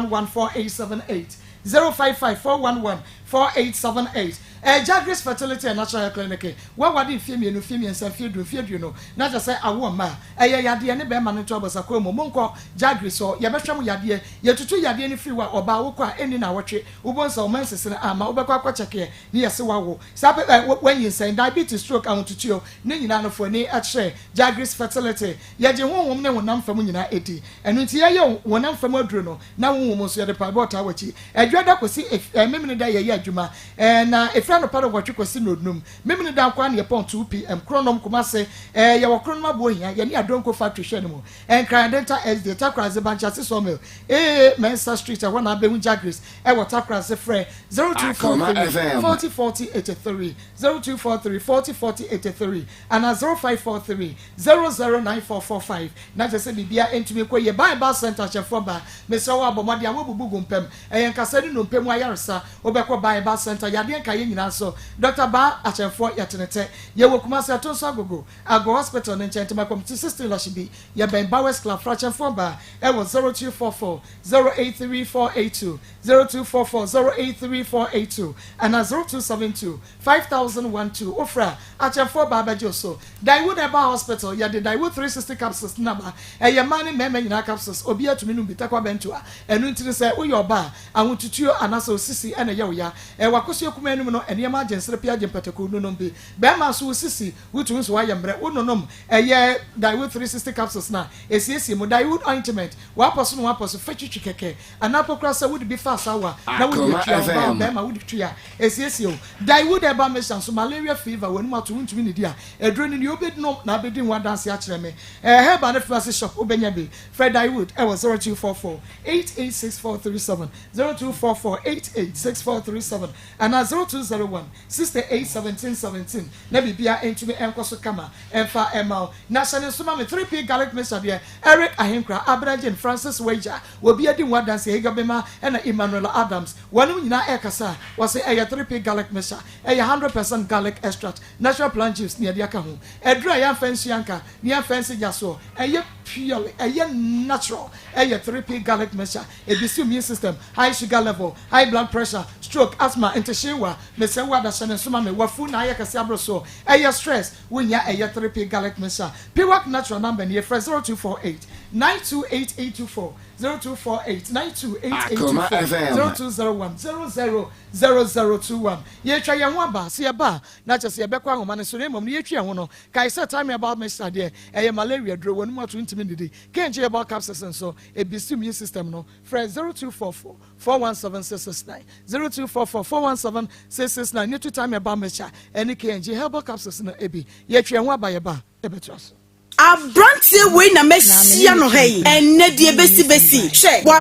0554114878 055411. 4878. Ɛyɛ Jagris Fertility and Natural Health Clinic. Woaware mfeɛ mmienu, mfeɛ mmiɛnsa, mfeɛ du, mfeɛ aduonu, na kyerɛ sɛ awoɔ mma a, ɛyɛ yadeɛ ne bɛrima no nto abɔsakɔn mu. Monkɔ Jagris hɔ, yɛbɛhwɛ mo yadeɛ. Yɛtutu yadeɛ no firi hɔ a, ɔbaa wokɔ a, ɛnni naawɔtwe, wobɛhu sɛ wo menses no amma, wobɛkɔ akɔ kyɛkeɛ ne yɛse woawo. Saa pɛ ɛ, woanyinsɛn, diabetes, stroke, ahotutuo, ne nyinaa no fo ani kyerɛ Jagris Fertility. Yɛgye honhom ne honam fam nyinaa di. Ɛno nti yɛyɛ wo honam fam aduro no, na honhom nso yɛde mpaebɔ taa w'akyi. Ɛdwoada kɔsi ef eh, Memeneda yɛyɛ adwuma eh, na ɛfiri anɔpa nnɔnwɔtwe kɔsi nnɔnnum. Memeneda nko ara na yɛpɔn 2 PM. Kronom, Kumase eh, yɛwɔ Kronom Abohia, yɛne Adonko Factory hwɛ no mu. Nkran, Adenta SD, Takoradi, Bankyase Sawmill, AA Mensah Street, ɛhɔ na abɛhu Jagris ɛwɔ Takoradi. Frɛ 0243 40 40 83, 0243 40 40 83 anaa 0543 009445 na kyerɛ sɛ biribiara ntumi nkɔ yie. Bible Center ahyɛfoɔ ba, mesrɛ wo a bɔ mmɔden a woabubu gu mpam. Ɛyɛ nkasa ne nnompe mu ayaresa. Wobɛkɔ Bible Center yadeɛ nkaeɛ nyinaa so. Dɔkta Baa ahyɛnfoɔ yɛtenetɛ. Yɛwɔ Kumasi Atonso Agogo, Ago Hospital no nkyɛn, Tema Committee 16 Lashibi. Yɛbɛn Bowers Club. Fra ahyɛnfoɔ baa ɛwɔ 0244 083 482, 0244 083 482 anaa 0272 5001 2. Wofrɛ a, akyɛmfoɔ baa bɛgye wo so. Daewoo Herbal Hospital, Yɛde Daewoo 360 Capsules no aba. Ɛyɛ mmaa ne mmarima nyinaa capsules. Obiara tumi nom bi, takwa bɛnto a. Ɛno nti no sɛ woyɛ ɔbaa a, ahotutuo anaasɛ osisi na ɛyɛ wo ya. Ɛwɔ akosua kumaa no mu no, nneɛma agye nserepe agye mpataku no nom bi. Barima nso wo sisi, wotumi nso woayɛ mmerɛ, wononom ɛyɛ Daewoo 360 Capsules no a, ɛsiesie mu. Daewoo Ointment, W'apɔ so na w'apɔ so, fa twitwi kɛkɛ. Anaa mpo koraa sɛ wode bi fa asawa na wode atua wo ba ɔbarima wode twi a, ɛsiesie wo. Daewoo Herbal Mixture nso, malaria fever, w'anum ato wontumi nnidi a, aduro no nie, wobɛnom na abɛdi ho adanseɛ akyerɛ me. Ɛyɛ herbal ne pharmacy shop wobɛnya bi. Frɛ Daewoo ɛwɔ 0244 886437, 0244 886437 anaa 0201 68 17 17 na biribiara ntumi nkɔ so kama mfa mma wo. Na hyɛ no nso ma me 3P Garlic Mixture deɛ, Eric Ahenkura, Abena Jane, Francis Wager, Obi adi ho adanse, Hagar Bema ɛna Emmanuella Adams, wɔnom nyinaa ɛrekasa a, wɔse ɛyɛ 3P Garlic Mixture, ɛyɛ 100% garlic extract, natural plant juice na yɛde aka ho. Aduru a yɛamfa nsuo anka na yɛamfa ansi gya soɔ, ɛyɛ purely, ɛyɛ natural, ɛyɛ 3P Garlic Mixture, ɛbisi immune system, high sugar level, high blood pressure, stroke, asthma, ntehyeewa, mesrɛ wo ada hyɛ no nso ma me, w'afu na ayɛ kɛse aboro soɔ, ɛyɛ stress, wonya ɛyɛ 3P Garlic Mixture. Piwak Natural number nie, frɛ 0248 928 824, 0248 928 824, 0201 00 0021. Yɛretwa yɛn ho aba, sɛ yɛba a, na kyerɛ sɛ yɛbɛkɔ ahoma no so, na mmom no yɛretwi yɛn ho no, kae sɛ Thyme Herbal Mixture deɛ, ɛyɛ malaria duro, w'anom ato ntumi nnidi. K&G Herbal Capsules nso, ɛbisti immune system no, frɛ 0244 417 669, 0244 417 669, ne to Thyme Herbal Mixture ɛne K&G Herbal Capsules no bi. Yɛretwi yɛn ho aba, yɛba a, yɛbɛtoa so. Abranteɛ wei na mahyia no ha yi ɛnnɛ deɛ bɛsi bɛsi hwɛ wa.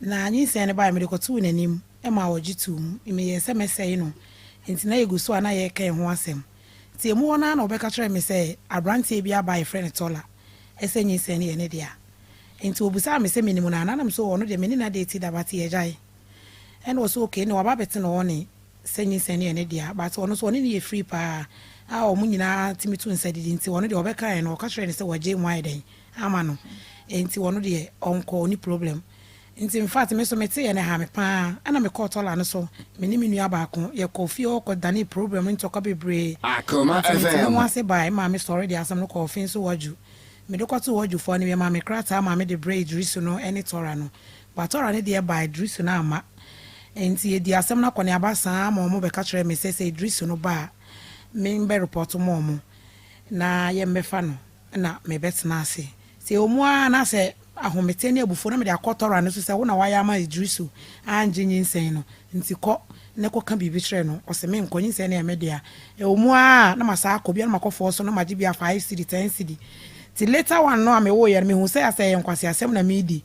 Na nyinsɛn no bae, mede kɔtoo n'anim ma ɔgye too mu. Meyɛɛ sɛ mɛsɛe no, enti na yegu so a na yɛreka ɛho asɛm. Nti emu hɔ no ara na ɔbɛka kyerɛɛ me sɛ aberanteɛ bi aba a yɛfrɛ no Tola, sɛ nyinsɛn no yɛ ne dea. Enti ɔbisaa me sɛ menim no anaa, na mese oo ɔno deɛ me ne no adeeti da but yɛagyae. Ɛna ɔse okay ɛnneɛ waba abɛte ne hɔ ne sɛ nyinsɛn no yɛ ne dea but ɔno nso ɔne no yɛ free paa a wɔn nyinaa tumi to nsa didi nti ɔno deɛ ɔbɛkaeɛ no ɔka kyerɛɛ no sɛ wagye mu ayɛ dɛn ama no nti ɔno deɛ ɔnkɔ ɔnni problem nti infact me nso meteeɛ no ɛhaa me paa ɛna mekɔɔ tɔla no so me ne me nua baako yɛkɔɔ fie hɔ kɔ danee problem no ntɔkwa bebree Akoma nti mete me FM. ho ase baeɛ maa me sɔre de asɛm no kɔɔ ɔfe nso wadwu mede kɔtoo wadwufoɔ no yɛmaa me krataa maa mede brɛɛ Idrisu no ne tɔra no but tɔra no deɛ bae Idrisu no amma Enti yɛdii asɛm no akɔneaba saa ara ma wɔbɛka kyerɛɛ me sɛ sɛ Idrisu no ba a, membɛ repɔto ma wɔn na yɛmmɛfa no na mebɛtena ase. Sɛ ɛwɔ mu ara na sɛ ahometeɛ ne abufuo na mede akɔ Tɔra no so sɛ wo na woayɛ ama Idrisu angye nyinsɛn no nti kɔ na kɔka biribi kyerɛ no. Ɔse menkɔ, nyinsɛn no yɛ me dea. Ɛwɔ mu ara na masan akɔ bi a na makɔ fɔɔ so na magye bi a five cedi, ten cedi. Nti later one no a mewoeɛ no mehuu sɛ asɛ ɛyɛ nkwaseasɛm na meredi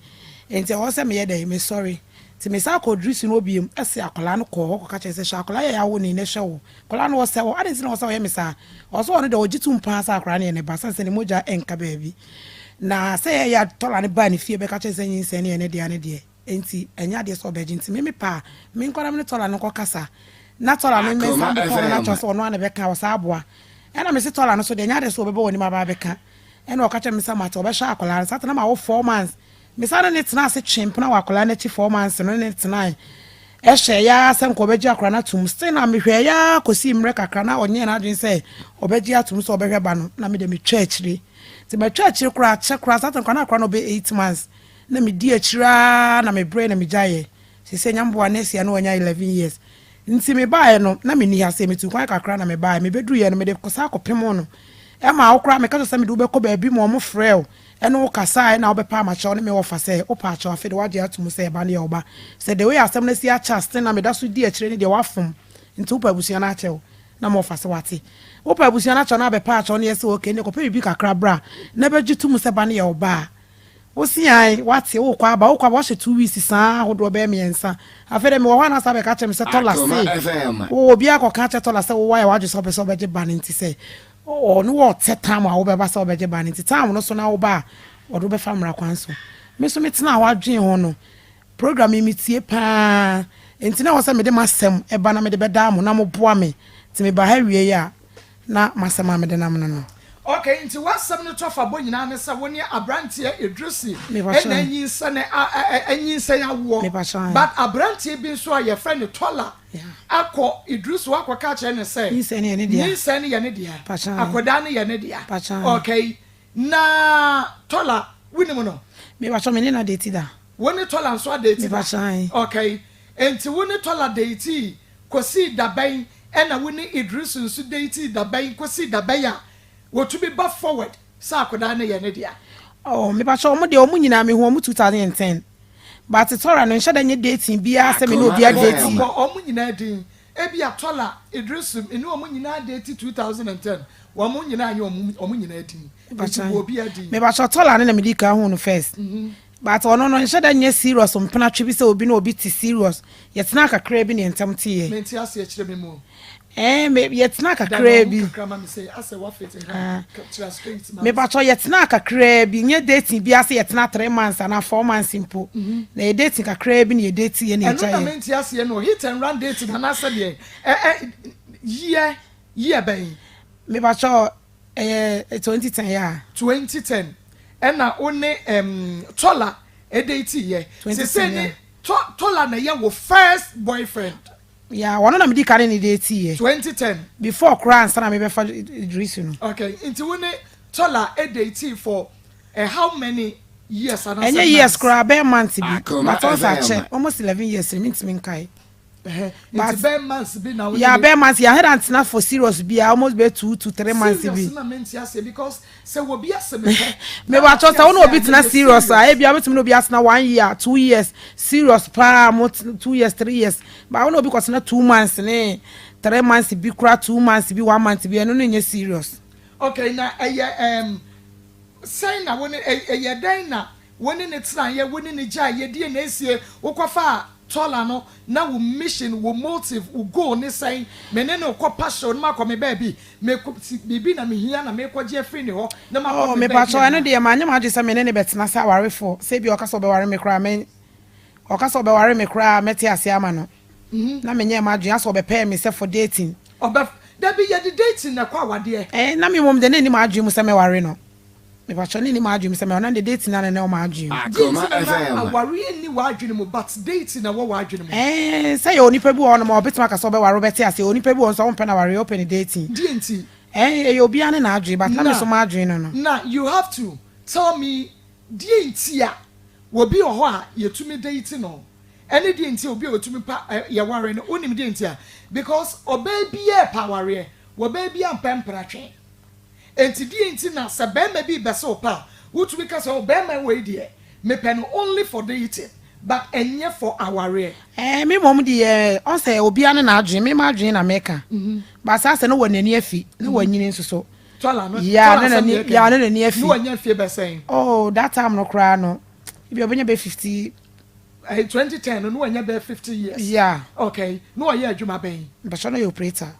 nti ɛwɔ sɛ meyɛ dɛn? Mesɔre. Nti mesan kɔɔ Drisu no hɔ biom se akwadaa no kɔɔ hɔ kɔka kyerɛ sɛ hwɛ akwadaa yi a yɛawo no yi na hwɛ wo akwadaa no ɔsɛ wo adɛn nti na ɔsɛ ɔyɛ me saa ɔsɛ ɔno deɛ ɔgye tom paa sɛ akwadaa no yɛ ne ba sane sɛ ne mogya nka baabi na sɛ yɛyɛ a tɔla no baa ne fie bɛka kyerɛ sɛ nyinsɛn no yɛ ne dea no deɛ nti ɛnyɛ adeɛ sɛ ɔbɛgye nti me mepɛ a menkɔ na me ne tɔla no nkɔ kasa na tɔla no Akoma mmɛnsa bɛkɔ no na FM. kyerɛ sɛ ɔno a na bɛka ɔsaa aboa ɛna mese tɔla no so deɛ ɛnyɛ adeɛ sɛ ɔbɛbɔ w'anim aba abɛka ɛna ɔka kyerɛ me sɛ mate ɔbɛhwɛ akwadaa no saa ta na mawo 4 months Mesan ne no tenaa ase twee mpena wɔ akwadaa no akyi 4 months no ne no tenae. Ɛhyɛeɛ ara sɛ nka ɔbɛgye akwadaa no atom. Still na mehwɛeɛ ara kɔsii mmerɛ kakra na ɔnyɛɛ n'adwene sɛ ɔbɛgye atom sɛ ɔbɛhwɛ ba no, na me deɛ metwaa akyire. Nti matwa akyire koraa kyɛ koraa, saa time koraa na akwadaa no ɔbɛyɛ 8 months. Na medi akyire ara na mebrɛɛ na megyaeɛ. Seesei Nyame next year na wanya 11 years. Nti mebaeɛ no, na menni ha sɛ metu kwan kakra na mebaeɛ. Mebɛduruiɛ no, mede saa kɔpem no. Ɛma wo koraa meka kyerɛ sɛ mede wobɛkɔ baabi ma ɔmo frɛ wo ɛne wo kasaeɛ na wobɛpa amakyɛw ne me wɔfa sɛ wopɛ akyɛw. Afei de woagye ato mu sɛ ɛba no yɛ wo ba. Sɛ the way asɛm no asi akyɛ ase na meda so di akyire ne deɛ woafom, nti wopɛ abusua no akyɛw na ma ɔfa sɛ wate. Wopɛ abusua no akyɛw na abɛpa akyɛw no yɛ sɛ okay, ne kɔpɛ biribi kakra bra na bɛgye to mu sɛ ba no yɛ wo ba a, wosi an wate. Wokɔ aba wahyɛ 2 weeks saa ahodoɔ bɛyɛ 3. Afei dɛ mewɔ hɔ anasa bɛka kyerɛ me sɛ Tɔla se wowɔ obi akɔka kyerɛ Tɔla sɛ wowɔ ayɛ wadwe sɛ wopɛ sɛ wobɛgye ba no, nti sɛ ɔno wɔ ɔtɛ tam a wobɛba sɛ wobɛgye ba no, nti tam no so na woba a, ɔde wobɛfa mmara kwan so. Me nso metena hɔ adwene ho no, program yi metie paa, nti na ɛwɔ sɛ mede m'asɛm ɛba na mede bɛdaa mo na moboa me. Nti meba ha wie yi a, na m'asɛm a mede nam no. Okay, nti w'asɛm no tɔfa bɔ nyinaa ne sɛ wo ne aberanteɛ Idrisi Mepakyɛ. ɛna anyinsɛn awoɔ. Mepakyɛ. But aberanteɛ bi nso a yɛfrɛ no Tɔla akɔ Idrisi wakɔka kyerɛ ne sɛ Nyinsɛn no yɛ ne dea. Nyinsɛn no yɛ ne dea. Pakyɛ. Akwadaa no yɛ ne dea. Pakyɛ. Okay, na Tɔla wonim no? Mepakyɛ, me ne na date da. Wo ne Tɔla nso adate da? Mepakyɛ. Okay, nti wo ne Tɔla date kɔsii dabɛn, ɛna wo ne Idrisu nso date dabɛn kɔsii dabɛn a wɔtumi ba forward sɛ akwadaa no yɛ ne dea? Oh, mepakyɛ, ɔmo deɛ, ɔmo nyinaa mehu ɔmo 2010, but Tɔla no nhyɛ da nyɛ dating biara sɛ me ne obi Bɔ adate. ɔmo nyinaa din. Ebi Tɔla, Idrisu, ne ɔmo nyinaa date 2010, wɔn nyinaa nyɛ ɔmo nyinaa din, nti bɔ obi adin. Mepakyɛ, Tɔla no na medi kan hu no first, but ɔno no nhyɛ da nyɛ serious mpenatwe bi sɛ obi ne obi te serious. Yɛtena kakra bi ne yɛntɛm teeɛ. Mente ase, akyerɛ me mu. Ɛɛ, me yɛtena kakra bi. Kakra ma me sɛ asɛ wafete ha, kyerɛ straight ma me. Mepakyɛ, yɛtena kakra bi, nyɛ dating bi ase yɛtena 3 months anaa 4 months mpo, na yɛ dating kakra bi na yɛ date yɛ na Ɛno yɛgya na yɛ. Mente aseɛ no, hit and run dating anaasɛ deɛ ɛ ɛ yɛ yɛ bɛn? Mepakyɛ, ɛyɛ 2010 yɛ a. 2010 ɛna wo ne Tɔla ɛdate yɛ. 2010. Sese ne Tɔla na ɛyɛ wo first boyfriend? Ya, wɔno na medi ka ne ne date yɛ. 2010. Before koraa ansa na mebɛfa Idrisu no. Okay, nti wo ne Tɔla ɛdate for how many years anaasɛ Ɛnyɛ years months? koraa, bɛyɛ months bi. Akoma But ɔnsa FM. akyɛ almost 11 years no, mentumi nkae. Nti bɛyɛ months bi na wo ne Ya, bɛyɛ months. Yɛahɛ da ntena for serious bia almost bɛyɛ 2 to 3 months bi. Serious na mente aseɛ, because sɛ wɔbi asɛ mepɛ. Mebatɔ sɛ wo ne obi tena serious a, ebia wobɛtumi ne obi atena one year, 2 years serious paa mo 2 years, 3 years, but wo ne obi kɔtena 2 months ne 3 months bi koraa, 2 months bi, one month bi, ɛno no nyɛ serious. Okay, na ɛyɛ sɛn na wo ne ɛyɛ dɛn na wo ne ne tena yɛ, wo ne ne gya yɛ die na esie wokɔfa a Tɔla no, na wo mission, wo motive, wo goal ne sɛn? Me ne no kɔ pa hyɛw no, ma kɔ me baabi, me kɔ biribi na mehia na mekɔgye afiri ne hɔ na ma kɔ Oh, me baabi. Mepakyɛ, ɛno deɛ maanyɛ m'adwe sɛ me ne ne bɛtena sɛ awarefoɔ, sɛ bi ɔka sɛ ɔbɛware me koraa, me ɔka sɛ ɔbɛware me koraa, mɛte ase ama no, na menyɛ m'adwene asɛ ɔbɛpɛɛ me sɛ for dating. Ɔbɛ dabi, yɛde dating na ɛkɔ awadeɛ. Ɛɛ, na me mmom de ne nim adwene mu sɛ mɛware no. Mepakyɛ, ne nim adwene mu sɛ mɛware no, de dating na ne ne ɔma adwene mu. Deɛ Akoma nti na FM. awareɛ nni w'adwene mu but dating na wɔ w'adwene mu? Ɛɛ, sɛ yɛ onipa bi wɔ hɔ nom a ɔbɛtumi aka sɛ ɔbɛware, wobɛte ase. Onipa bi wɔ hɔ nso a ɔmpɛ no awareɛ, ɔpɛ ne dating. Deɛ nti? Ɛɛ, ɛyɛ obiara ne n'adwene, but na me so m'adwene no. Na you have to tell me deɛ nti a obi wɔ hɔ a yɛtumi date no ɛne deɛ nti a obi a otumi pa yɛware no. Wonim deɛ nti a? Because ɔbaa biara pa awareɛ, wɔbaa biara mpɛ mpratwe. Nti deɛ nti na sɛ bɛrima bi bɛsɛ wo pa a, wotumi ka sɛ, "Oh, bɛrima wei deɛ, mepɛ no only for dating but ɛnyɛ for awareɛ"? Ɛɛ, me mmom deɛ, ɔnsɛ obiara ne n'adwene, me m'adwene na meka, but saa sɛ no wɔ n'ani afi na wanyini nso so. Tɔla no? Ya, Tɔla ne asɛm n'ani yɛ kɛn. Ya, ne n'ani afi. Ne wanya fie bɛsɛn? Oh, that time no koraa no, ebi ɔbɛnya bɛ 50. 2010 no, ne wanya bɛɛ 50 years? Ya. Okay, ne ɔyɛ adwuma bɛn? Mpɛsɛ no yɛ operator.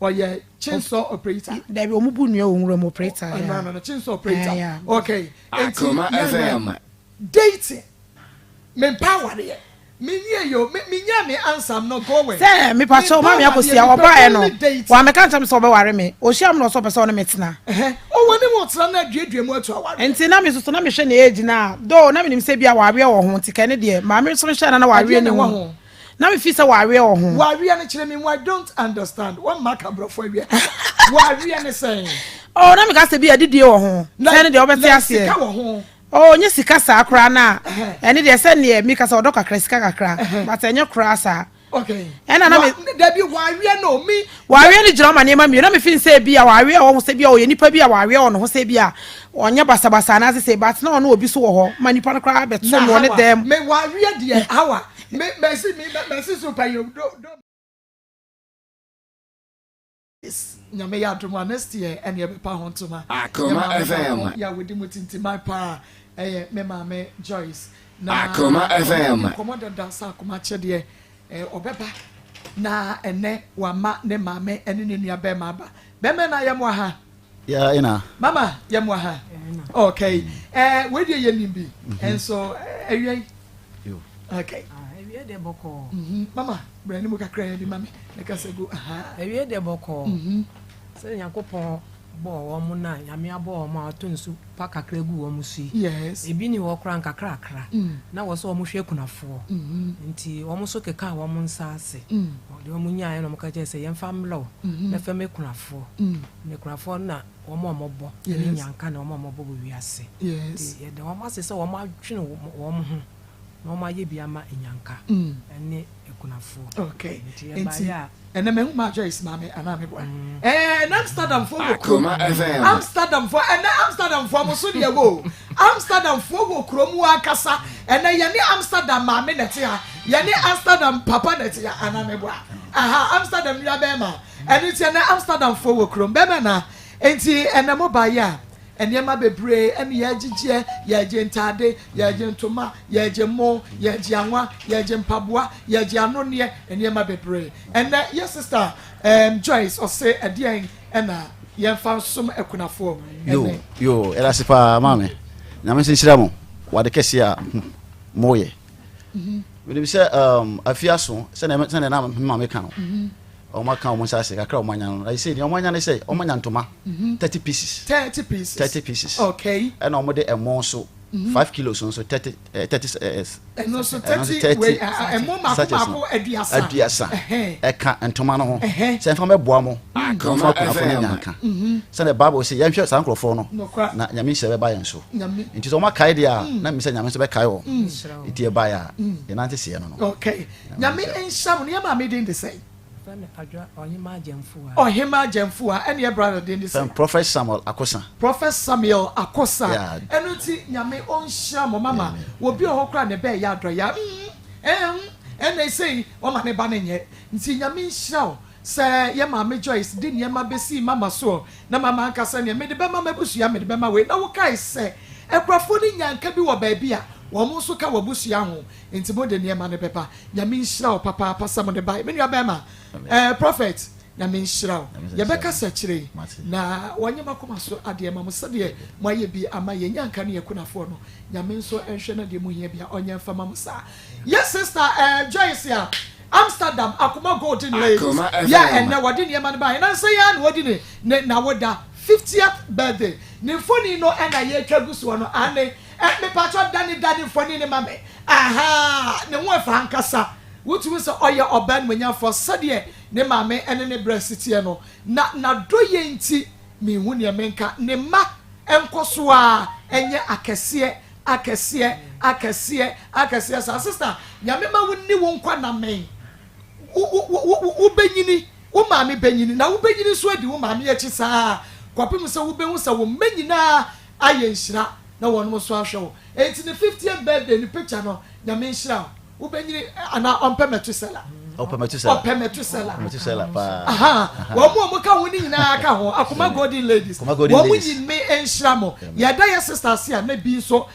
Ɔyɛ chainsaw operator? Dabi, ɔmo bu nnua wɔ nwura mu, operator. Oh, ya. no, no, chainsaw operator. Yeah. Okay, nti Akoma yɛhwɛ FM. dating, mempɛ awareɛ, menyie yo, menya me answer, I'm not going. Sɛ mepakyɛw, maame Akosua, ɔbaeɛ no wamɛka nkyɛn sɛ ɔbɛware me. Ɔhyia me na ɔsɛ ɔpɛ sɛ ɔne me tena. Ɔwɔ ne mu tena na aduadua mu atu awareɛ. Nti na me soso na mehwɛ ne age na though na menim sɛ bi a wareɛ wɔ ho, nti kɛ ne deɛ maame nso nhwɛ na na wareɛ Ɛdeɛ ne na ɛwɔ ho ho? Na me feel sɛ waweɛ wɔ ho. Waweɛ no kyerɛ me mu I don't understand wɔn mma ka brɔfo awiɛ waweɛ ne sɛn. Oh na me ka sɛ bi adidie wɔ ho sɛ ne deɛ wɔbɛte aseɛ. Sika wɔ ho. Oh nye sika saa koraa na ɛne deɛ sɛ neɛ mi ka sɛ ɔdɔ kakra sika kakra but ɛnyɛ koraa saa. Okay. Ɛna na me. Dabi waweɛ no mi. Waweɛ no gyina ɔma nneɛma mmienu na me feel sɛ bi a waweɛ wɔ ho sɛ bi a ɔyɛ nipa bi a waweɛ wɔ ne ho sɛ bi a ɔnyɛ basabasa anaasɛ sɛ but na ɔno obi so wɔ hɔ ma nipa no koraa bɛto no wɔ ne dɛm. Me waweɛ deɛ hawa me mɛsi me mɛsi so pɛ yɛ do do. Nyame yɛ adom a next year ɛne ɛbɛpa ho ntoma. Akoma FM. Yɛ a wɔdi mu tintiman paa ɛyɛ me maame Joyce. Na Akoma FM. Nkɔmɔ dada sɛ akoma akyɛdeɛ ɔbɛba na ɛnɛ wama ne maame ɛne ne nua bɛrima aba. Bɛrima na yɛ mo aha. Yeah, ina. Mama yɛ mo aha. Okay. Ɛɛ wei deɛ yɛ nim bi. Ɛnso ɛwia yi. Okay. Awie deɛ bɔkɔɔ. Mhm. Mama, brɛ ne mu kakra yɛ bi ma me. Ne kasa gu. Aha. Awie deɛ bɔkɔɔ. Mhm. Sɛ Nyankopɔn bɔɔ wɔn na Nyame abɔ wɔn a ɔto nsu pa kakra gu wɔn so yi. Yes. Ebi ni hɔ koraa nkakrakra. Mm. Na wɔ sɛ wɔn hwɛ akunafoɔ. Mhm. Nti wɔn nso kekaa wɔn nsa ase. Mm. Deɛ wɔn nyaeɛ na wɔn ka kyerɛ sɛ yɛmfa mmrɛ wo. Mhm. Na fɛm akunafoɔ. Mm. Na akunafoɔ na wɔn a wɔbɔ. Yes. Ne nyanka na wɔn a wɔbɔ wɔ wiase. Yes. Nti yɛda wɔn ase sɛ wɔn adwene wɔn ho. Na wɔn ayɛ bi ama nyanka ne akunafoɔ. Okay. Nti Nti yɛbaeɛ a. ɛnɛ mahu ma Joyce maame anaa me boa. Ɛɛ na Amsterdam foɔ wɔ kurom. Akoma FM. Amsterdam foɔ ɛnɛ Amsterdam foɔ mo so deɛ wɔ o. Amsterdam foɔ wɔ kurom wɔ ankasa. Ɛnɛ yɛne Amsterdam maame na ɛte ha. Yɛne Amsterdam papa na ɛte ha anaa me boa. Aha Amsterdam nua bɛrima. Ɛno nti ɛnɛ Amsterdam foɔ wɔ kurom. Bɛrima na nti ɛnɛ mo baeɛ a. Nneɛma bebree ɛne yɛgyegyeɛ, yɛgye ntaade, yɛgye ntoma, yɛgye mo, yɛgye anwa, yɛgye mpaboa, yɛgye anonneɛ, nneɛma bebree. Ɛnɛ yɛ sister um, Joyce ɔse ɛdeɛn ɛna yɛmfa nsom akunafoɔ Yo, ɛnɛ. yo, ɛda ase paa maame. Nyame nso nhyira mo. Wade kɛseɛ a moyɛ. Menim sɛ um, afi aso sɛnea sɛnea na me maame ka no. Wɔn aka wɔn nsa ase kakra a wɔn anya no. Na sɛ nea wɔn anya ne sɛ wɔn anya ntoma 30 pieces. 30 pieces. 30 pieces. Okay. Ɛna wɔn de ɛmo nso 5 kilos nso 30 eh, 30 eh, Ɛno nso ɛno nso 30 wei ɛmo mako sachets no. mako aduasa. Aduasa. Ɛhɛn. Ɛka ntoma no ho. Ɛhɛn. Sɛ nfa mɛboa mo. Akoma Nfa akunafo ne FM. nyanka. Sɛdeɛ Bible sɛ yɛnhwɛ saa nkurɔfoɔ no. Nokora. Na Nyame nhyira bɛba yɛn so. Nyame. Nti sɛ wɔn akae deɛ a na mesɛ Nyame nso bɛkae wɔn. Nhyira wɔn. Nti ɛbaeɛ a yɛnante seɛ no no. Okay. Nyame nhyira mo. Ne yɛ maame din de sɛn? Yɛfrɛ me Adwoa Ɔhemaa Gyamfua. Ɔhemaa Gyamfua, ɛne yɛ brother din de sɛn? Fɛn Prophet Samuel Akosa. Prophet Samuel Akosa. Yeah. Ɛno nti Nyame ɔnhyira mo mama. Obi wɔ hɔ koraa ne bɛɛyɛ adɔya mm ɛɛm ɛna sei ɔma ne ba no nyɛ. Nti Nyame nhyira wo sɛ yɛ maame Joyce de nneɛma bɛsii mama soɔ na mama anka sɛ neɛ mede bɛma m'abusua mede bɛma wei na wokae sɛ akurafoɔ no nyanka bi wɔ baabi a wɔn nso ka w'abusua ho nti mode nneɛma no bɛba. Nyame nhyira wo papaapa sɛ mode bae me nua bɛɛma eh, prophet Nyame nhyira wo yɛbɛkasa akyire yi na wanyɛ makoma so adeɛ ma mo sɛdeɛ moayɛ bi ama yɛn nyanka ne yɛn kunafoɔ no Nyame nso nhwɛ na deɛ mohia bia ɔnyɛ mfa ma mo saa yɛ sister eh, Joyce a Amsterdam Akoma Golden Ladies yɛ ɛnɛ wɔde nneɛma no baeɛ nansa yi ara na wɔdi ne ne nawoda 50th birthday ne mfoni no ɛna yɛtwa gu soɔ no ane eh, mepatwɔ dane dane mfoni no ma me Ahaa, ne ho ɛfɛ ankasa. Wotumi hu sɛ ɔyɛ ɔbaa animuonyamfoɔ sɛdeɛ ne maame ne ne brɛ si teɛ no. Na n'adɔeɛ nti, menhu deɛ menka. Ne mma nkɔ so ara nyɛ akɛseɛ, akɛseɛ, akɛseɛ, akɛseɛ saa. Sista, Nyame ma wo nni wo nkwa nna mmɛn. Wo, wo, wo, wo, wobɛnyini, wo maame bɛnyini, na wobɛnyini nso adi wo maame akyi saa ara kɔpem sɛ wobɛhu sɛ wo mma nyinaa ayɛ nhyira na wɔnom nso ahwɛ wo. Enti ne fiftieth birthday ne picture no Nyame nhyira wo. Wobɛnyini anaa ɔmpɛ Methuselah. Ɔpɛ Methuselah. Ɔpɛ Methuselah. Methuselah paa. Aha. Wɔn mu a wɔka ho ne nyinaa ka ho. Akoma Golden Ladies. Akoma Golden Wɔn Ladies. nyinme nhyira mo. Yɛda yɛ sister ase a na bi nso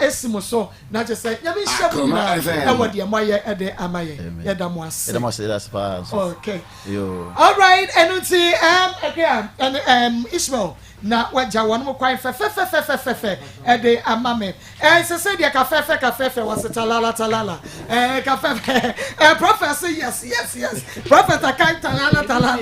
esi mo so. Na kyerɛ sɛ Nyame nhyira mo Akoma nyinaa FM. ɛwɔ deɛ moayɛ ɛde ama yɛn. Amen. Yɛda mo ase. Yɛda mo ase, yɛda ase paa nso. Okay. Yo. All right, ɛno nti um, Akua ɛne um, Ishmael Na wagya wɔnom kwan fɛfɛfɛfɛfɛfɛ de ama me. Ɛnsɛ sɛ deɛ kafɛfɛ kafɛfɛ wɔse talala talala ɛɛ kafɛfɛ ɛɛ prophet se yes yes yes prophet akan talala talala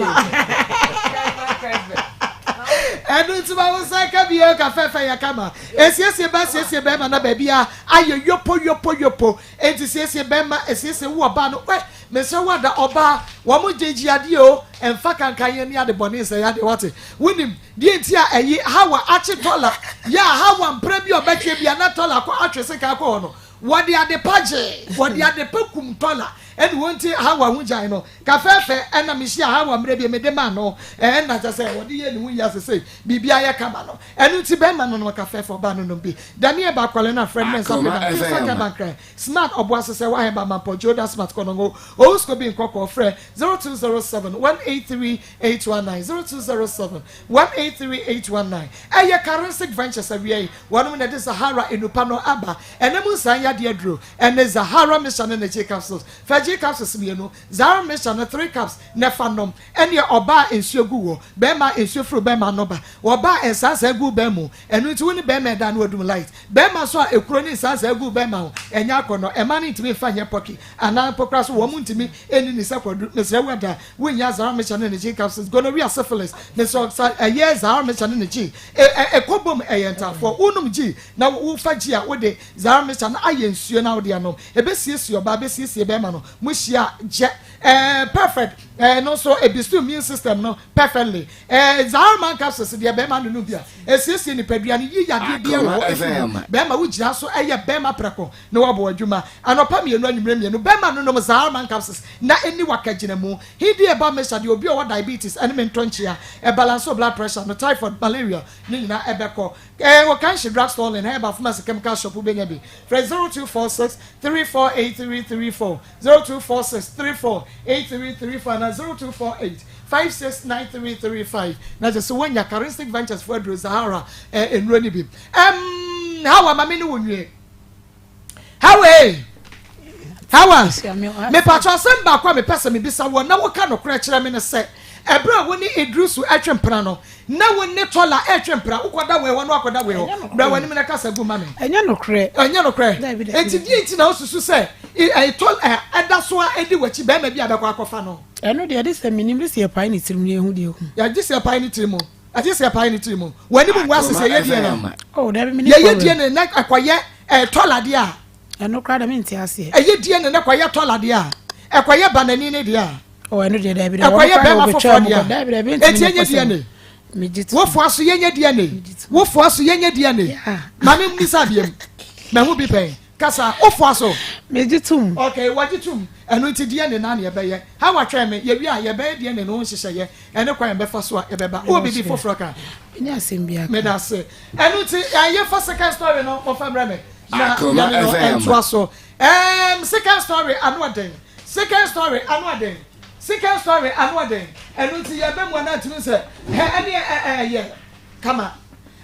ɛno nti ma wo nsa nka bio kafɛfɛ yɛ kama esiesie ba siesie bɛrima na baabi a ayɛ yopo yopo yopo enti siesie bɛrima esiesie wo ɔbaa no wɛ. Mesrɛ wo ada ɔbaa, wɔn gyegye adeɛ o, ɛmfa kankanyɛ ne ade bɔne nsɛe adeɛ wate. Wonim deɛ nti a ɛyi Hawa akye Tɔla, yɛ a Hawa mpra bi a ɔbɛtwe bi a na Tɔla akɔ atwe sekan akɔ hɔ no, wɔde ade pa gyee, wɔde ade pa kum Tɔla, ɛne wɔn nti Hawa ho gyae no. Ka fɛɛfɛ ɛna mehyia Hawa mmerɛ bi mede maa no, ɛna kyɛ sɛ wɔde yɛɛ ne ho yie ase sei, biribi ayɛ kama no. Ɛno nti bɛrima no nom ka fɛɛfɛ ɔbaa no nom bi. Daniel Bakwale no a Fred Mensah Akoma Peda, Nsa FM. Kɛbankran. Smart Ɔboase sɛ wahɛn ba Mampɔ Joda Smart Kɔnɔngo Owusko bi nkɔkɔɔ Frɛ 0207 183 819 0207 183 819 Ɛyɛ Karensic Ventures awia yi wɔnom na ɛde Zahara nnupa no aba Ɛnɛ mu nsan yadeɛ aduro ɛne Zahara Mixture ne ne G capsules Fa G capsules mmienu Zahara Mixture no 3 cups na fa nom Ɛneɛ ɔbaa a nsuo gu woɔ Bɛɛma a nsuo firi bɛɛma ano ba Ɔbaa a nsansaa gu wo bɛn mu Ɛno nti wo ne bɛɛma ɛda na wadum light Bɛɛma nso a ekuro ne nsansaa gu bɛɛma ho ɛnyɛ akɔnnɔ Ɛmaa no ntumi nfa nyɛ pɔki anaa mpo koraa so wɔn ntumi nni ne sɛ kwadu Mesrɛ wo ada wo nnya Zara Mixture ne ne G capsules Gonorrhea Syphilis Mesrɛ wo sa ɛyɛ Zara Mixture ne ne G e ɛ ɛkɔ bom ɛyɛ ntaafoɔ Wo nom G na wo fa G a wode Zara Mixture no ayɛ nsuo na wode anom Ɛbɛsiesie ɔbaa ɛbɛsiesie bɛɛma no Mo hyia a gyɛ ɛɛ perfect Ɛno nso ɛbistu immune system no perfectly. Ɛɛ Zyrman capsules deɛ bɛrima no nom bi a, ɛsiesie nipadua no, yi yadeɛ biara wɔ hɔ ɛfiri mu. Bɛrima wogyina so ɛyɛ bɛrima prɛko na wabɔ adwuma. Anɔpa mmienu anwummerɛ mmienu bɛrima no nom Zyrman capsules na ɛni wakagyinamu. He di ɛba mixture deɛ obi a ɔwɔ diabetes ɛne me ntɔ nkyea, ɛbalance blood pressure no, typhoid, malaria ne nyinaa ɛbɛkɔ. Ɛɛ wɔ Kanshi drug store ne herbal pharmacy chemical shop wobɛnya bi. Frɛ 0246 348334. 0246 34 8334 anaa 0248 56 9335 na kyerɛ sɛ woanya Charistic Ventures fo aduro Zahara eh, nnuro no bi. Um, Hawa ma me ne wo nwie. Hawa ee. Hawa, mepatwa asɛm baako a mepɛ sɛ mebisa wɔ na woka nokorɛ kyerɛ me ne sɛ ɛberɛ a wo ne Idrisu ɛtwe mpena no Na wo ne Tola retwe mpena, wokɔda wei hɔ na wakɔda wei hɔ. Bra w'anim na kasa gu ma me. Ɛnyɛ nokorɛ. Ɛnyɛ nokorɛ. Dabi, dabi. Enti deɛ nti na wosusu sɛ ɛyɛ Tola ɛda so ara di w'akyi barima bi a bɛkɔ akɔfa no? Ɛno deɛ, ɛde sɛ menim, gye sɛ yɛpae ne tirim na yɛhu deɛ ɛwɔ mu. Gye sɛ yɛpae ne tirim. Gye sɛ yɛpae ne tirim. W'anim ngu ase sɛ yɛyɛ DNA. Oh, dabi, menni Yɛyɛ problem. DNA na ɛkɔyɛ ɛyɛ Tola deɛ a. Ɛno koraa deɛ mente aseɛ. Ɛyɛ DNA na ɛkɔyɛ Tola deɛ a, ɛkɔyɛ banani no deɛ a. Oh, ɛno deɛ dabi dabi. Ɛkɔyɛ bɛrima foforɔ deɛ. Dabi dabi ntumi Eti enye DNA. Wofoa so yɛnyɛ DNA. Wofoa so yɛnyɛ DNA. Maame mmisa biem. Mahu bi pɛn. Kasa wofoa so. Megye tom. Okay, wɔgye tom. Ɛno nti DNA na na yɛbɛyɛ. Ha watwɛn me. Yɛwie a yɛbɛyɛ DNA no ho nhyehyɛeɛ ɛne kwan yɛbɛfa so a yɛbɛba. Wowɔ biribi foforɔ ka? Menni asɛm biara ka. Meda ase. Ɛno nti yɛfa second story no wɔfa mmerɛ me na yɛne no ntoa so. Um, second story ano ɔden. Second story ano ɔden. Second story ano ɔden. Ɛno nti yɛbɛ mu ana ntumi sɛ hɛ ɛne ɛ ɛyɛ kama.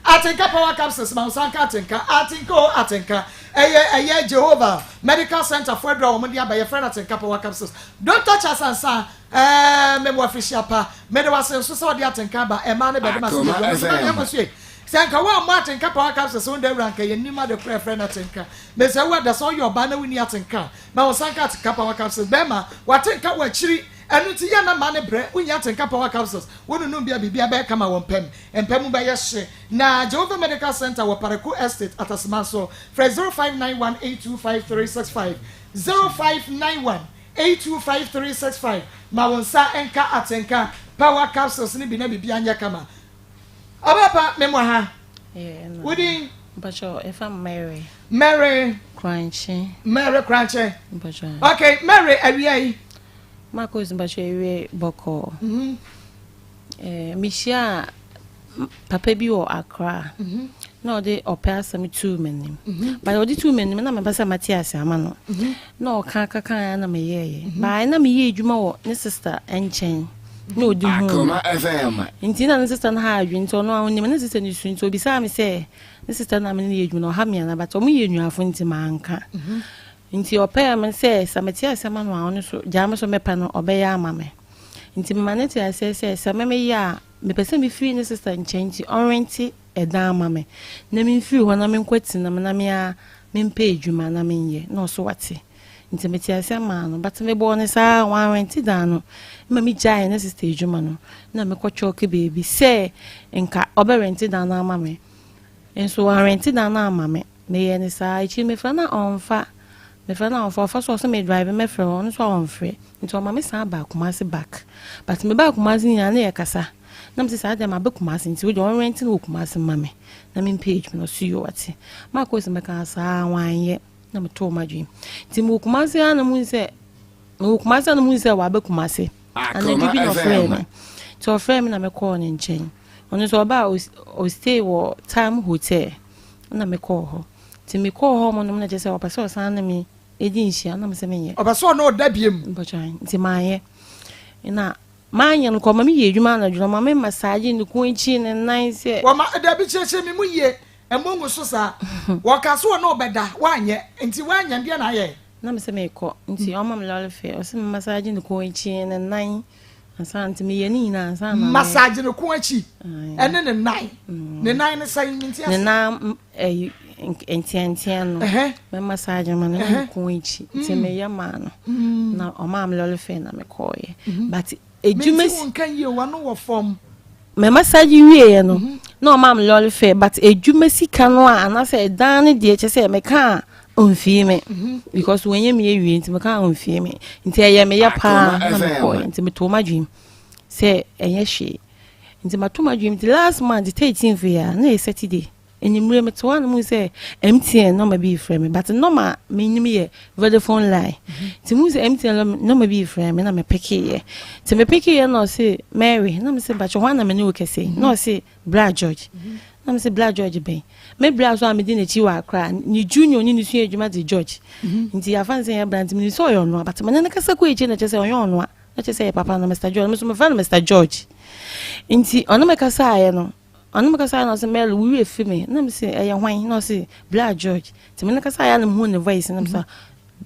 Atenka power capsules ma nsa nka atenka atenka o atenka ɛyɛ ɛyɛ Jehovah medical center fo adura wɔn de aba yɛfrɛ no atenka power capsules. Dr. Charles Ansa ɛɛ mɛmu afirihyia pa mɛde wase nso sɛ ɔde atenka aba ɛmaa ne bɛde ma se bɛdua mɛsɛ mɛde akɔ so yɛ sɛ nka wɔn ammɔ atenka power capsules ho dawura nka yɛn nim ade korɔ ɛfrɛ no atenka. Mesrɛ wo ada sɛ ɔyɛ ɔbaa na wonni atenka a, ma wo nsa nka atenka power capsules. Bɛrima, w'atenka wɔ akyiri, ɛno nti yɛ na mma no brɛ. Wonnya atenka power capsules, wononom bi a biribiara bɛyɛ kama wɔ mpa mu. Mpa mu bɛyɛ hye. Na Jehovah Medical Center wɔ Parakou Estate, Ataseman so. Frɛ 0591 825365, 0591 825365 ma wo nsa nka atenka power capsules no bi na biribiara nyɛ kama. Ɔbaa pa, me mɔ ha. Wo din? Mpacho, efa Mary. Mary. Krankye. Mary Krankye. Mpacho. Okay, Mary awia yi. Marcus mpacho awie bɔkɔɔ. Mm -hmm. Eh, mehyia papa bi wɔ Accra. Mm -hmm. Na ɔde ɔpɛ asɛm tuu m'anim. Mm -hmm. But ɔde tuu m'anim na mepɛ sɛ mate ase ama no. Mm -hmm. Na ɔka kaka na meyɛɛyɛ. Mm -hmm. But na meyɛ adwuma wɔ ne sister nkyɛn. na ɔdi huu me nti na ne sista no ha adwene nti ɔno a ɔnim ne sista no su nti obisaa me sɛ ne sista no a me ne no yɛ adwuma no ɔha me anaa but ɔmo yɛ nnuafo nti manka mhm. nti ɔpɛɛ me sɛ sɛ mete asɛm ano a ɔno so gyaa me so mepɛ no ɔbɛyɛ ama me nti mema ne te aseɛ sɛ sɛ me meyɛ a mepɛ sɛ mefiri ne sista nkyɛn nti ɔrente ɛdan ama me na memfiri hɔ na menkɔ tenam na mea mempɛ adwuma na menyɛ na ɔso wate Nti mete aseɛ maa no but mebɔɔ no saa wanrente dan no ma me gyae ne sister adwuma no na mekɔ kyɔke baabi sɛ nka ɔbɛ rente dan no ama me nso wanrente dan no ama me meyɛ no saa akyiri mefrɛ na ɔmfa. Mefrɛ no a ɔmfa, ɔfa so a ɔse me drive mɛfrɛ wo, ɔno nso a ɔmfrɛ. Nti ɔma me san baa Kumasi back. But me baa Kumasi nyinaa na yɛkasa. Na mese saa deɛ maba Kumasi nti wodeɛ ɔnrɛnte no wɔ Kumasi mma me na mempɛ adwuma. Ɔse yoo wate. Makɔ si mɛkaa saa wanyɛ na metoo m'adwene. Nti mewɔ Kumasi ara na muhu sɛ mewɔ Kumasi ara na muhu sɛ waba Kumasi. Anadwo bi na ɔfrɛɛ me. Nti ɔfrɛɛ me na mekɔɔ ne nkyɛn. Ɔno nso ɔbaa ɔstay wɔ Time Hotel na mekɔɔ hɔ. Nti mekɔɔ hɔ nom na kyerɛ sɛ ɔpɛ sɛ ɔsan ne me di nhyia na mesɛ menyɛ. Ɔpɛ sɛ ɔne ɔda biem. Mpɔkyɛn nti manyɛ. Na manyɛ no kɔ ɔma meyɛ adwuma anadwo no ɔma me massage ne kɔn akyi ne nan sɛ. Wɔma dabi kyerɛkyerɛ me mu yie ɛmmɔ ngu so saa. Wɔka sɛ ɔne ɔbɛda woanyɛ nti woanyɛ deɛ na ayɛ. Na mesɛ mekɔ nti ɔma me lɔre fare ɔsɛ me massage ne kɔn akyi ne nan. Ansa nti meyɛ ne nyinaa ansa na. Massage ne kɔn akyi ɛne ne nan. Ne nan ne sɛn mi nti ase. Ne nan ɛyi nteantea no. Mɛ massage ma no ne kɔn akyi nti mm. meyɛ maa no. Mm. Na ɔmaa me lɔre fɛ na mekɔɔyɛ. Mm-hmm. But edwuma. Menti wo nka yie wano wɔ fam. Mɛ massage wieɛ no mm-hmm. na ɔmaa me lɔre fɛ but edwuma sika no a anaasɛ ɛdan no deɛ kyɛ sɛ meka a ɔmfii me because wɔnyɛ me awie nti meka ɔmfii me nti ɛyɛ meyɛ paa na mekɔɛ nti metoo m'adwene sɛ ɛnyɛ hwee nti mato m'adwene nti last month 13th yɛ a na ɛyɛ Saturday enyimire mete hɔ a na mu sɛ MTN nɔma bi frɛ me but nɔma a menim yɛ Vodafone line nti mu sɛ MTN nɔma bi frɛ me na mepekeeɛ nti mepekeeɛ na ɔse Mary na mese mpakyɛ hɔ a na me ne wo kɛse na ɔse Bra George. Na mese Bra George bɛn? Me bra so a medi n'akyi wɔ Accra, ne junior ne ne sua adwuma de George. Nti yɛafa no sɛ yɛn bra nti menim sɛ ɔyɛ ɔnoa but me ne no kasa kɔ akyire na kyerɛ sɛ ɔnyɛ ɔnoa. Na kyerɛ sɛ yɛ papa no Mister George, me nso mefrɛ no Mister George. Nti ɔne me kasaeɛ no, ɔne me kasaeɛ na ɔse Mary wo werɛ fi me. Na mese ɛyɛ hwan? Na ɔse Bra George. Nti me ne no kasaeɛ na mehuu ne voice na mese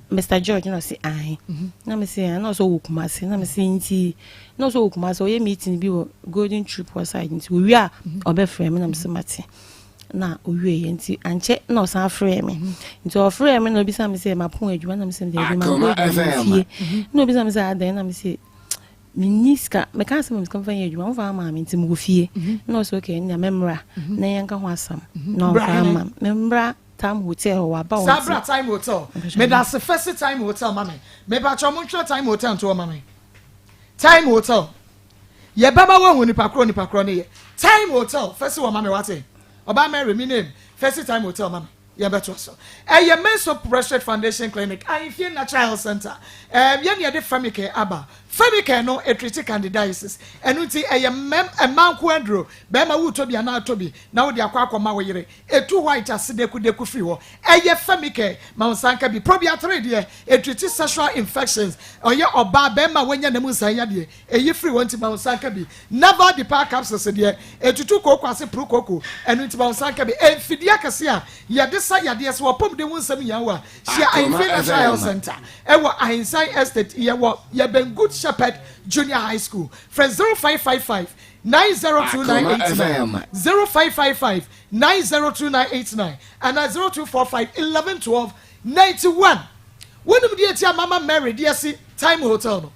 Mister George na ɔse ae na me se na ɔsɛ ɔwɔ Kumasi na me se nti na ɔsɛ ɔwɔ Kumasi ɔyɛ meeting bi wɔ Golden Troop hɔ side nti owie a ɔbɛfrɛ me na me se mate na owie yɛ nti ankyɛ na ɔsan frɛ me nti ɔfrɛ me na obisa me sɛ mapɔn adwuma na me se daabi mankɔ adwuma wɔ fie na obisa me sɛ adɛn na me se menni sika meka sɛ me sika mfa nyɛ adwuma mfa ama me nti mewɔ fie na ɔsɛ okay nea memmra na yɛnka ho asɛm na ɔmfa ama me memmra Time Hotel hɔ waba wɔn Saa bra Time Hotel. Medase fɛsi Time Hotel ma me. Mepakyɛw montwerɛ Time Hotel nto hɔ ma me. Time Hotel. Yɛbɛma woahu nipa korɔ nipa korɔ no yɛ. Time Hotel fɛsi wɔ ma me wate. Ɔbaa Mary me name fɛsi Time Hotel ma me. Yɛbɛtoa so. Ɛyɛ Menso Prostate Foundation Clinic, Ahemfie Natural Health Center. Ɛɛm yɛn na yɛde Femicare aba. Femicare no ɛtreati candidiasis. Ɛno nti ɛyɛ mmɛm mmaa nko aduro. Bɛɛma wotɔ bi anaa tɔ bi na wode akɔ akɔma wo yere. Etu white ase dekudeku firi hɔ. Ɛyɛ Femicare ma wo nsa nka bi. Probiatere deɛ, ɛtreati sexual infections. Ɔyɛ ɔbaa, barima a wanya nna mu nsae yadeɛ, ɛyi firi hɔ nti ma wo nsa nka bi. Naval Depar Capsules deɛ, ɛtutu kooko ase puru kooko, ɛno nti ma wo nsa nka bi. Mfidie akɛseɛ a yɛde sa yadeɛ, sɛ w'apɔmuden ho nsɛm hia wo a, hyia Ahemfie Natural Health Centre ɛwɔ Ahensan Estate, yɛwɔ yɛbɛn Good Shepherd Junior High School. Frɛ 0555 902989, 0555 902989 anaa 0245 11 12 91. Wonim deɛ nti a mama Mary de asi Time Hotel no?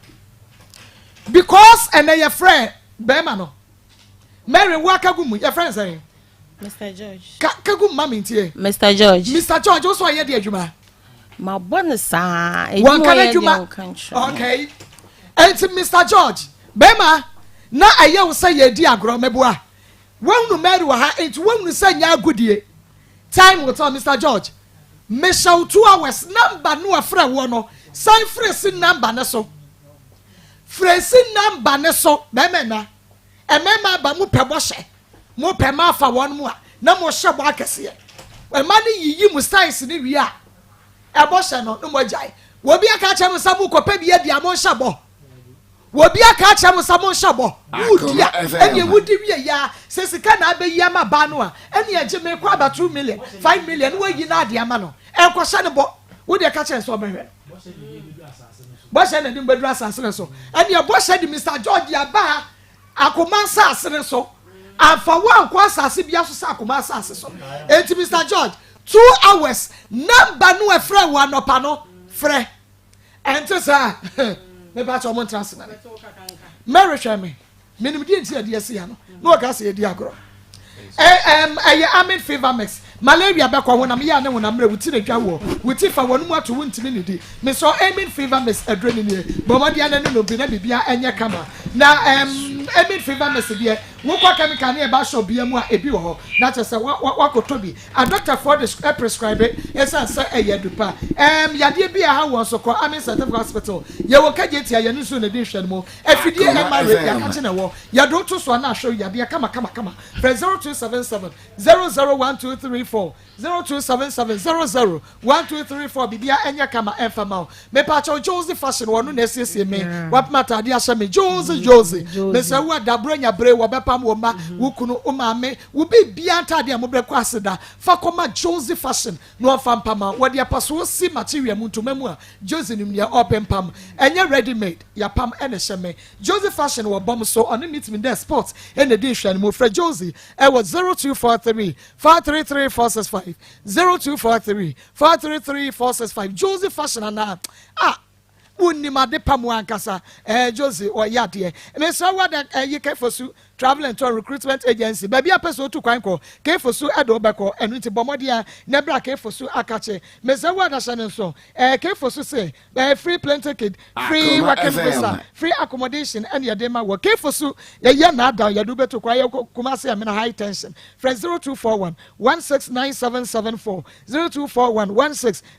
Because ɛnɛ yɛfrɛ bɛrima no Mary wo aka gu mu yɛfrɛ no sɛn? Mr. George. Ka ka gu mu ma me ntie. Mr. George. Mr. George wo sɛ ɔyɛ de adwuma? Mabɔ no saa. Wɔnka n'adwuma. Okay. Enti Mr. George bɛrima na ɛyɛ wo sɛ yɛredi agorɔ meboa. Woahunu Mary wɔ ha nti woahunu sɛ nyɛ agodie. Time will tell Mister George. Mehyɛ wo 2 hours number no a frɛ woɔ no san frɛ si number no so. Frɛ si number no so bɛrima nna. Mmarima aba mo pɛ bɔhyɛ. Mo pɛ ma afa wɔn mo a na mo hyɛ bɔ akɛseɛ. Mma no yiyi mo styles no wie a ɛbɔhyɛ no na mo agyae. Obi aka akyerɛ mo sɛ mo kɔpɛ bi adi a mo nhyɛ bɔ. Obi aka akyerɛ mo sɛ monhyɛ bɔ, woredi a, ɛnneɛ wodi wie yi ara, sɛ sika na abɛyi ama baa no a, ɛnneɛ gye mekɔ aba 2 million, 5 million na woayi no ade ama no. Ɛnkɔhyɛ no bɔ. Wo deɛ ka kyerɛ no sɛ ɔbɛhwɛ no. Bɔhyɛ na ɛde mo bɛduru asase no so. Ɛnneɛ bɔhyɛ de Mister George aba ha, akoma asase no so. Amfa wo ankɔ asase bia so sɛ akoma asase so. Enti Mister George, 2 hours, number no a ɛfrɛ wo anɔpa no, frɛ. Ɛnte saa? Mepa kyɛ ɔmo ntra ase ma me. Mary hwɛ me. Menim deɛ nti yɛde asi ha no. Na ɔka sɛ yɛdi agorɔ. Ɛyɛ Amin Fever Mix. Malaria bɛkɔ, honam yea ne honam mmerɛ, wo ti na dwa woɔ, wo ti fa, w'anomu ato, wontumi nnidi. Mesɔ Amin Fever Mist aduro no nie. Bɔ mmɔden ara na nom bi na biribiara nyɛ kama. Na ɛɛm Amin Fever Mist deɛ, wokɔ chemical ne herbal shop biara mu a, ebi wɔ hɔ. Na kyerɛ sɛ wa wa wakɔtɔ bi. Adɔktafoɔ de prescribe ɛsiane sɛ ɛyɛ adu pa. Ɛɛm yadeɛ bi a ɛha woɔ nso, kɔ Amin Scientific Hospital. Yɛwɔ Kejetia, yɛne nsuo na ɛdi nhwɛanimu. Afidie Akoma MRA, FM. yɛakakye na ɛwɔ. Yɛde wo to so a na ahwɛ wo yadeɛ kama kama kama. Frɛ 0277 001234, 0277 001234 Biribiara ɛnyɛ kama ɛmfa ma wo. Mepaakyɛw Josie Fashion wɔno na asiesie me, wapem ataade ahyɛ me Josie Josie. Mesrɛ wo ada Buronya bere wɔbɛpam wo mma, wo kunu, wo maame, wo biribiara ntaade a mobɛkɔ aseda fa kɔma Josie Fashion na ɔmfa mpam wo. Wɔde apasoɔ si material mu ntoma mu a Josie nim nea ɔrepempam. Ɛnyɛ ready made, yɛapam ɛna ɛhyɛ me. Josie Fashion wɔ bɔm so, ɔne Meet Me There Sports na ɛdi nhwɛanimu. Frɛ Josie ɛwɔ 0243 433 465, 0243 433 465. Josie Fashion anaa? Ah! Wonnim ade pa mu ankasa. Ɛɛ Josie ɔyɛ adeɛ. Mesrɛ wo ada ɛyi Kefosu Travel and Tour Recruitment Agency, baabi a pɛ sɛ otu kwan kɔ, Kefosu ɛde wo bɛkɔ. Ɛno nti bɔ mmɔden a na bra Kefosu akakye. Mesrɛ wo ada hyɛ no nso. Ɛɛ Kefosu se Ɛyɛ free plane ticket, free Akoma working FM. visa, free accommodation ɛna yɛde ma wɔ Kefo so. Yɛyɛ naadaa yɛde wobɛtu kwan yɛ Kumasi Amina high tension. Frɛ 0241 169774 0241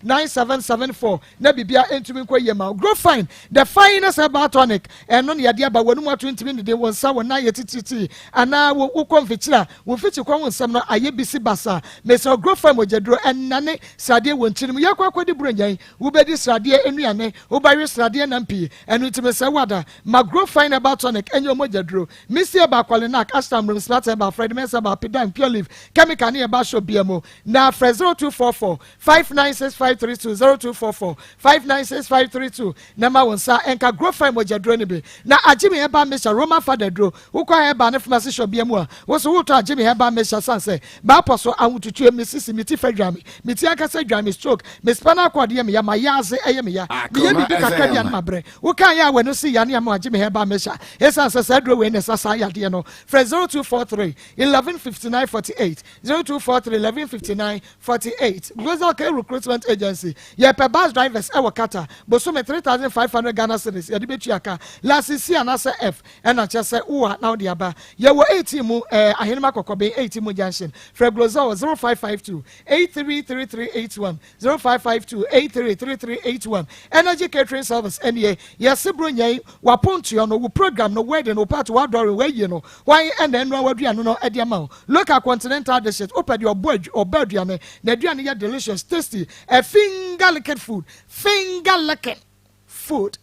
169774 na biribiara ntumi nkɔ yie ma wo. Grow Fine, the finest herbal tonic ɛno na yɛde aba w'anum ato ntumi nnidi, wo nsa wo nan yɛ titiritii anaa wo wokɔ mfikyiri a wo mfikyi kɔ wo nsam no ayɛ bisi basa. Mesrɛ wo Grow Fine mogyaduro ɛnnane sradeɛ wɔ nkyini mu. Yɛkɔ akɔdi buronya yi Wobɛdi sradeɛ nnuane, wobɛwe sradeɛ nam pii. Ɛno nti mesrɛ wo ada, ma Grow Fine Herbal Tonic nyɛ wo mogya duro. Misty Herbal, Qualinark, Ashtamrim, Smart Herbal, Fredmens Herbal, Pidang, Pure Leaf, Chemical ne Herbal Shop biara mu. Na frɛ 0244 596532, 0244 596532 na ma wo nsa nka Grow Fine mogya duro no bi. Na Agyimi Herbal Mixture, Roman Fada duro, wokɔ herbal ne pharmacy shop biara mu a, wo nso wotɔ Agyimi Herbal Mixture sane sɛ M'apɔ so ahotutue, me sisi, me ti fa dwan me, me ti ankasa dwan me, stroke, me spinal cord yɛ me ya, m'ayaase yɛ me ya, meyɛ Akoma biribi kakra bi a na FM. mabrɛ. Wokaa yɛ a w'ani so ya ne ama wɔagye me herbal mixture. Esiane sɛ saa aduro wei na ɛsa saa yadeɛ no, frɛ 0243 11 59 48, 0243 11 59 48. Glozal K Recruitment Agency, Yɛpɛ bus drivers wɔ Qatar, bosome 3,500 Ghana cedis yɛde bɛtua ka, Licence C anaasɛ F. Ɛna kyerɛ sɛ wo a na wode aba. Yɛwɔ 18 mu eh, Ahenema Kɔkɔben 18 mu junction. Frɛ Glozell wɔ 0552 833381, 0552 833381. Energy Catering Service ɛnie, yɛse Bronya yi, w'apontoɔ no, wo program no, wedding, wo party, w'adɔre, w'ayie no, hwan ɛna ɛnoa w'aduane no de ama wo? Local continental dishes, wopɛ deɛ ɔbɔ ɔbɛ aduane, n'aduane yɛ delicious, tasty, a finger licking food, finger licking food.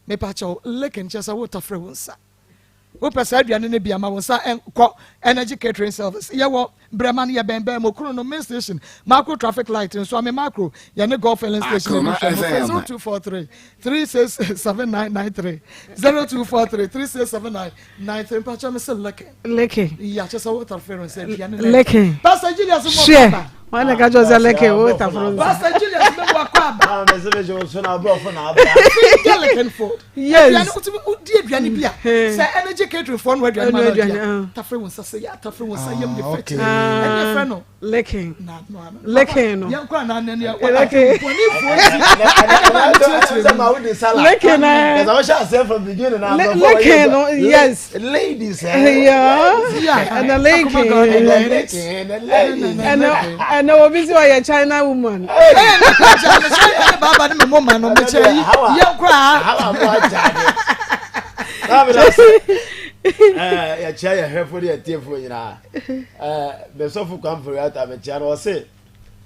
Mepakyɛw, licking kyerɛ sɛ wotafere wo nsa. Wopɛ saa aduane no bi ama wo nsa nkɔ Energy Catering Service. Yɛwɔ Brɛma no, yɛbɛn bɛn Mokuro no main station, Makro traffic light nso ame Makro, yɛne Golf filling station ani Akoma hwɛ no. Frɛ FM. 0243 367993, 0243 367993. Mpakyɛw me se licking. Licking. Ya kyerɛ sɛ wotafere wo nsa aduane no. Licking. Pastor Julius mo Hwɛ. kɔ aba. Wọn na ka kyerɛ sɛ licking wo tafere nsa. Pastor Julius mo wakɔ aba. Ah, mese me so na aborɔfo na aba. Finger licking food. Yes. Aduane wotumi wodi aduane bi a sɛ energy catering foɔ no aduane ma Ɛno no aduane, aduane ah. tafere wo nsa sɛ yɛ atafere wo nsa yam de Ah, fɛ okay. ɛne ɛfrɛ no Licking. na no ano. Licking no. Yɛn kɔ anaa nani a Licking. bɔnefoɔ nti ɛna maa ne kyerɛkyerɛ mu. Licking na. Ɛsɛ wɔhyɛ aseɛ from beginning na aborɔfo Licking no yes. Ladies eh. Yeah. Yeah. Ɛna licking. Akoma God, And the ladies. licking, the ladies. Ɛna ɛna obi sɛ ɔyɛ China woman. Ɛɛ ne kyerɛ ne sɛ ne baaba ne me mo ma no mekyerɛ yi yɛn kɔ a. How am I charging? Yɛkyia yɛ hwɛfo ne yɛtiefoɔ nyinaa. Mesɔfo Kwamfori Ata mekyia no ɔse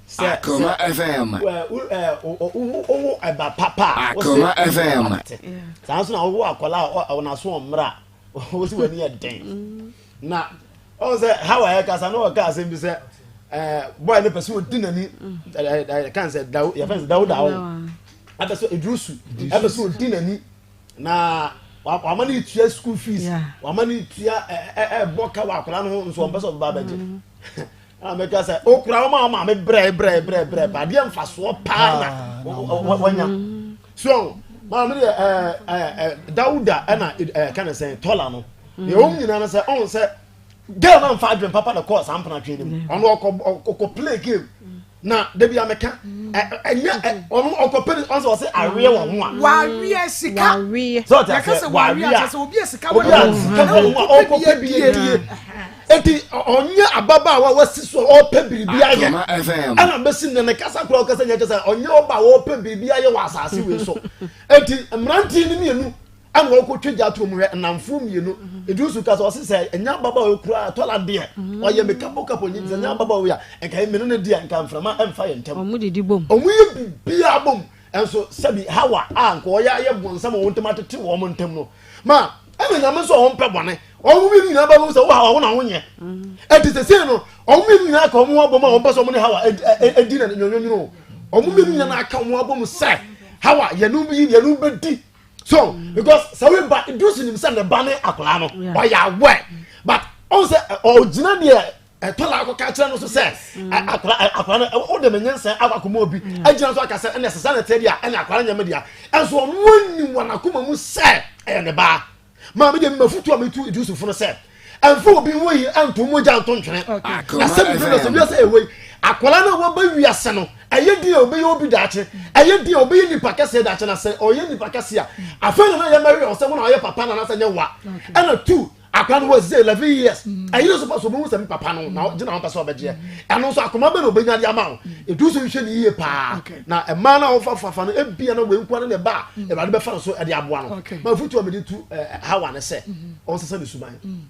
sɛ Akoma FM. wowo ɛba papa a wose Akoma FM. saa nso na wowo akwadaa a ɔnaso ɔmmerɛ a wosi w'ani yɛ den na ɔn sɛ how a yɛkasa na ɔka asɛm bi sɛ ɛɛ bɔyɛ no pɛ sɛ ɔdi n'ani ɛɛ ɛɛ kan sɛ dawo yɛfɛn sɛ dawo dawo ɛpɛ sɛ edurusu ɛpɛ sɛ ɔdi n'ani na wama ne tua school fees wama ne tua ɛɛ ɛbɔ ka wɔ akwadaa no ho nso ɔmpɛ sɛ ɔbɛba abɛgye ɛna mɛka sɛ okura wɔn a wɔn maame brɛ brɛ brɛ brɛ pa adeɛ nfasoɔ paa na wɔnya so maame deɛ ɛɛ ɛɛ dawuda ɛna ɛɛ kan sɛ tɔla no deɛ wɔn nyinaa no sɛ ɔn sɛ. Girl no amfa adwene papa na kɔɔ saa mpenatwe no mu. Ɔno ɔkɔ ɔkɔ play game. Na dabi ameka ɛnyɛ ɔno ɔkɔ pɛ ɔno sɛ ɔsɛ aweɛ wɔn ho a. Waweɛ sika. Waweɛ. Sɛ ɔte aseɛ waweɛ a. Sɛ obi a sika wɔ ne ho a ɔkɔ pɛ bi adie. Eti ɔnyɛ ababaawa a wasi so a ɔpɛ biribi ayɛ. Ɛna bɛsi nnɛ ne kasa koraa ɔkasa nyɛ kyɛ sɛ ɔnyɛ ɔba a ɔpɛ biribi ayɛ wɔ asase wei so. Eti mmeranteɛ no mmienu ɛna ɔkɔtwa gya to mu hwɛ nnamfoɔ mmienu Idrisu ka sɛ ɔse sɛ ɛnyɛ ababaawa yi koraa tɔla deɛ ɔyɛ me kapo kapo nyi sɛ ɛnyɛ ababaawa yi a nka me ne no deɛ nka mframa ɛmfa yɛn ntam. Ɔmo didi bom. Ɔmo yɛ biribiara bom nso sɛbi Hawa a nka ɔyɛ ayɛ bonsam a wɔn ntam atete wɔn ntam no ma ɛna nyame nso a ɔmpɛ bɔne wɔn mmienu nyinaa bɛhu sɛ wo Hawa wo na wonyɛ ɛnti sɛsei no wɔn mmienu nyinaa ka wɔn ho abom a wɔn pɛ sɛ wɔn ne Hawa ɛdi na nwonwonwono wɔn mmienu nyinaa aka wɔn abom sɛ Hawa yɛn yi yɛn bɛdi so because sɛ wo ba Idris nim sɛ ne ba ne akwadaa no ɔyɛ aware but ɔn sɛ ɔgyina deɛ ɛtɔ la akɔka kyerɛ no so sɛ akwadaa akwadaa no ɔde me nyinsɛn akɔ akɔma obi agyina so aka sɛ ɛna ɛsɛ sɛ na ɛteɛ deɛ ɛna akwadaa no nyɛ me deɛ ɛnso ɔno anim wɔ n'akoma mu sɛ ɛyɛ ne ba. Maame deɛ mafutu a metu Idrisufo no sɛ ɛmfa obi ho yi ɛnto mogya nto ntwene na sɛ mepɛ no sɛ wiase ɛwɔ yi akwadaa no a wɔba wiase no ɛyɛ din a ɔbɛyɛ obi daakye ɛyɛ din a ɔbɛyɛ nipa kɛseɛ daakye na sɛ ɔyɛ nipa kɛseɛ a afei na na yɛ mɛhwɛ ɔsɛ wo na ɔyɛ papa na anasɛ nyɛ wa ɛna tu akwadaa no wɔ sɛ 11 years ɛyi no so pa so ɔbɛhu sɛ me papa no na gyina ho pɛ sɛ ɔbɛgyeɛ ɛno nso akoma bɛ na ɔbɛnya de ama wo ɛdu so nhwɛ ne yie paa na mmaa no a wɔfa fafa no ebia na wei nkoa ne ne ba a mm. awurade bɛfa no so de aboa no ma afotu a mede tu hawa ne sɛ mm-hmm. ɔnsesa ne suban mm.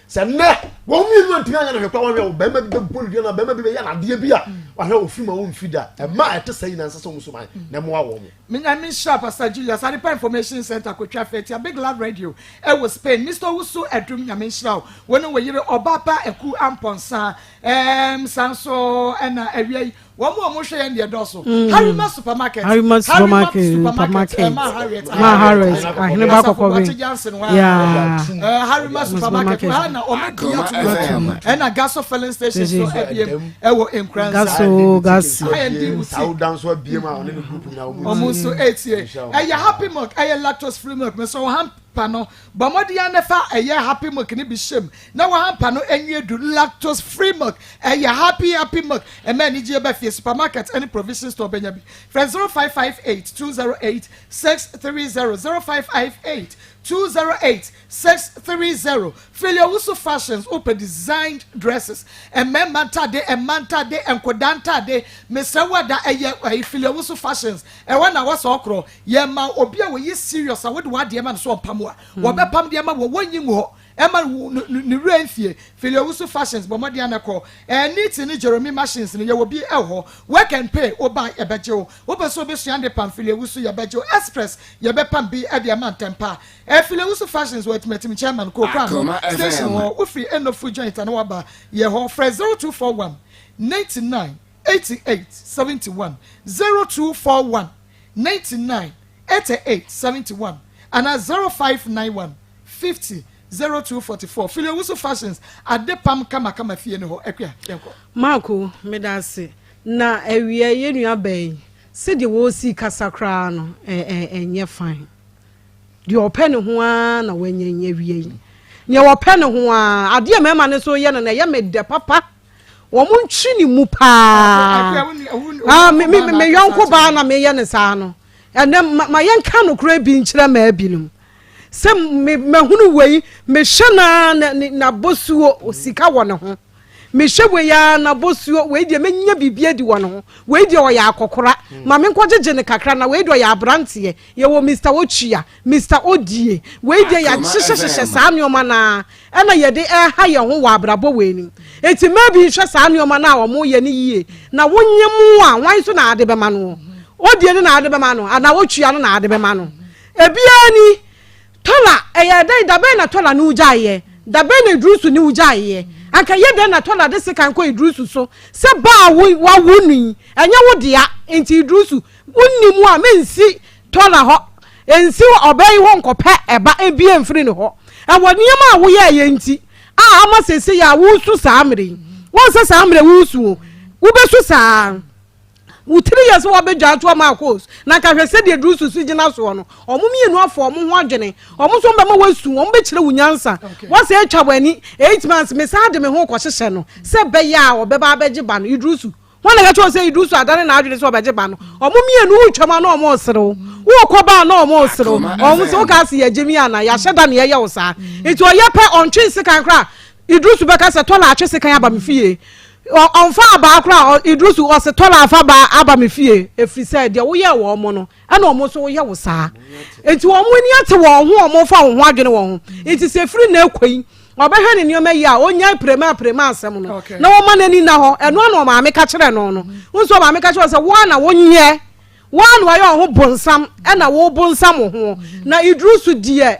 sɛ nnɛ wɔn mmienu antumi anyɛ no hwɛ koraa wɔhwɛ wo bɛrima bi bɛbɔ ne dua na bɛrima bi bɛyɛ no adeɛ bi a mm. wahwɛ ofiri ma wɔmfi da ɛma a ɛte sɛ nyinaa nsesa wɔn suban na ɛmoa wɔn mo. Menyame nhyira Pastor Julius Adepa Information Center Kotwa Fatia Big Love Radio ɛwɔ Spain Mr Owusu Adum Nyame nhyira wo wo ne wo yere Ɔbaapa Aku Ampɔnsa ɛɛm saa nso ɛna awia yi Wɔn a wɔhwɛ yɛn deɛ dɔɔso. Mm. Harima supermarket. Harima supermarket. Supermarket. Eh, Ma Harriet. Ma Harriet. Ahene ba kɔkɔ bi. Johnson wa. Yeah. Eh, Harima supermarket. Wa na wɔn di atum. Ɛna Gaso filling station so ebiem ɛwɔ Nkuransa. Gaso Gaso. IND Wusi. Sauda nso ebiem a ɔne ne group nyinaa wɔn. Wɔn nso etie. Ɛyɛ happy milk ɛyɛ lactose free milk mɛ sɛ wɔn hamper no bɔ mmɔden ara na fa ɛyɛ happy milk no bi hyɛ mu na wo hamper no nwie du. Lactose free milk ɛyɛ happy happy milk ɛma anigyeɛ ba fie. Supermarket ne provision store bɛnya bi. Frɛ 0558 208 630, 0558 208 630. Philly Owusu Fashions, wopɛ designed dresses, mmarima ntade, mmaa ntade, nkwadaa ntade, mesrɛ wo ada ɛyɛ ɛyi Philly Owusu Fashions, ɛhɔ na wɔsɔ ɔkorɔ. Yɛma obi a ɔyɛ serious a wode w'adeɛ ma no sɛ ɔmpam a, hmm. wɔbɛpam de ama wɔ wɔnyi ngu hɔ ɛma ne werɛ mfie. Philly Owusu Fashions bɔ mmɔden ana kɔ. Ɛɛ Neat ne Jeremy Machines no yɛwɔ bi ɛwɔ hɔ. Work and pay woba yɛbɛgye wo. Wopɛ sɛ wobɛsua ade pam Philly Owusu yɛbɛgye wo. Express yɛbɛpam bi de ama ntɛmpa. Ɛɛ Philly Owusu Fashions wɔ Atimatim Chairman Kooko Ano Station hɔ. Wofiri Enofu Joint ana waba yɛ hɔ. Frɛ 0241 99 88 71 0241 99 88 71 anaa 0591 50 02 44 Philly Owusu Fashions adepam kamakama fie ne hɔ Akua yɛnkɔ. Marko, meda ase. Na awia yɛn nua baa yi, sɛdeɛ wɔresi kasa koraa no, ɛnyɛ fine. Deɛ ɔpɛ ne ho ara na wanya yi awia yi. Deɛ ɔpɛ ne ho ara, adeɛ mmarima no nso yɛ no no, ɛyɛ me dɛ papa. Wɔn ntwi ne mu paa. Ah, me me me yɔnko baa na meyɛ ne saa no. Ɛnɛ ma ma yɛnka nokorɛ bi nkyerɛ mmaa binom. Sɛ me mahunu wei, mehwɛ na na n'abosuo sika wɔ ne ho. Mehwɛ wei ara n'abosuo wei deɛ menya biribi adi wɔ ne ho. Wei deɛ ɔyɛ akɔkora. Ma menkɔgyegye no kakra na wei deɛ ɔyɛ aberanteɛ. Yɛwɔ Mister Otua, Mister Odie. Wei deɛ yɛahyehyɛhyehyɛ saa nneɛma no ara ɛna yɛde ɛreha yɛn ho wɔ abrabɔ wei no mu. Enti mmaa bi nhwɛ saa nneɛma no a wɔyɛ no yie na wonye mu a, hwan nso na ade bɛma no? Odie no na ade bɛma no anaa otua no na ade bɛma no? Ebiara ni. Tɔla, ɛyɛɛ dɛn, da bɛn na Tɔla ne wo gyaeeɛ? Da bɛn na Idrisu ne wo gyaeeɛ? Anka ɛyɛ dɛn na Tɔla de sekan kɔ Idrisu so sɛ ba a wo, wawo no yi, ɛnyɛ wo dea, enti Idrisu, wonni mu a, mensi Tɔla hɔ, nsi ɔbaa yi hɔ nkɔpɛ ɛba biara mfiri ne hɔ. Ɛwɔ nneɛma a woyɛeɛ nti a ama seesei a woresu saa mmerɛ yi. Woahu sɛ saa mmerɛ woresu o, wobɛsu saa. Wo tiri yɛ sɛ wabɛgya ato ama akos. Na nka hwɛ sɛdeɛ duru susu gyina soɔ no. Ɔmo mmienu afa ɔmo ho adwene. Ɔmo nso bɛma woasu, ɔmo bɛkyerɛ wo nyansa. Wɔsɛ atwa w'ani. 8 months, mesan de me ho kɔhyehyɛ no sɛ ɛbɛyɛ a ɔbɛba abɛgye ba no. Idrusu, Hwan na ɛka kyerɛ wo sɛ Idrusu adane n'adwene sɛ ɔbɛgye ba no? Ɔmo mmienu wotwam a na ɔmo reserew. Wokɔ ba a na ɔmo reserew. Ɔmo sɛ woka ase yɛgye mi anaa? Yɛahyɛ da na yɛyɛ wo saa. Nti ɔyɛ pɛ ɔntwe nsekan koraa. Idrusu bɛka sɛ Tɔla atwe sekan aba me fie. Ɔmfa abaa koraa Idrusu ɔse Tɔla afa abaa aba me fie. Ɛfiri sɛ deɛ woyɛɛ wɔn no ɛna wɔn nso woyɛ wo saa. Nti wɔn ani ate wɔn ho wɔn fa wɔn ho adwene wɔn ho. Nti sɛ ɛfiri nnɛ rekɔ yi ɔbɛhwɛ ne nneɛma yie a ɔnyae prema prema asɛm no na wɔma n'ani nna hɔ. Ɛno ara na ɔmaame ka kyerɛ no no. Wo nso ɔmaame ka kyerɛ wo sɛ wo ara na wonyɛ Wo ara na wayɛ wo ho bonsam ɛna wo bonsam wo ho. Na Idrusu deɛ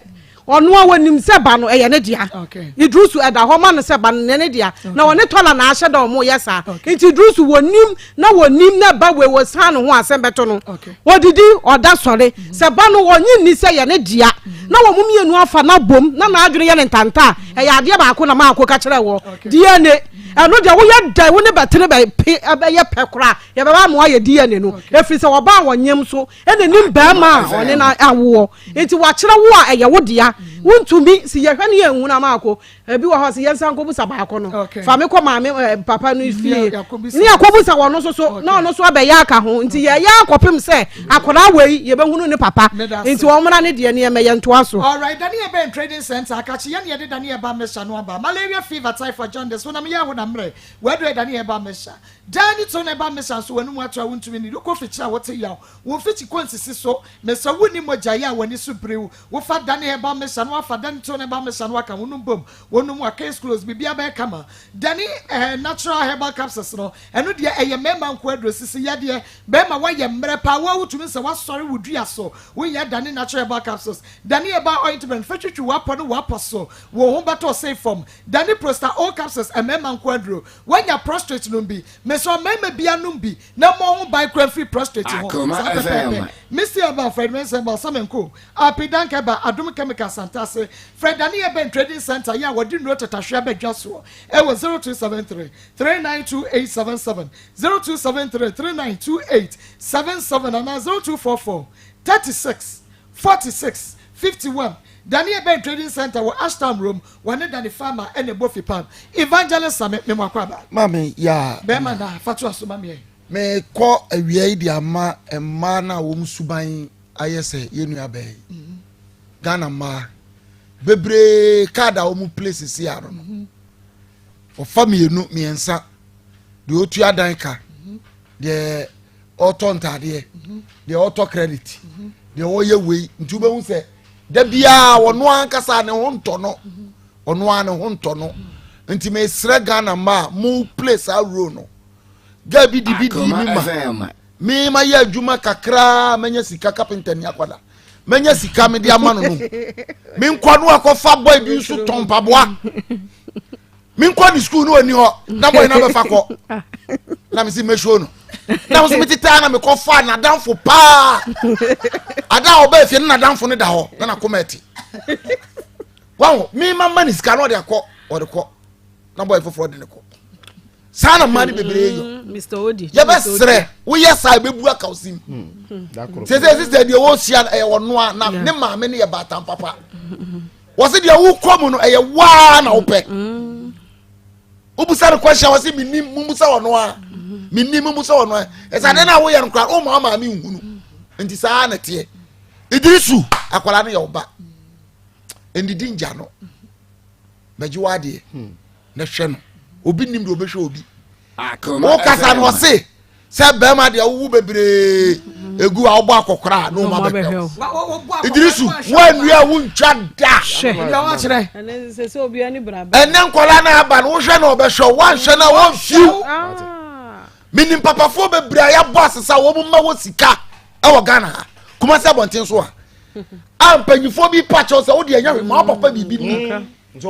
ɔno a wɔnim sɛ ba no ɛyɛ ne dea. Idrusu ɛda hɔ ma no sɛ ba no ne ne dea. Na ɔne Tɔla na ahyɛ da ɔmo yɛ saa. Nti Idrusu wɔnim na wɔnim na ba wei wɔsan ne ho asɛm bɛto no. Ɔdidi ɔda sɔre sɛ ba no ɔnye nni sɛ yɛ ne dea. Na wɔn mmienu afa no abom na n'adwene yɛ ne ntanta a ɛyɛ adeɛ baako na maako ka kyerɛ wɔ DNA. Ɛno deɛ woyɛ dɛn wo ne bɛtene bɛpe ɛbɛyɛ pɛ koraa. Yɛbɛba ama wayɛ DNA no, ɛfiri sɛ ɔbaa a ɔnyem so na nim barima a ɔne no awoɔ. Nti wakyerɛ wo a ɛyɛ wo dea. Wontumi, si yɛhwɛ ne yɛnhunu ama akɔ. Ebi wɔ hɔ sɛ yɛnsan nkɔbusa baako no. Fa me kɔ maame eh, papa no fie. Ne yɛkɔbusa wɔn nso so, na ɔno nso abɛyɛ aka ho. Nti yɛyɛ akɔpem sɛ akwadaa wei yɛbɛhunu ne papa. Nti wɔn mmra ne deɛ ne yɛmɛyɛ ntoa so. Alright, Daniel Ben Trading Center, Akakye, yɛne yɛde Daniel ba Mɛhyɛ no aba. Malaria, fever, typhoid, jaundice, honam yɛ honam mmerɛ, wɔaduru Daniel ba Mɛhyɛ. Daa ne to na ɛba mesa nso w'anomu ato a wontumi nnidi. Wokɔ fikyiri a wote yaw. Wo mfikyi kɔ nsisi so. Mesa wunni mogya yɛ a w'ani so biriw. Wofa da ne herbal mesa na woafa da ne to na ɛba mesa na woaka wonom bom. Wonom a case closed biribiara bɛyɛ kama. Da ne eh natural herbal capsules no ɛno deɛ ɛyɛ mmarima nko aduro. Sisi yadeɛ. Barima woayɛ mmerɛ paa wo a wotumi sɛ woasɔre wo dua so. Wohia da ne natural herbal capsules. Da ne herbal ointment fa twitwi w'apɔ ne w'apɔ so. Wo ho bɛtɔ safe fam. Da ne prosta o capsules mmarima nko aduro. Wanya prostrate nom bi. Mesrɛ mmarima bia nom bi na mmɔ ho ban kora mfiri prostrate ho. Akoma Saa pɛpɛɛpɛ. FM. Misty Herbal, Fred Mensah Herbal, Sam and Co, Api Dank Herbal, Adom Chemicals, Santase, Fred Dane Urban Trading Centre yɛ a wɔde nnuro tatahwe aba dwa soɔ ɛwɔ 0273 392877, 0273 392877 anaa 0244 36 46 51 Daniel Ben Trading Center wɔ Ashtown Rome wɔne Danny Farmer ɛna ɛbɔ fipam Evangelist Same me mo akwaaba. Maame yaa. Bɛɛma na fa to aso ma meɛ. Me kɔ awia yi de ama mmaa no a wɔn suban ayɛ sɛ yɛn nua bɛɛ yi. Mm-hmm. Ghana mmaa bebree card a wɔn play sisi ano no. Mm-hmm. Ɔfa mmienu mmiɛnsa deɛ otua dan ka mm-hmm. deɛ ɔtɔ ntaadeɛ deɛ ɔtɔ credit deɛ ɔyɛ wei nti wobɛhu sɛ da biara ɔno ankasa ne ho ntɔ no ɔno ara ne ho ntɔ no nti mesrɛ Ghana mma a mo play saa role no girl bi di bi di mi ma me ma yɛ adwuma kakraa manya sika carpenter ni akwada manya sika mede ama no no menkɔ no akɔfa boy bi nso tɔn mpaboa menkɔ ne sukuu ne ɔni hɔ na bɔyɛ no abɛfa kɔ na mese mɛsuo no na nso metetaa na mekɔfa nadamfo paa ada a ɔbaa fie no nadamfo no da hɔ na nakoma ɛte waho mema ma ne sika na ɔde akɔ ɔde kɔ na bɔyɛ foforɔ de ne kɔ saa na mmaa no bebree yɔ mm, yɛbɛserɛ woyɛ saa ɛbɛbu aka wo sim hmm. sɛ sɛ sisɛ deɛ wɔhyia no ɛyɛ wɔnoa na ne maame no yɛ baatan papa wɔsi deɛ wokɔ mu no ɛyɛ waa na wopɛ wobusa no question wɔsi menim mumusa wɔ no a menim mumusa wɔ no a ɛsɛ ade no a woyɛ no koraa woma maame nhunu nti saa na teɛ idirisu akwadaa no yɛ ɔba ndidi ngya no bɛgye wɔ adeɛ na hwɛ no obi nim deɛ ɔbɛhwɛ obi wokasa no ɔse sɛ bɛrima deɛ wowu bebree egu a wobɔ akɔkora a na ɔma bɛhwɛ wo idirisu woannua a wontwa da ɛnɛ nkɔla no aba no wohwɛ na ɔbɛhwɛ wo woanhwɛ no a wɔmfiw menim papafoɔ bebree a yɛabɔ asesa wɔn mma wɔ sika ɛwɔ ghana ha kumasi abɔnten so a a mpanyinfoɔ bi pa kyɛw sɛ wode ɛnyɛ hwee ma wo papa biribi mu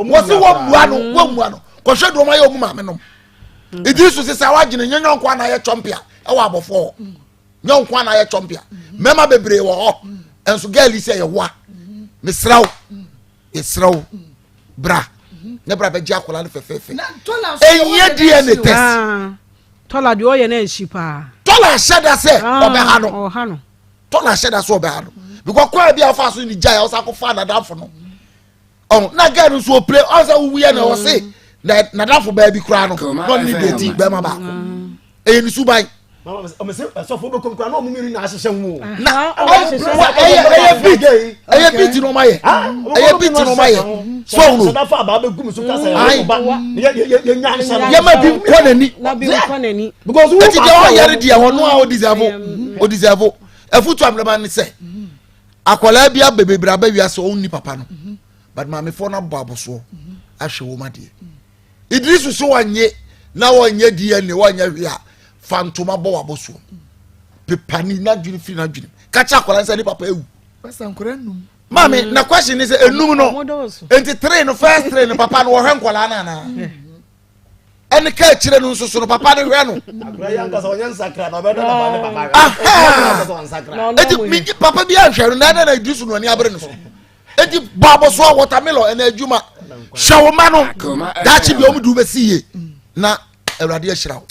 wɔsi wɔmmua no wɔmmua no kɔhwɛ deɛ wɔn ayɛ wɔn maame nom Idrisu sisa wagyina nyɛ nyɔnko ana ayɛ chɔmpia ɛwɔ abɔfoɔ hɔ nyɔnko ana ayɛ chɔmpia mmarima bebree wɔ hɔ nso gɛɛli sɛ yɛ wa mesrɛ wo mesrɛ wo bra ne bra bɛgye akwadaa no fɛfɛɛfɛ ɛnyɛ DNA test. Tɔla deɛ ɔyɛ no anhyi paa. Tɔla ahyɛ da sɛ ah, ɔbɛha no. Ɔha no. Tɔla ahyɛ da sɛ ɔbɛha no because kwan bi a ɔfa so ne gya yɛ ɔsa akɔfa nadamfo no. Ɔn na girl no nso opire ɔn sɛ wuwu yɛ na ɔse na nadamfo baa bi koraa no na ɔne ne date bɛrima baako. Mm. Ɛyɛ ne suban. Ɛsɔfo bɛ kɔm kura na ɔmo mmienu na ahyehyɛ ho. Na ɛyɛ ɛyɛ beat ɛyɛ beat na ɔmo ayɛ ɛyɛ beat na ɔmo ayɛ so ɔmo. Sadafa aba bɛ gum so kasa yɛ ɔba yɛ yɛ yɛ nya ahyɛ no. Yɛ ma bi nkɔ n'ani. Na bi nkɔ n'ani. Because wo eti deɛ ɔyɛ no deɛ ɔno a ɔdeserve ɔdeserve ɛfutu amuna ne sɛ akwadaa bi abɛ bebree abɛ wiase ɔnni papa no but maamefoɔ no abɔ abosoɔ ahwɛ wɔn adeɛ. Idrisu so wɔnye na wɔnyɛ DNA wɔnyɛ hwee a fa ntoma bɔ w'abɔsoɔ pepa ni n'adwene firi n'adwene kakyɛ akwadaa nsɛ ne papa ewu. Maame mm. na question ni sɛ enum no nti three no first three no papa no wɔhwɛ nkwadaa no anaa ɛne ka akyire no nso so no papa no hwɛ no. Eti mi papa bi ahwɛ no na ɛdɛ na Idrisu no ani abere no so. Eti bɔ abɔsoɔ watermelon ɛna adwuma hyɛ wo ma no daakye bi wɔn de wobɛsi yie na awurade ahyira wo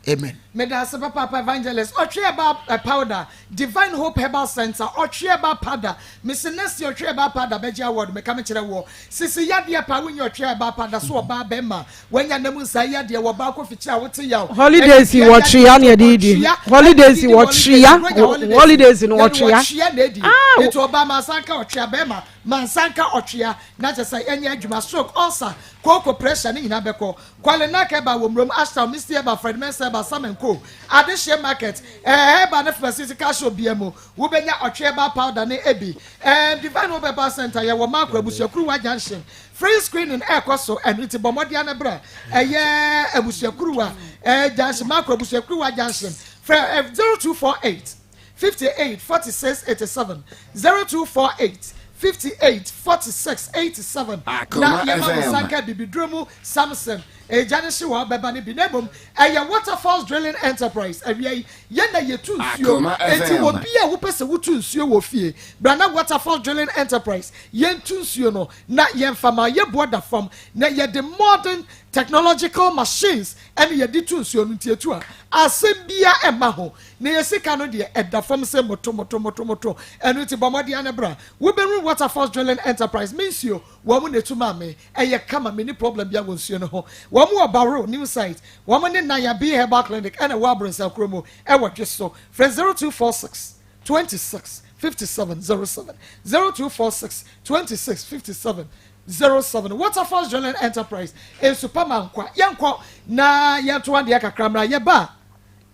amen. Meda ase papaapa evangelist ɔtwe ɛba eh, powder divine hope herbal center ɔtwe ɛba powder mesi nɛsi ɔtwe ɛba powder bɛgye award meka me kyerɛ wɔ sisi yadeɛ paa wonyi ɔtwe ɛba powder so ɔbaa bɛma wanya nam nsa yadeɛ wɔ baa kɔ fikyiri a wote yaw holidays wɔtwea na yɛde di holidays wɔtwea holidays no wɔtwea wɔtwea na edi etu ɔbaa ma nsa nka ɔtwea bɛrima ma nsa nka ɔtwea na kyɛ sɛ ɛnyɛ adwuma stroke ulcer kooko pressure ne nyinaa bɛkɔ kwalenak ɛba wɔ murom ashtown misty ɛba fred mensa ɛba salmon co adehyeɛ market ɛɛ ɛba ne pharmaceutical shop bia mu wobɛnya ɔtwea ɛba powder ne ebi ɛɛ divine hope herbal center yɛ wɔ maakɔ abusuakuruwa junction Free screening ɛrekɔ so ɛno nti bɔ mmɔden ara bra ɛyɛ Abusuakuruwa ɛɛ junction Makro Abusuakuruwa junction frɛ ɛ 0248 58 46 87 0248 58 46 87 na yɛma wo nsa nka bibiduro mu Samson egya no hye wɔ bɛba no bi na mmom ɛyɛ Waterfalls Drilling Enterprise awia yi yɛn na yɛtu nsuo enti wɔ bi a wopɛ sɛ wotu nsuo wɔ fie bra na Waterfalls Drilling Enterprise yɛntu nsuo no na yɛmfa ma yɛboɔ da fam na yɛde modern technological machines ɛne yɛde tu nsuo no nti etu a asɛm bia ɛmma ho na yɛ sika no deɛ ɛda fam sɛ moto moto moto moto ɛno nti bɔ mmɔden ara bra wobɛhu Waterfalls Drilling Enterprise me nsuo wɔn na etu maa me ɛyɛ kama menni problem bia wɔ nsuo no ho wɔn wɔ Baworo new site wɔn ne Naya B Herbal Clinic ɛna ɛwɔ Abronsan kuro mu ɛwɔ Dweso frɛ 0246 26 57 07 0246 26 57 07 Waterfalls Drilling Enterprise nsu pa ma nkwa yɛnkɔ na yɛnto adeɛ kakra mmra yɛba a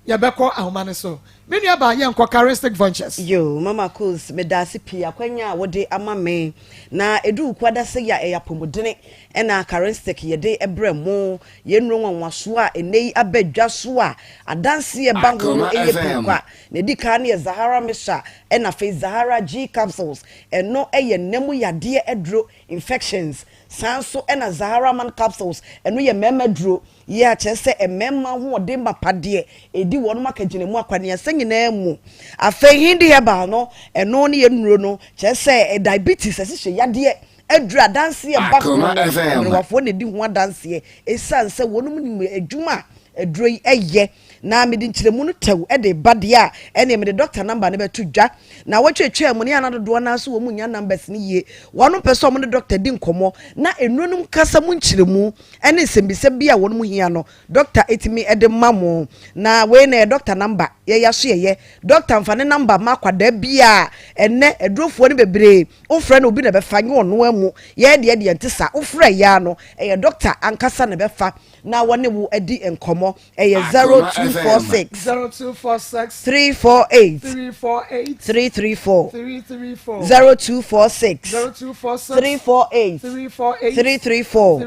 yɛbɛkɔ ahoma no so me nua baa yɛnkɔ Charistic Ventures. Yoo mama Kos medaase pii akwanya a wode ama me na ɛdu wukuada sɛ yi a ɛyɛ apɔmudene ɛna Charistic yɛde brɛ mo yɛn nnuro nwanwasoɔ a ɛnɛ yi aba dwa so a adanseɛ ba ho no ɛyɛ pii kwa Nea edi kan no yɛ Zahara Mixture ɛna afei Zahara G Capsules, ɛno yɛ nna mu yadeɛ aduro, infections. Saa nso na Zahara Man Capsules, ɛno yɛ mmarima aduro, yɛ a kyerɛ sɛ mmarima ahoɔden mapa deɛ ɛdi wɔnom akagyinamu akwaneasa nyinaa mu. Afei Hindi Herbal no, ɛno ne yɛ nnuro no, kyerɛ sɛ diabetes, asikyire yadeɛ aduro adanseɛ ba ho no, mmerewafoɔ na ɛdi ho adanseɛ ɛsiane sɛ wɔnom nim adwuma a aduro yi yɛ. Na mede nkyerɛmu no tɛw de reba deɛ a, ɛneɛ mede doctor number no bɛto dwa. Naawɔtwe atwaa mu no, yɛ a na dodoɔ no ara nso wɔn nnya numbers no yie. Wɔn mpɛ sɛ wɔn ne doctor di nkɔmmɔ na nnuro no kasa mu nkyerɛmu ne nsɛmbisa bi a wɔn hia no, doctor tumi de ma mo. Na wei na ɛyɛ doctor number, yɛyɛ aso yɛyɛ. Doctor mfa ne number mma akwadaa biara. Ɛnnɛ adurofoɔ no bebree, wofrɛ no obi na ɛbɛfa, nyɛ ɔno ara mu. Yɛn deɛ deɛ ɛnte saa. Wofrɛ yɛn ara no, ɛyɛ doctor ankasa na ɛbɛfa na wɔne wo adi nkɔmmɔ. Ɛyɛ 0246 0246 348 348 334 334 0246 0246 348 348 334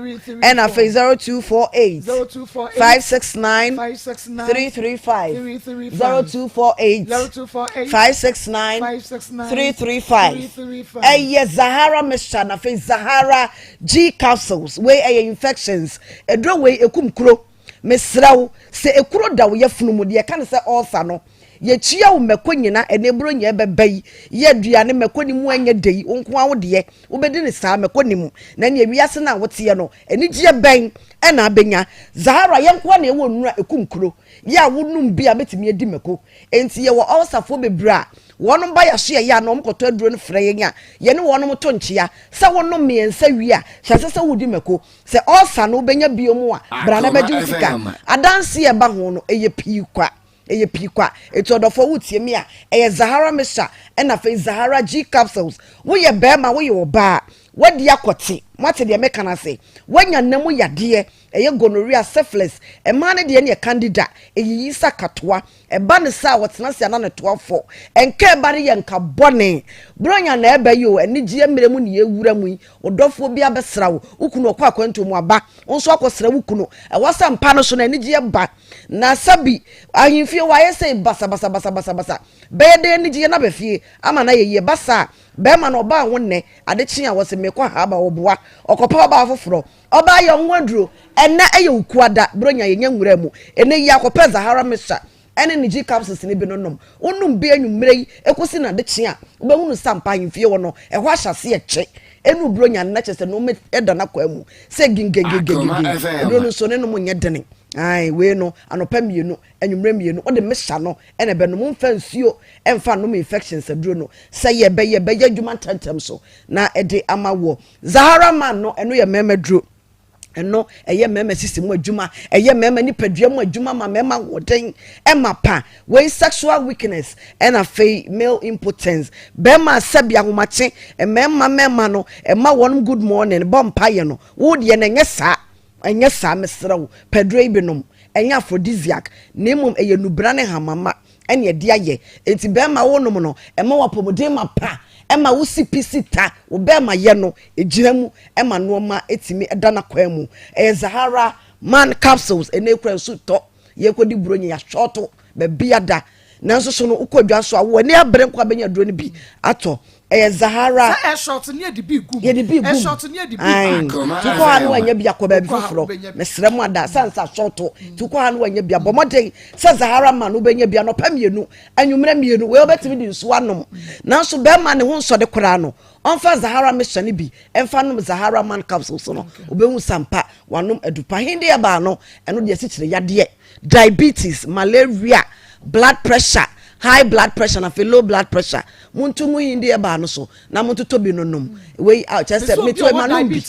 ɛna afei 0248 0248 569 569 335 335 0248 0248 569 569 335 335 ɛyɛ Zahara mixture na afei Zahara G capsules wei ɛyɛ infections aduro wei ekum kuro. Mesrɛ wo, sɛ ekuro da wo yafunu mu, deɛ yɛka no sɛ ulcer no, Yɛkyia wo mako nyina ɛnɛ buronya ɛbɛba yi yɛ aduane mako ne mu ɛnyɛ dɛ yi wo nko ara wo deɛ wobɛdi ne saa mako ne mu na neɛ wiase no a woteɛ no anigyeɛ bɛn ɛna abɛnya Zahara yɛn nko ara na yɛwɔ nnuro a ɛkum kuro yɛ a wonom bi a bɛtumi adi mako enti yɛwɔ ulcerfoɔ bebree a wɔnom ba yɛaso yɛyɛ a na wɔn kɔtɔ aduro no frɛ yɛn a yɛne wɔnom to nkyea sɛ wonom mmiɛnsa wie a hyɛ ase sɛ wodi mako Sɛ ɔɔsa no wobɛnya bio mu a, bra na bɛgye wo sika. Adanseɛ a ɛba ho no, ɛyɛ pii kwa. Ɛyɛ pii kwa. Enti ɔdɔfoɔ wotie me a, ɛyɛ Zahara Mixture ɛna afei Zahara G Capsules. Woyɛ barima, woyɛ ɔbaa, woadi akɔte, moate deɛ meka no ase, woanya nna mu yadeɛ, ɛyɛ gonorrhea, syphilis, mmaa no deɛ no yɛ candida, ɛyiyi sɛ akatoa, Ɛba no saa a, ɔtena ase a na ne to afɔ. Nka ɛba no yɛ nka bɔne. Buronya na ɛba yi o, anigyeɛ mmerɛ mu na yɛwura mu yi. Wo dɔfoɔ bi abɛsra wo, wo kunu ɔkɔ akwantuo mu aba, wo nso akɔsra wo kunu. Ɛwɔ sɛ mpa no so no anigyeɛ ba. Na sɛbi ahemfie hɔ ayɛ sei basabasabasabasa. Bɛyɛ dɛn anigyeɛ no aba fie ama no ayɛ yie? Ɛba saa a, barima no ɔbaa ho nnɛ, ade kye a ɔse mekɔ ha aba, ɔboa. Ɔkɔpɛ ɔbaa foforɔ. Ɔbaa yɛ ɔho aduro. Ɛnnɛ ɛyɛ Wukuada, Buronya yɛnya nwura mu. Ɛnnɛ yi akɔpɛ Zahara mixture ɛne ne G capsules no bi no nom. Wonom bi anwummerɛ yi ɛkɔsi n'adekye a, wobɛhunu sɛ ampa ahemfie hɔ no, ɛhɔ ahyɛ aseɛ kye. Ɛnuru Buronya no na kyerɛ sɛ nnoɔma ɛda n'akwaa mu sɛ gingegegegege. Aduro no nso ne nom nyɛ dene. Ae, wei no anɔpa mmienu, anwummerɛ mmienu, wode mixture no na ɛbɛnom. Womfa nsuo ɛmfa nnom infections aduro no. Sɛ yɛbɛyɛ, ɛbɛyɛ adwuma ntɛmntɛm so na ɛde ama woɔ. Zahara man no, ɛno yɛ mmarima duro. Ɛno ɛyɛ mmarima sisi mu adwuma, ɛyɛ mmarima nipadua mu adwuma ma mmarima ahoɔden ɛma pa. Wei sexual weakness ɛna afei male impotence. Bɛrima sɛbi ahomakye, mmarima mmarima no ɛma wɔn good morning bɔ mpaeɛ no. Wo deɛ no ɛnyɛ saa, ɛnyɛ saa mesrɛ wo. Pɛduro yi binom ɛnyɛ aphrodisiac na mmom ɛyɛ nubra ne hamama. ɛne ɛde ayɛ. Enti bɛrima wonom no, ɛma wo apɔmuden ma pa, ɛma wo si pi si ta, wo bɛrima yɛ no, ɛgyina mu, ɛma nnoɔma ɛtumi ɛda n'akwan mu. Ɛyɛ Zahara man capsules, ɛnɛ kura nsu tɔ, yɛkɔdi buronya, yɛasɔɔto, baabi ada. Nanso so no, wokɔ dwa so a, wo ani abere nko abɛnya aduro no bi atɔ. Ɛyɛ Zahara. Sɛ ɛshɔt ne yɛde bi gum. Yɛde bi gum. Ɛshɔt ne yɛde bi gum. Ayi. Tukɔ ha no wanya bi akɔ baabi foforɔ. Mesrɛ mo ada sansa shɔto. Tukɔ ha no wanya bi abɔ mmɔden sɛ Zahara ma no wobɛnya bi anɔpa mmienu, anwummerɛ mmienu. Wei wobɛtumi de nsuo anom. Nanso bɛrima ne ho nsɔde koraa no, ɔmfa Zahara mixture no bi ɛmfa nom Zahara man capsules no. Wobɛhu sampa wanom adupa. Hindi ɛbaa no, ɛno deɛ asikyire yadeɛ. Diabetes, malaria, blood pressure, high blood pressure na afei low blood pressure. Monto ngu hindi herbal no so na montotɔ bi no nom. Wei a kyerɛ sɛ meto ɛma nom bi.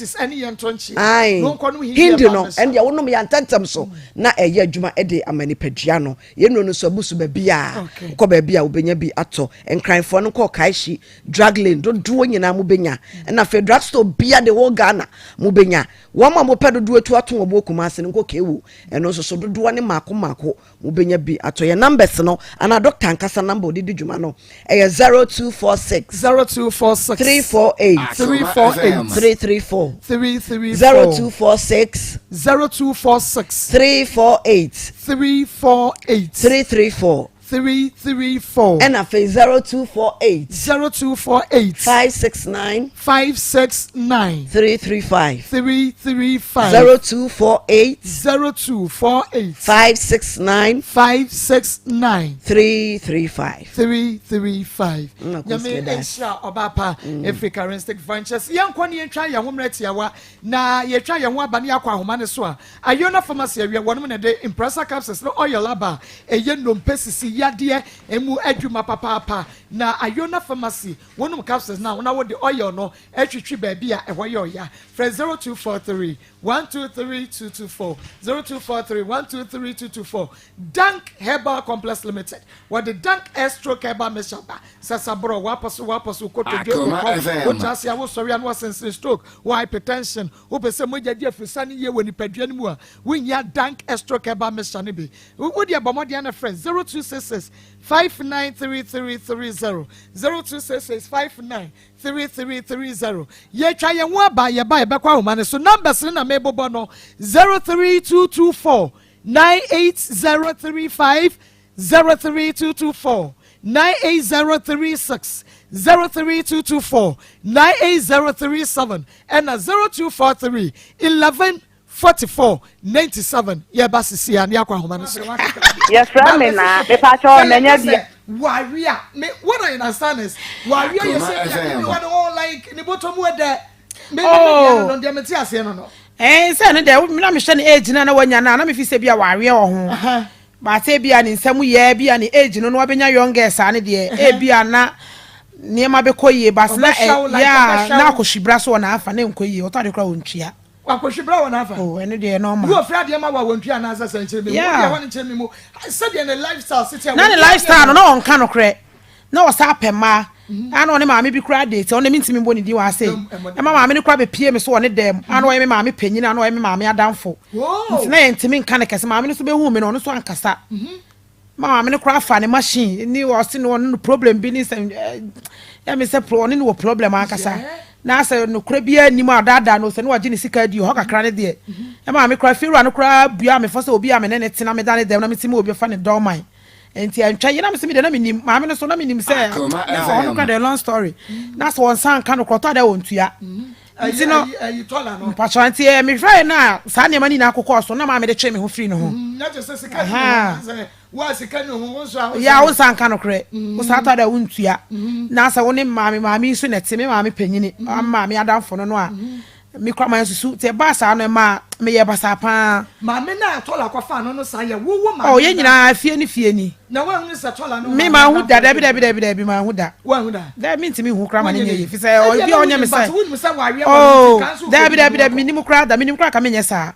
Ae, hindi no ɛndeɛ wonom yɛ ntɛntɛm so na ɛyɛ adwuma de ama nipadua no. Yɛn nnuro no nso abu so baabi a wokɔ baabi a wobɛnya bi atɔ. Nkranfoɔ no nkɔ Kaehyi drug lane dodoɔ nyinaa mobɛnya. Ɛna afei drug store bia the whole Ghana mobɛnya. Wɔn a mopɛ dodoɔ atu ato wɔn wɔ Kumasi no nkɔ Kewu. Ɛno nso so dodoɔ ne mmaako mmaako mobɛnya bi atɔ. Yɛn numbers no anaa doctor ankasa number ɔde di dwuma no ɛyɛ 0246. 0246. 348. 348. 334. 334. 0246. 0246. 348. 348. 334. 334. Ɛna afei 0248. 0248. 569. 569. 335. 335. 0248. 0248. 569. 569. 335. 335. Nyame nhyira ɔbaa pa efiri Karistic Ventures. Yɛnkɔ ne yɛntwa yɛn ho mmerɛ tiawa na yɛtwa yɛn ho aba ne yɛakɔ ahoma no so a, Iona Pharmacy awia wɔnom na ɛde Impressa capsules ne oil aba a ɛyɛ nnompe sisi yadeɛ mu adwuma papaapa. Na Iona Pharmacy wonom capsules no a na wode oil no atwitwi baabi a ɛhɔ yɛ ɔya. Frɛ 0243 123 224, 0243 123 224. Dank Herbal Complex Limited, wɔde Dank Air Stroke Herbal Mixture ba. Sasaborɔ, w'apɔ so, w'apɔ so, kotodwe, Akoma wokɔ, FM. wotra ase a wosɔre a na wasensene stroke, wɔ hypertension, wopɛ sɛ mogya di afusane yie wɔ nipadua no mu a, wohia Dank Air Stroke Herbal Mixture no bi. Wo deɛ bɔ mmɔden na frɛ 0266 593330, 0266 593330. Yɛatwa yɛn ho aba, yɛba a yɛbɛkɔ ahoma no so. Numbers no na mebobɔ no, 03224 98035, 03224 98036, 03224 98037 ɛna 0243 11. 44 97 yɛba sisi a ne yɛakɔ ahoma no so. Yɛfrɛ me naa mepakyɛ manya bi. Waria me what I understand is waria yɛ sɛ bi a ne wɔn like ne bɔtɔ mu ɛdɛ me me me no deɛ me te aseɛ no no. Ɛn sɛ ne deɛ na mehwɛ ne age na na wanya na na mefi sɛ bi a wareɛ wɔ ho. But ebi a ne nsɛm yɛ bi a ne age no na wabɛnya young girl saa ne deɛ ebi a na nneɛma bɛkɔ yie but na ɛ na akɔhwibra so wɔ n'afa na nkɔ yie ɔtɔ ade koraa wɔntua. Wakɔhwibra wɔ n'afa. Oh ɛno deɛ normal. Wo ofiri adeɛ ma wo a wɔntua anaasɛ sɛ nkyerɛ mi mu. Wo deɛ hɔ no nkyerɛ mi mu sɛdeɛ ne lifestyle si teɛ. Na ne lifestyle no na ɔnka nokorɛ na ɔsan pɛ mmaa a na ɔne maame bi koraa date ɔno deɛ mentumi mbɔ ne din wɔ ha sei ɛma maame no koraa bɛpie me so wɔ ne dan mu a na ɔyɛ me maame panyin a na ɔyɛ me maame adamfo nti na yɛntumi nka no kɛse maame no nso bɛhuu me no ɔno nso ankasa ma maame no koraa fa ne machine ne ɔse no ɔne no problem bi ne sɛ yɛ me sɛ ɔne no wɔ problem ankasa na sɛ nokorɛ biara nnim a ɔdaadaa no sɛ ne wagye ne sika adi hɔ kakra ne deɛ ɛma maame koraa fiewura no koraa bua me fɔ sɛ obi a me ne ne tena meda ne dɛm na metumi obi fa ne dɔɔman Nti ɛntwa yie na mese me deɛ na menim maame no so na menim sɛ na ɔno kora deɛ long story na sɛ wɔn nsa nka no korɔ tɔ adɛ wɔn tua nti no mpakyɛ nti ɛɛ mehwɛ yɛ na saa nneɛma no nyinaa kokɔɔ so na maame de twe me ho firi ne ho yɛ a wo nsa nka no korɛ wo saa tɔ adɛ wɔn tua na sɛ wo ne maame maame yi so na ɛte me maame panyini maame adamfo no no a Me koraa mansusu. Nti ɛbaa saa no ɛmaa meyɛɛ basaa paa. Maame no a Tɔla kɔfaa no no san yɛ wo wo maame Oh, yɛn nyinaa fie ne fie ni. Na woanhunu sɛ Tɔla ne wo Me maame manhu da, adamfo dabi no dabi dabi dabi manhu da. Woanhu da? Dabi mentumi nhu koraa ma no Wonyɛ nyɛ ne yie fi sɛ Ebia obi na a ɔnyɛ wonim me but sɛ wonim sɛ waweɛ wɔ ne nti Oh, nka nso dabi wokɔdidi dabi dabi wakɔ. menim koraa da, menim koraa ka menyɛ saa.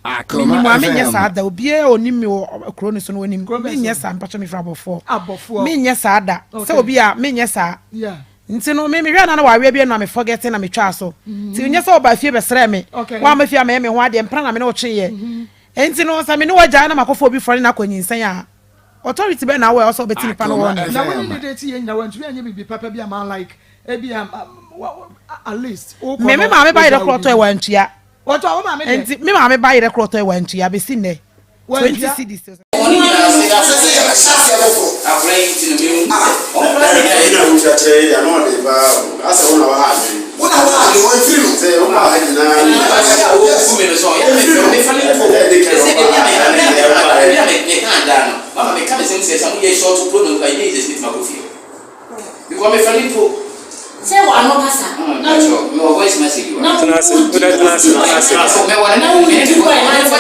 Akoma Menim a menyɛ FM. saa da, obiara a onim me wɔ kuro no so no onim. Kuro bɛn Menyɛ so? saa, mpakyɛ mefiri abɔfoɔ. Abɔfoɔ. Menyɛ saa da. Sɛ Okay. obi a menyɛ saa. Yeah. Nti no me mehwɛɛ no a na wawe abien na me forgete na metwaa so. Nti nyɛ sɛ ɔbaa fie bɛsrɛɛ me. Wamma fie ammɛyɛ me ho adeɛ, mpena na me ne wo tweeɛ. Nti no sɛ me ne wo agyae na makɔfa obi frɔne no akɔ nyinsɛn a, authority bɛn na wowɔ a ɛwɔ sɛ wobɛte nipa no Akoma wɔ Na wo ne FM. ne date yɛ nyina wantumi anyɛ biribi papa bi ama like ebia at least wokɔ Me me no maame ba yerɛ wogyaa wo korɔ tɔe biribi. wantua. Wɔtɔ wo maame deɛ? Nti me maame ba yerɛ korɔ tɔe wantua bɛsi nnɛ. 20 cedis. Sɛ w'ano kasa na wo na wo di boy n'atɛm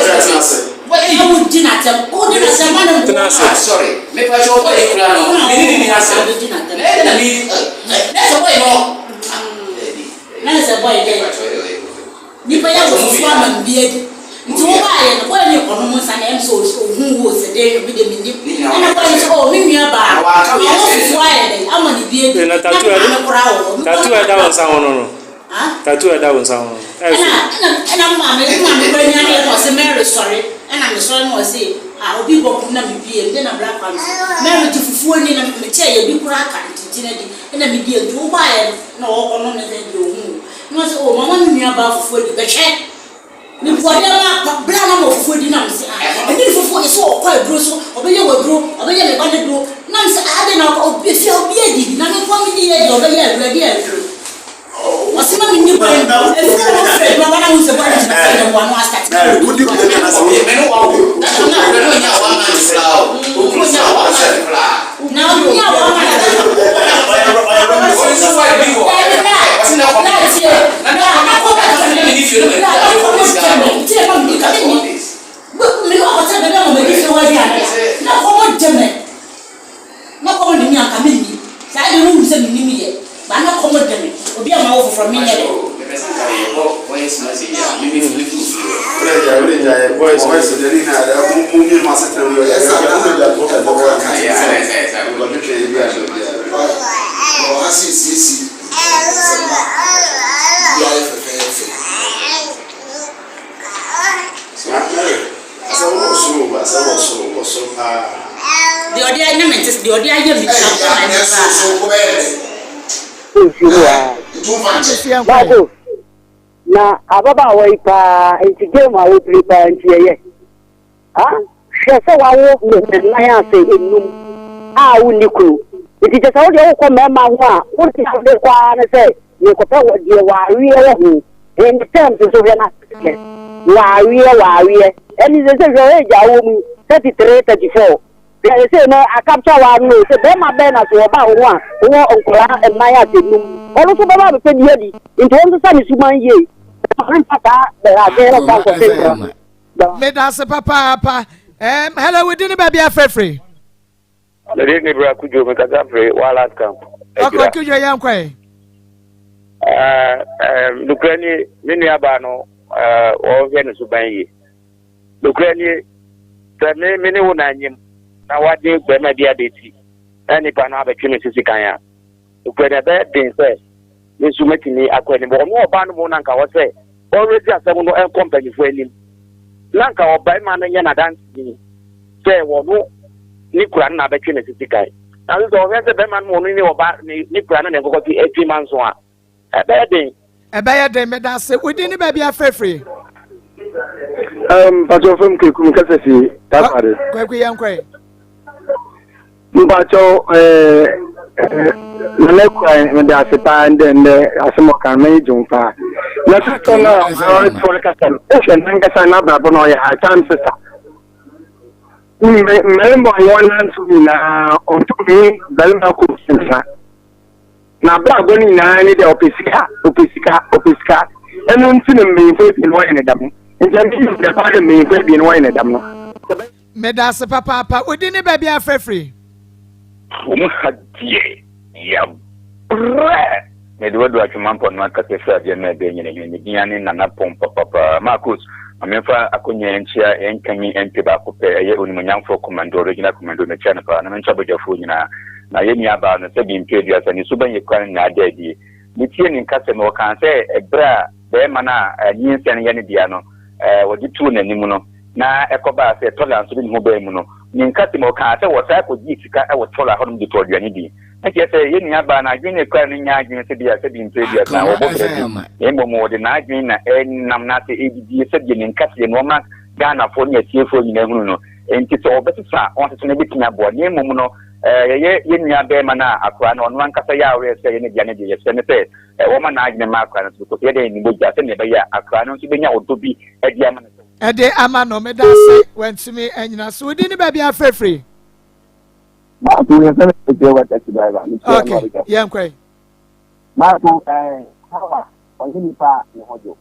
na wo di n'atɛm wo di n'atɛm ma ne bo na na sɛ boy dɛ Nipa yi awɔ fufuo ama me bi adi nti wo baayɛ no boy no rekɔ nom nsa na ɛm sɛ ohuu wo sɛ dɛn obi de mennim ɛna boy no sɛ oh me nua baa na ɔwɔ fufuo ayɛ dɛn ama no bi adi Na na tattoo me maame koraa wɔ hɔ mekɔ tattoo no ɛda wo nsa ho no no ah tattoo ɛda wo nsa ho no ɛyɛ ɛna fɛ. ɛna ɛna me maame me maame koraa nyane yɛ na ɔse Mary sɔre ɛna me sɔre na ɔse ah obi bɔ pono na me bie me de na bra kwame sɛ Mary te fufuo ni na me kyɛ yɛ bi koraa ka nti gyina di ɛna me bie nti wo baayɛ no na ɔkɔ nom ne sɛ deɛ ohuu Na ɔse oh mama me nua baa fufuo adi bɛhwɛ me bɔdɛm a berɛ a na mewɔ fufuo di na mese ah ɛne ne fufuo yɛsɛ ɔkɔ aduro so ɔbɛyɛ w'aduro ɔbɛyɛ me ba no aduro na mese ah adɛn na ɔkɔ efie a obi adi bi na me nkoa medi yɛ deɛ ɔbɛyɛ aduro ɛdeɛ aduro ɔse ma menni bɔne efie a wɔfrɛ aduro aba na wo sɛ bɔne gyina sɛ dɛm wano asate na ɔnya wɔn Deɛ ɔde ayɛ me nte deɛ ɔde ayɛ me tira kɔ na ɛne paa. Baako na ababaawa yi paa nti game a wopiri paa nti ɛyɛ. Ah, hwɛ sɛ wawo nnan ase enum a wonni kunu. Nti kyɛ sɛ wo deɛ wokɔ mmarima ho a, wo deɛ a wode kɔ ara ne sɛ merekɔpɛ wɔ deɛ waweɛ wɔ ho. In terms nso hwɛ no aseɛ. Wɔaweɛ wɔaweɛ ɛne sɛ sɛ hwɛ age a wowɔ mu yi 33 34 hwɛ sɛ no akapkya waa no sɛ bɛrima bɛn na so ɔba wo ho a wowɔ nkwadaa mman asɛ num ɔno nso bɛba abɛpɛ bi adi nti wɔn nsesa ne suban yie mfa saa adwene no fa nkɔse nkora. Medase papaapa. Um, hello, we didn't baby afrefre. Mede ne bra kudwo me kasa firi Wireless Camp. Ɔkɔ kudwo yɛn kɔ yi. Nukura ni me nua baa no ɔhwɛ ne suban yie. Nukura ni sɛ me me ne wo na anyim na wade bɛrima bi abɛti na nipa no abɛtwe me sisi kan a nukura ni ɛbɛyɛ den sɛ me nso mɛtumi akɔ anim. Ɔno ɔbaa no mu na nka wɔ sɛ ɔredi asɛm no nkɔ mpanyinfoɔ anim na nka ɔbarima no nyɛ n'adanseni sɛ wɔno ne kura no na abɛtwe ne sisi kan. Nanso sɛ ɔhwɛ sɛ bɛrima no wɔno ne ɔba ne kura no na nkɔkɔ te atwi ma nso a, ɛbɛyɛ den. Ɛbɛyɛ den, meda ase. Wo din ne baabi afrɛfiri? Um, Pacho fam Kweku, mekasa fi Takoradi. Kweku yɛn kɔe. Mpacho eh, eh, Nana Kura mede ase paa ndɛ ndɛ asɛm ɔka no m'ani gye ho paa. Na sista no a ɔre kasa no, wohwɛ nankasa n'abrabɔ na ɔyɛ high time sista. Mmarima a wɔn nanso nyinaa ɔntumi barima kɔ ntena. N'abrabɔ no nyinaa ne dɛ ɔpɛ sika, ɔpɛ sika, ɔpɛ sika. Ɛno nti na mmanyimfo ebien wɔyɛ ne dɛm. Nti ɛno yɛ dɛ paa dɛ mmanyimfo ebien wɔyɛ ne dɛm no. Meda ase papaapa. Wo din ne baabi a afrɛ firi? Kurom ha deɛ yɛabrɛ. Mede wadu Atwemampɔ no akasa firi adeɛ no a ɛbɛn nyina hene. Me din ane Nana Pɔn papapaa. Marcos, ma memfa akonya yi nkyea yɛn kami MP baako pɛ, ɛyɛ Onimuonyamfoɔ Komando, Regina Komando, mekyea no paa, na menkyea abadwafoɔ nyinaa. Na yɛn nua baa no, sɛbi mpe aduasa, ne suban yɛ kura no nyinaa da adie. Metie ne nkasa mu, ɔkaa sɛ ɛberɛ a barima no a nyinsɛn no yɛ ne dea no, wɔde too n'anim no, na ɛkɔbaa sɛ Tola nso de ne ho baa mu no, ne nkasa mu ɔkaa sɛ wɔsan kɔgyee sika wɔ Tola hɔnom de tɔɔ aduane dii. Na kyerɛ sɛ, yɛn nuabaa no adwene na ekura no nyɛ adwene sɛ ebia sɛbi mfe aduasa a wɔbɔ bra bi, na mmom wɔde n'adwene na ɛnam n'ase redidie sɛdeɛ ne nkaseɛ no wɔma Ghanafoɔ ne atiefoɔ nyinaa hunu no. Enti sɛ wɔbɛsesa a, wɔnsesa no ɛbɛtumi aboa. Na mmom no, yɛyɛ yɛn nua barima no a akwadaa no ɔno ankasa yɛ aware sɛ ɛyɛ ne dea no deɛ, yɛsrɛ no sɛ wɔma n'adwene mma akwadaa no so because yɛdeɛ yɛnim mogya sɛdeɛ ɛbɛyɛ a akwadaa no nso bɛnya ɔdɔ bi de ama no sɛ. Ɛde ama no. Meda ase, wantumi anyina so. Wo din ne baabi a afrɛfiri? Maako yɛ sɛ mɛ wa taxi driver. Ok, yɛn kɔ yi. Maako ɛɛ hawa ɔnyɛ nipa a ne ho dwo.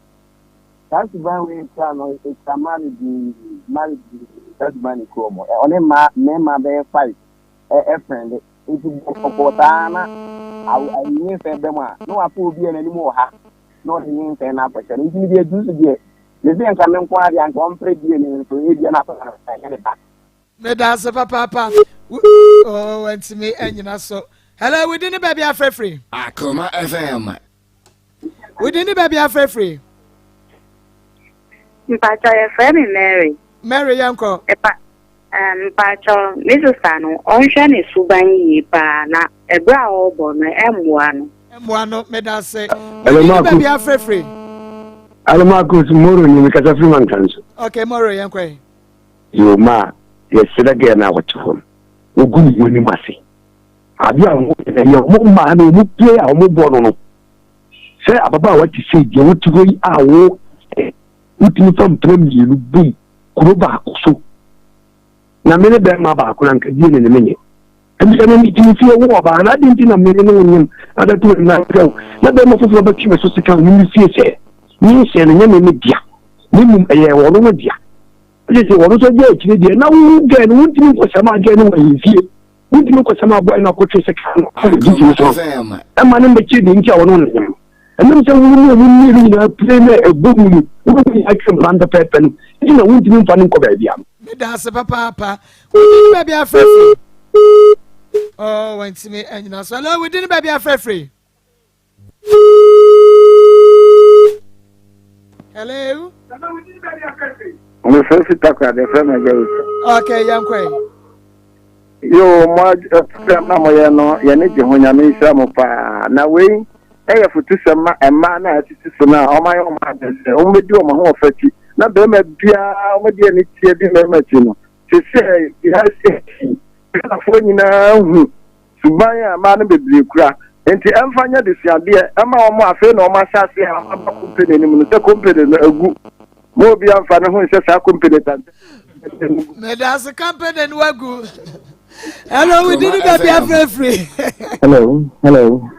Saa suban wei kura no ekura mmaa bebree mmaa bebree saa suban ne kura wɔn. Ɔne mmaa mmarima bɛyɛ five ɛ ɛfrɛnde nti bɔkɔɔ saa na awo nyinsɛn bɛ mu a na wafa obi a n'anim wɔ ha na ɔde nyinsɛn no akɔhyɛ no nti mi deɛ edu so deɛ mesi nka me nko ara deɛ anka ɔmpere deɛ ne nso ebia na akɔhyɛ no ɛnyɛ ne ba. Meda ase papaapa. Oh, wantumi anyina so. Hello, wodi ne baabi afrɛfiri? Akoma FM. Wodi ne baabi afrɛfiri? Mpatsɔ yɛfrɛ me Mary. Mary yɛnkɔ. Ɛpa mpatsɔ me sista no ɔnhwɛ ne suban yie paa na ɛberɛ a ɔrebɔ no ɛmmoa no. Ɛmmoa no meda ase. Wodi ne baabi afrɛfiri? Hello Marcus, Moro ni mekasa firi Mankanso. Okay, Moro yɛnkɔ yi. Yoo ma yɛsrɛ girl no a ɔte hɔ no ɔgu ne ho anim ase adeɛ a wɔn yɛ no ɛyɛ wɔn mmaa no wɔn pie a wɔn bɔ no no sɛ ababaawa te sɛ deɛ wote hɔ yi a wo wotumi fa mpena mmienu bum kuro baako so na me ne bɛrima baako na nka die ne ne menyɛ ɛmi sɛ me tumi fie wo ɔbaa na adi nti na me ne wo nyem adatu wɔ na sɛ na bɛrima foforɔ bɛtwe me so sika wo me fie sɛ nyinsɛn no nyɛ me me dea ne mmom ɛyɛ wɔn no dea Ɛsɛ sɛ wɔn nso gye akyire deɛ na wo gɛɛ no wontumi nkɔsɛm agɛɛ no wɔ ahemfie wontumi nkɔsɛm aboa no akɔtwe sɛ kaa no wɔ gyidie so ɛma no mmɛkyɛ deɛ nti a wɔne wo nanyam no ɛnam sɛ wo ne ɔmo mmienu nyinaa pire na ɛbɔ mu no wo ne nyinaa twe mpran pɛpɛɛpɛ no nti na wontumi mfa no nkɔ baabi a Meda ase papaapa. Wodi ne baabi afrɛfiri. Oh, wantumi anyina so. Hello, wodi ne baabi afrɛfiri. Hello. Mefrɛ fi Takoradi, ɛfrɛ me Agya Wusu. Okay, yɛn kɔ yi. Yoo, mo program na moyɛ no, yɛne gye ho nyame nhyira mo paa. Na wei ɛyɛ fotusɛm ma mmaa no a ɛtete so no a wɔayɛ wɔn adwene sɛ wɔbɛdi wɔn ahoɔfɛ akyi na barima biara wɔde ani tia di mmarima akyi no. Sesei wiase akyi, Ghanafoɔ nyinaa hu suban a mmaa no bebree kura. Enti ɛmfa nyɛ adesuadeɛ mma wɔn a afei na wɔahyɛ aseɛ a wɔaba kompene no mu no sɛ kompene no agu. Mo obi amfa ne ho nhyɛ saa company tante. Medase company no agu. Hello, we did baabi afrɛfiri. Hello, hello.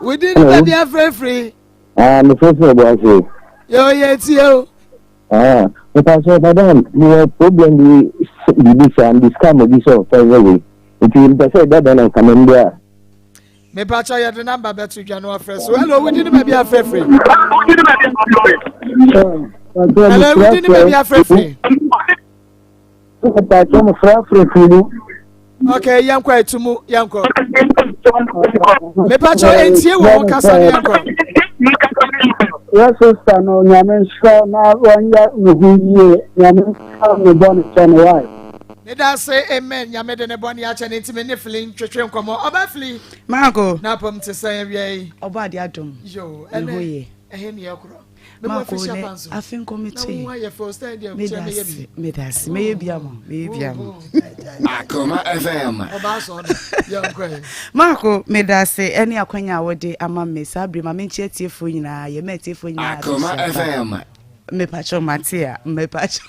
We did baabi afrɛfiri. Ah, me frɛfrɛ bɔ ase. Yo, yɛ tie o. Ah, mepa sɛ madam, mewɔ problem bi biribi saa, mede sika ma bi sɛ ɔfa nyɛ wei. Nti mepɛ sɛ ɛda dan na nka memmrɛ a. Mepakyɛ yɛde namba bɛto dwa na wafrɛ so. Hello, wodi ne baabi afrɛfrɛ. Hello, wodi ne baabi afrɛfrɛ. Mepakyɛ mo frɛfrɛ mu. Okay, yɛnkɔ ɛtu mu yɛnkɔ. Mepakyɛ entie wɔ ho kasa ne yɛnkɔ. Yɛ sista no nyame nhyira na wɔnyɛ ne ho yie nyame nhyira ne bɔ ne kyɛ no wae. Medase amen nyame de ne bɔne akyɛ ne nti me ne fili ntwetwe nkɔmɔ ɔba fili. Maako. Na apam te sɛn awia yi. Ɔbɔ ade adom. Yo ɛnɛ ɛhe ne yɛkorɔ. Maako ne afe nkɔ me to yi. Medase medase mɛyɛ bi ama mɛyɛ bi ama. Akoma FM. Ɔba sɔ no yɛnkɔ yi. Maako medase ɛne akwanya a wɔde ama me saa bere ma menkyia atiefoɔ nyinaa yɛ mɛ atiefoɔ nyinaa. Akoma FM. Mepakyɛw mate a mepakyɛw.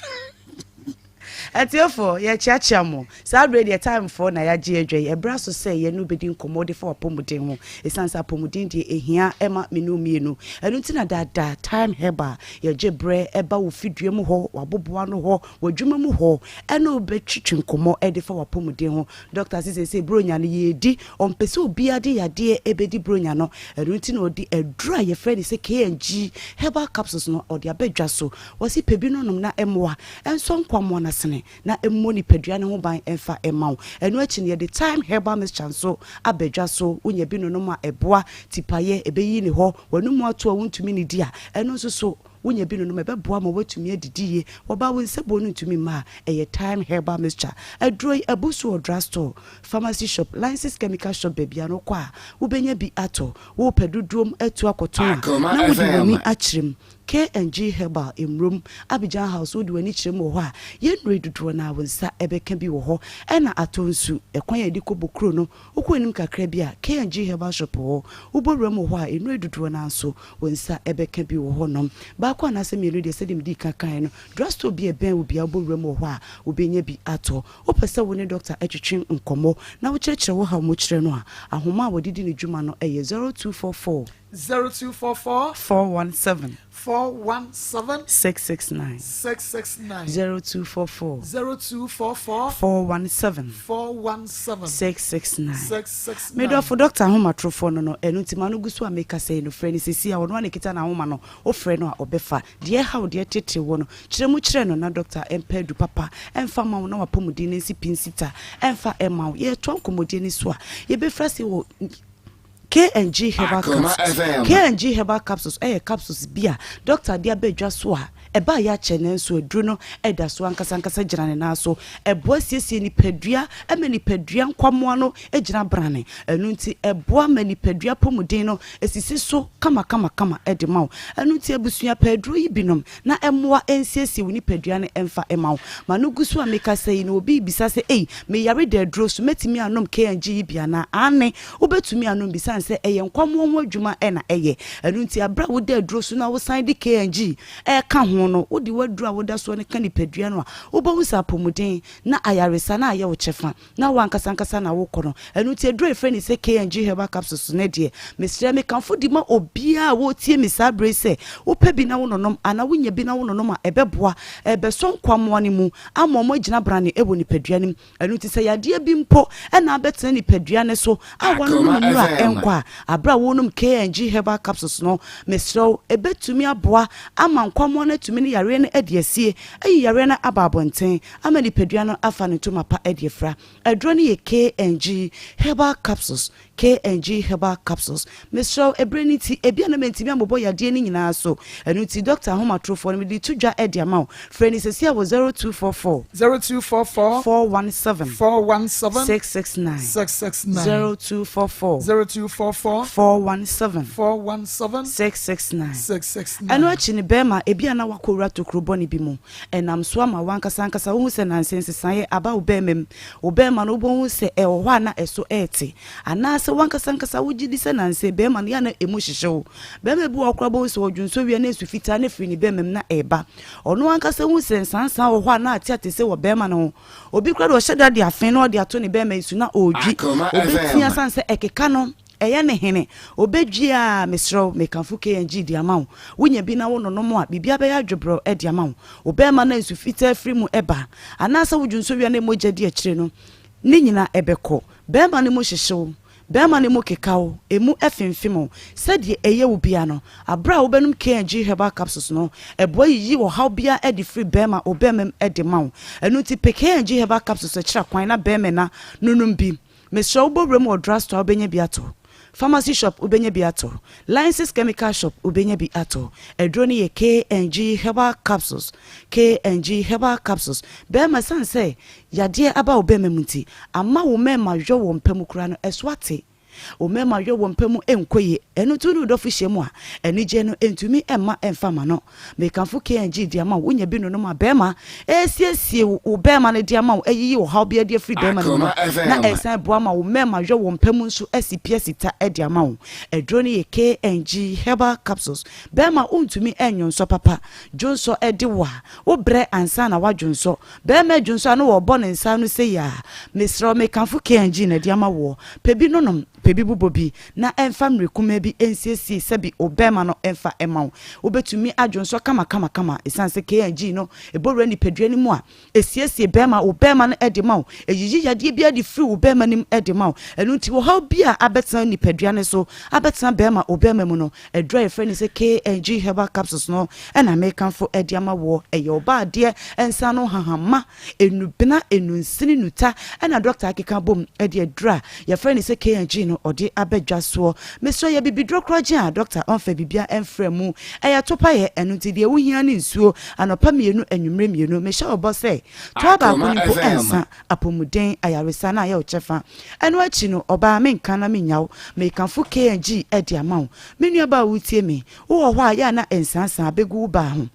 Atiefo, yɛrekyeakyea mo. Saa bere yi deɛ Time foɔ na yɛagye adwa yi. Ɛberɛ aso sɛ yɛne wo bɛdi nkɔmmɔ de fa w'apɔmuden ho. Ɛsiane sɛ apɔmuden deɛ ɛhia ma me ne wo mmienu. Ɛno nti na daadaa Time Herbal yɛgye berɛ ba wo fidua mu hɔ, w'aboboano hɔ, w'adwuma mu hɔ ɛne wo bɛtwetwe nkɔmmɔ de fa w'apɔmuden ho. Dɔkta se seesei Buronya no yɛredi, ɔmpɛ sɛ obiara de yadeɛ bɛdi Buronya no. Ɛno nti na ɔde aduro a yɛfrɛ no sɛ KNG Herbal Capsules no ɔde aba dwa so. Wɔse pɛ bi no nom na ɛmmoa Ɛnsɔ nkwammoa no asene na ɛmmɔ nipadua no ho ban mfa mma wo. Ɛno akyi no, yɛde Thyme Herbal Mixture nso aba dwa so. Wonya bi nonom a, ɛboa tipaeɛ, ɛbɛyi ne hɔ, w'anomu ato a wontumi nnidi a, ɛno nso so wonya bi nonom a, ɛbɛboa ma woatumi adidi yie. Wɔba wo nsabuo no ntumi mma a, ɛyɛ Thyme Herbal Mixture. Aduro yi abu so wɔ drugstore, pharmacy shop, licensed chemical shop baabiara no wokɔ a, wobɛnya bi atɔ. Wopɛ dodoɔ mu atu akɔtɔn a, na wode w'ani akyerɛ mu. K&G Herbal, Mmrom, Abidjan House, wode w'ani kyerɛ mu wɔ hɔ a, yɛn nnuro yi dodoɔ no ara wo nsa bɛka bi wɔ hɔ. Ɛna atɔ nsu, ɛkwan a yɛde kɔ Bokuro no, wokɔ anim kakra bi a, K&G Herbal Shop wɔ hɔ. Wobɔ wura mu wɔ hɔ a, nnuro yi dodoɔ no ara nso, wo nsa bɛka bi wɔ hɔnom. Baako anaasɛ mmienu deɛ, sɛdeɛ medii kan kaeɛ no, drugstore bi a ɛbɛn wo biara, wobɔ wura mu wɔ hɔ a, wobɛnya bi atɔ. Wopɛ sɛ wo ne dɔkta twetwe nkɔmmɔ na wokyerɛkyerɛ wo haw mu kyerɛ no a, ahoma a wɔde di ne dwuma no yɛ 0244. 0244. 417. 417. 669. 669. 0244. 0244. 417. 417. 669. 669. Me dɔfo dɔkta ahomatorofoɔ no no, ɛno nti ma no gu so a mekasa yi no, frɛ no seesei a ɔno ara na ɛkita n'ahoma no, wofrɛ no a ɔbɛfa. Deɛ ɛha wo, deɛ ɛtete wo no, kyerɛ mu kyerɛ no na dɔkta mpɛ adu papa mfa mma wo na w'apɔmuden no nsi pi nsi ta mfa mma wo. Yɛretoa nkɔmmɔdie no so a, yɛbɛfiri aseɛ wɔ. KNG Herbal Capsules, KNG Herbal Capsules yɛ capsules bi a dɔkta de aba dwa so a ɛbaeɛ akyɛ nanso aduro no da so ankasa ankasa gyina ne nan so. Ɛboa siesie nipadua ma nipadua nkwammoa no gyina brane. Ɛno nti ɛboa ma nipadua apɔmuden no sisi so kamakamakama de ma wo. Ɛno nti abusua pɛ aduro yi bi nom na ɛmmoa nsiesie wo nipadua no mfa mma wo. Ma no gu so a mekasa yi na obi rebisa sɛ, Ei, meyare da aduro so, mɛtumi anom KNG yi bi anaa? Aane! Wobɛtumi anom bi sane sɛ ɛyɛ nkwammoɔ ho adwuma na ɛyɛ. Ɛno nti aberɛ a woda aduro so na wosan de KNG reka ho no, wode w'aduro a woda soɔ no ka nipadua no a, wobɛhu sɛ apɔmuden na ayaresa na ayɛ wo kyɛfa na wo ankasa ankasa na wokɔ no. Ɛno nti aduro a yɛfrɛ no sɛ KNG Herbal Capsules no deɛ, mesrɛ mekamfo di ma obiara a ɔretie me saa berɛ yi sɛ wopɛ bi na wononom anaa wonya bi na wononom a ɛbɛboa, ɛbɛsɔ nkwammoa no mu ama wɔn agyina brane wɔ nipadua no mu. Ɛno nti sɛ yadeɛ bi mpo na abɛtena nipadua no so a woanonom nnuro a ɛnkɔ a, aberɛ a worenom KNG Herbal Capsules no, mesrɛ wo, ɛbɛtumi aboa ama nkwammoa no atumi ne yareɛ no adi asie, ayi yareɛ no aba abɔnten, ama nipadua no afa ne ntoma pa adi afira. Aduro no yɛ KNG Herbal Capsules. KNG Herbal Capsules. Mesrɛ wo, ɛberɛ no nti, ebia na mantumi ammobɔ yadeɛ no nyinaa so. Ɛno nti, dɔkta ahomatorofoɔ no, mede reto dwa de ama wo. Frɛ no seesei wɔ 0244. 0244. 417. 417. 669. 669. 0244. 0244. 0244 417 417 669 669. Ɛno akyi no, bɛrima, ebia na woakɔwura tokuro bɔne bi mu. Ɛnam so ama w'ankasa ankasa wohu sɛ nansa yi nsesaeɛ aba wo bɛrima mu. Wo bɛrima no, wobɛhu sɛ ɛwɔ hɔ a na ɛso rete. Anaasɛ w'ankasa ankasa wogye di sɛ nansa yi bɛrima no, yɛ a na ɛmu hyehye wo. Bɛrima bi wɔ hɔ koraa wobɛhu sɛ ɔdwonsɔ wie a na nsu fitaa no firi ne bɛrima mu na ɛreba. Ɔno ankasa hu sɛ nsansaa wɔ hɔ a na ate ate sɛ wɔ bɛrima no ho. Obi koraa deɛ ɔhyɛ da de afe na ɔde ato ne bɛrima yi so na ɔredwi. Ɔbɛtia sane sɛ ɛkeka no, ɛyɛ ne hene. Ɔbɛdwi a, mesrɛ wo, mekamfo KNG de ama wo. Wonya bi na wononom a, biribiara bɛyɛ adwebrɛw de ama wo. Wo bɛrima no a nsu fitaa firi mu ba, anaasɛ wodwo nsuo wie a na mogya di akyire no, ne nyinaa ɛbɛkɔ. Bɛrima no mu hyehye wo. Bɛrima no mu keka wo, emu femfem wo. Sɛdeɛ ɛyɛ wo biara no, aberɛ a wobɛnom KNG Herbal Capsules no, ɛboa yiyi ɔhaw biara adi firi bɛrima wo bɛrima mu de ma wo. Ɛno nti pɛ KNG Herbal Capsules kyerɛ kwan na bɛrima na no nom bi. Mesrɛ wo bɔ wuram wɔ drug store a wobɛnya bi atɔ, pharmacy shop wobɛnya bi atɔ, License Chemical Shop wobɛnya bi atɔ. Aduro no yɛ KNG Herbal Capsules, KNG Herbal Capsules. Bɛrima ɛsiane sɛ Yadeɛ aba wo bɛɛma mu nti, ama wo mɛɛma yɔ wɔ mpa mu koraa no, ɛso ate. Wo mɛɛma yɔ wɔ mpa mu nkɔ yie. Ɛno nti wo ne wo dɔfo hyia mu a, anigyeɛ no ntumi mma ɛmfa mma no. Mekamfo KNG de ama wo, wonya bi nonom a, bɛɛma ɛresiesie wo bɛɛma no de ama wo, ayiyi ɔhaw biara de afiri bɛɛma no mu no, na ɛresan boa ma wo mɛɛma yɔ wɔ mpa mu nso asi pi asi ta de ama wo. Aduro no yɛ KNG Herbal Capsules. Bɛɛma wontumi nnwonsɔ papa, dwonsɔ de wo a, wobrɛ ansa na woadwonsɔ. Bɛɛma dwonsɔ a na wɔbɔ ne nsa ano sei a, mesrɛ wo mekamfo KNG na de ama woɔ. Pɛ bi nonom, pɛ bi bobɔ bi, na ɛmfa mmere kumaa bi nsiesie sɛbi wo bɛɛma no mfa mma wo. Wobɛtumi adwonsɔ kama kama kama ɛsiane sɛ KNG no ɛbɔ wura nipadua no mu a, ɛsiesie bɛɛma, wo bɛɛma no de ma wo, ɛyiyi yadeɛ biara de firi wo bɛɛma no mu de ma wo. Ɛno nti ɔhaw bi a abɛtena nipadua no so, abɛtena bɛɛma, wo bɛɛma mu no, Aduru a yɛfrɛ no sɛ KNG Herbal Capsules no na mekamfo de ama woɔ. Ɛyɛ ɔbaa adeɛ nsa ano nhahamma, nnubena, nnunsini, nnuta na dɔkta akeka abom de aduru a yɛfrɛ no sɛ KNG no ɔde aba dwa soɔ. Mesrɛ yɛ bibiduro korɔgyen a dɔkta ɔmfa biribiara mfra mu. Ɛyɛ topaeɛ, ɛno nti deɛ wohia ne nsuo anɔpa mmienu anwummerɛ mmienu. Mehyɛ wo bɔ sɛ toa baako no mpo ɛnsa. Apɔmuden, ayaresa na ayɛ wo kyɛfa. Ɛno akyi no, ɔbaa, menka na mennya wo. Mekamfo KNG de ama wo. Me nuabaa a woretie me, wowɔ hɔ a, yɛ a na nsaansaa bɛgu wo baa ho.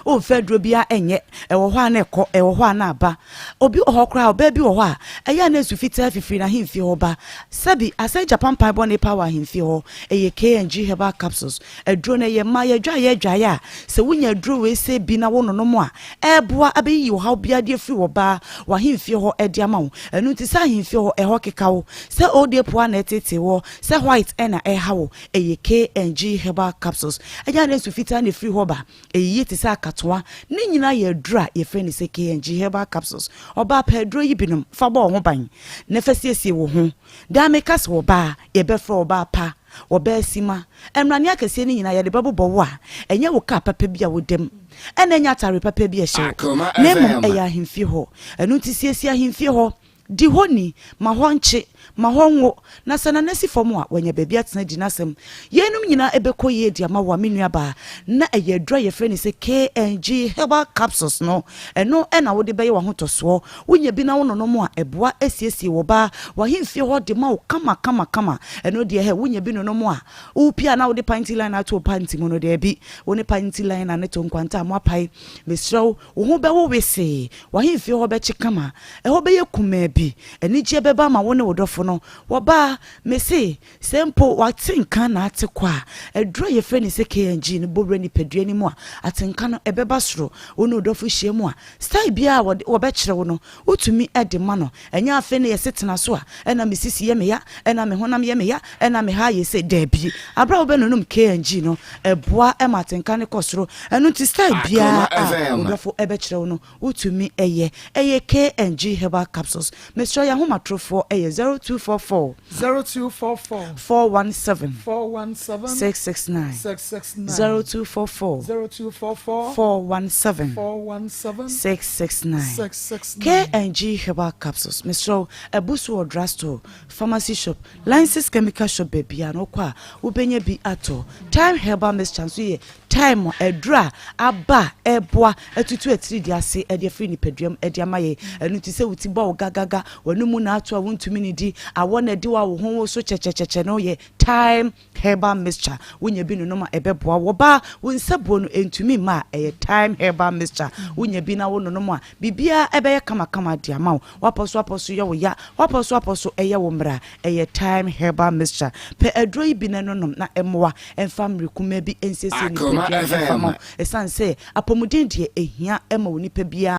Womfa aduro biara nyɛ, ɛwɔ hɔ a na ɛkɔ, ɛwɔ hɔ a na aba. Obi wɔ hɔ koraa, ɔbaa bi wɔ hɔ a, ɛyɛ a na nsu fitaa fifiri n'ahemfie hɔ ba. Sɛbi, asɛe gya pampan bɔne paa wɔ ahemfie hɔ. Ɛyɛ KNG Herbal Capsules. Aduro no, ɛyɛ mmaa, yɛdwaeɛ adwaeɛ a, sɛ wonya aduro wei sɛ bi na wononom a, Ɛreboa abɛyiyi ɔhaw biara de afiri wɔ baa w'ahemfie hɔ de ama wo. Ɛno nti sɛ ahemfie hɔ ɛhɔ keka wo, sɛ old poa na ɛtetee woɔ, sɛ white na ɛreha wo, ɛyɛ KNG Herbal Capsules. Ɛnyɛ a na nsu fitaa na ɛfiri hɔ ba, ɛyiyi te sɛ akatoa. Ne nyinaa yɛ aduro a yɛfrɛ no sɛ KNG Herbal Capsules. Ɔbaa pɛ aduro yi bi nom fa bɔ wo ho ban na fa siesie wo ho. Daa meka sɛ ɔbaa, yɛbɛfrɛ wo ɔbaa pa. Wɔbɛɛ sima. Mmrane akɛseɛ no nyinaa yɛde bɛbobɔ wo a, ɛnyɛ wo kaa papa bi a woda mu, ɛna ɛnyɛ atare papa bi a ɛhyɛ wo, na mmom ɛyɛ ahemfie hɔ. Ɛno nti siesie ahemfie hɔ, di hɔ ni, ma hɔ nkye, ma hɔ nwo, na sɛ Nana si fam a, wanya baabi atena adi n'asɛm. Yeinom nyinaa ɛbɛkɔ yie de ama wo a me nuabaa, na ɛyɛ aduro a yɛfrɛ no sɛ KNG Herbal Capsules no, ɛno na wode bɛyɛ w'ahotɔsoɔ. Wonya bi na wononom a, ɛboa siesie wo ba w'ahemfie hɔ de ma wo kama kama kama. Ɛno deɛ hɛ, wonya bi nonom a, wopie a na wode panty liner ato wo panty mu no, daabi, wo ne panty liner no to nkwanta a moapae. Mesrɛ wo, wo ho bɛwo wesee, w'ahemfie hɔ bɛkye kama, ɛhɔ bɛyɛ kumaa bi, anigyeɛ bɛba ama wo ne wo dɔfo no. Wɔbaa, mese, Sɛ mpo w'atenka na ate kɔ a, aduru a yɛfrɛ no sɛ KNG no bɔ wura nipadua no mu a, atenka no ɛbɛba soro. Wo ne wo dɔfo hyia mu a, style biara a wɔde wɔbɛkyerɛ wo no, wotumi de ma no. Ɛnyɛ afei na yɛse tena so a, ɛna me sisi yɛ me ya, ɛna me honam yɛ me ya, ɛna me ha ayɛ sei. Daabi. Bere a wobɛnonom KNG no, ɛboa ma atenka no kɔ soro. Ɛno nti style biara a wo dɔfo bɛkyerɛ wo no, Wotumi yɛ. Ɛyɛ KNG Herbal Capsules. Mesrɛ yɛn ahomatorofoɔ yɛ 0244. 0244. 417. 417. 669. 669. 0244. 0244. 417. 417. 669. 669. KNG Herbal Capsules. Mesrɛ wo, abu so wɔ drugstore, pharmacy shop, Lances Chemical Shop baabiara no wokɔ a wobɛnya bi atɔ. Thyme Herbal Mixture nso yɛ. Thyme aduro a aba a ɛboa atutu atiridii ase de afiri nipadua mu de ama yɛn. Ɛno nti sɛ wo ti bɔ wo gagaga, w'anomu na ato a wontumi nnidi, awɔ na adi wo a wo ho woso kyɛkyɛkyɛkyɛ no yɛ Thyme herbal mixture. Wonya bi nonom a ɛbɛboa wo. Ɔbaa, wo nsabuo no ɛntumi mma a, ɛyɛ Thyme herbal mixture. Wonya bi na wononom a, biribiara ɛbɛyɛ kamakama de ama wo. W'apɔ so apɔ so yɛ wo ya, w'apɔ so apɔ so ɛyɛ wo mmrɛ a, ɛyɛ Thyme herbal mixture. Pɛ aduro yi bi na nonom na ɛmmoa mfa mmere kumaa bi nsiesie Akoma nipadua mfa ma wo. FM. Ɛsiane sɛ apɔmuden deɛ ɛhia ma onipa biara.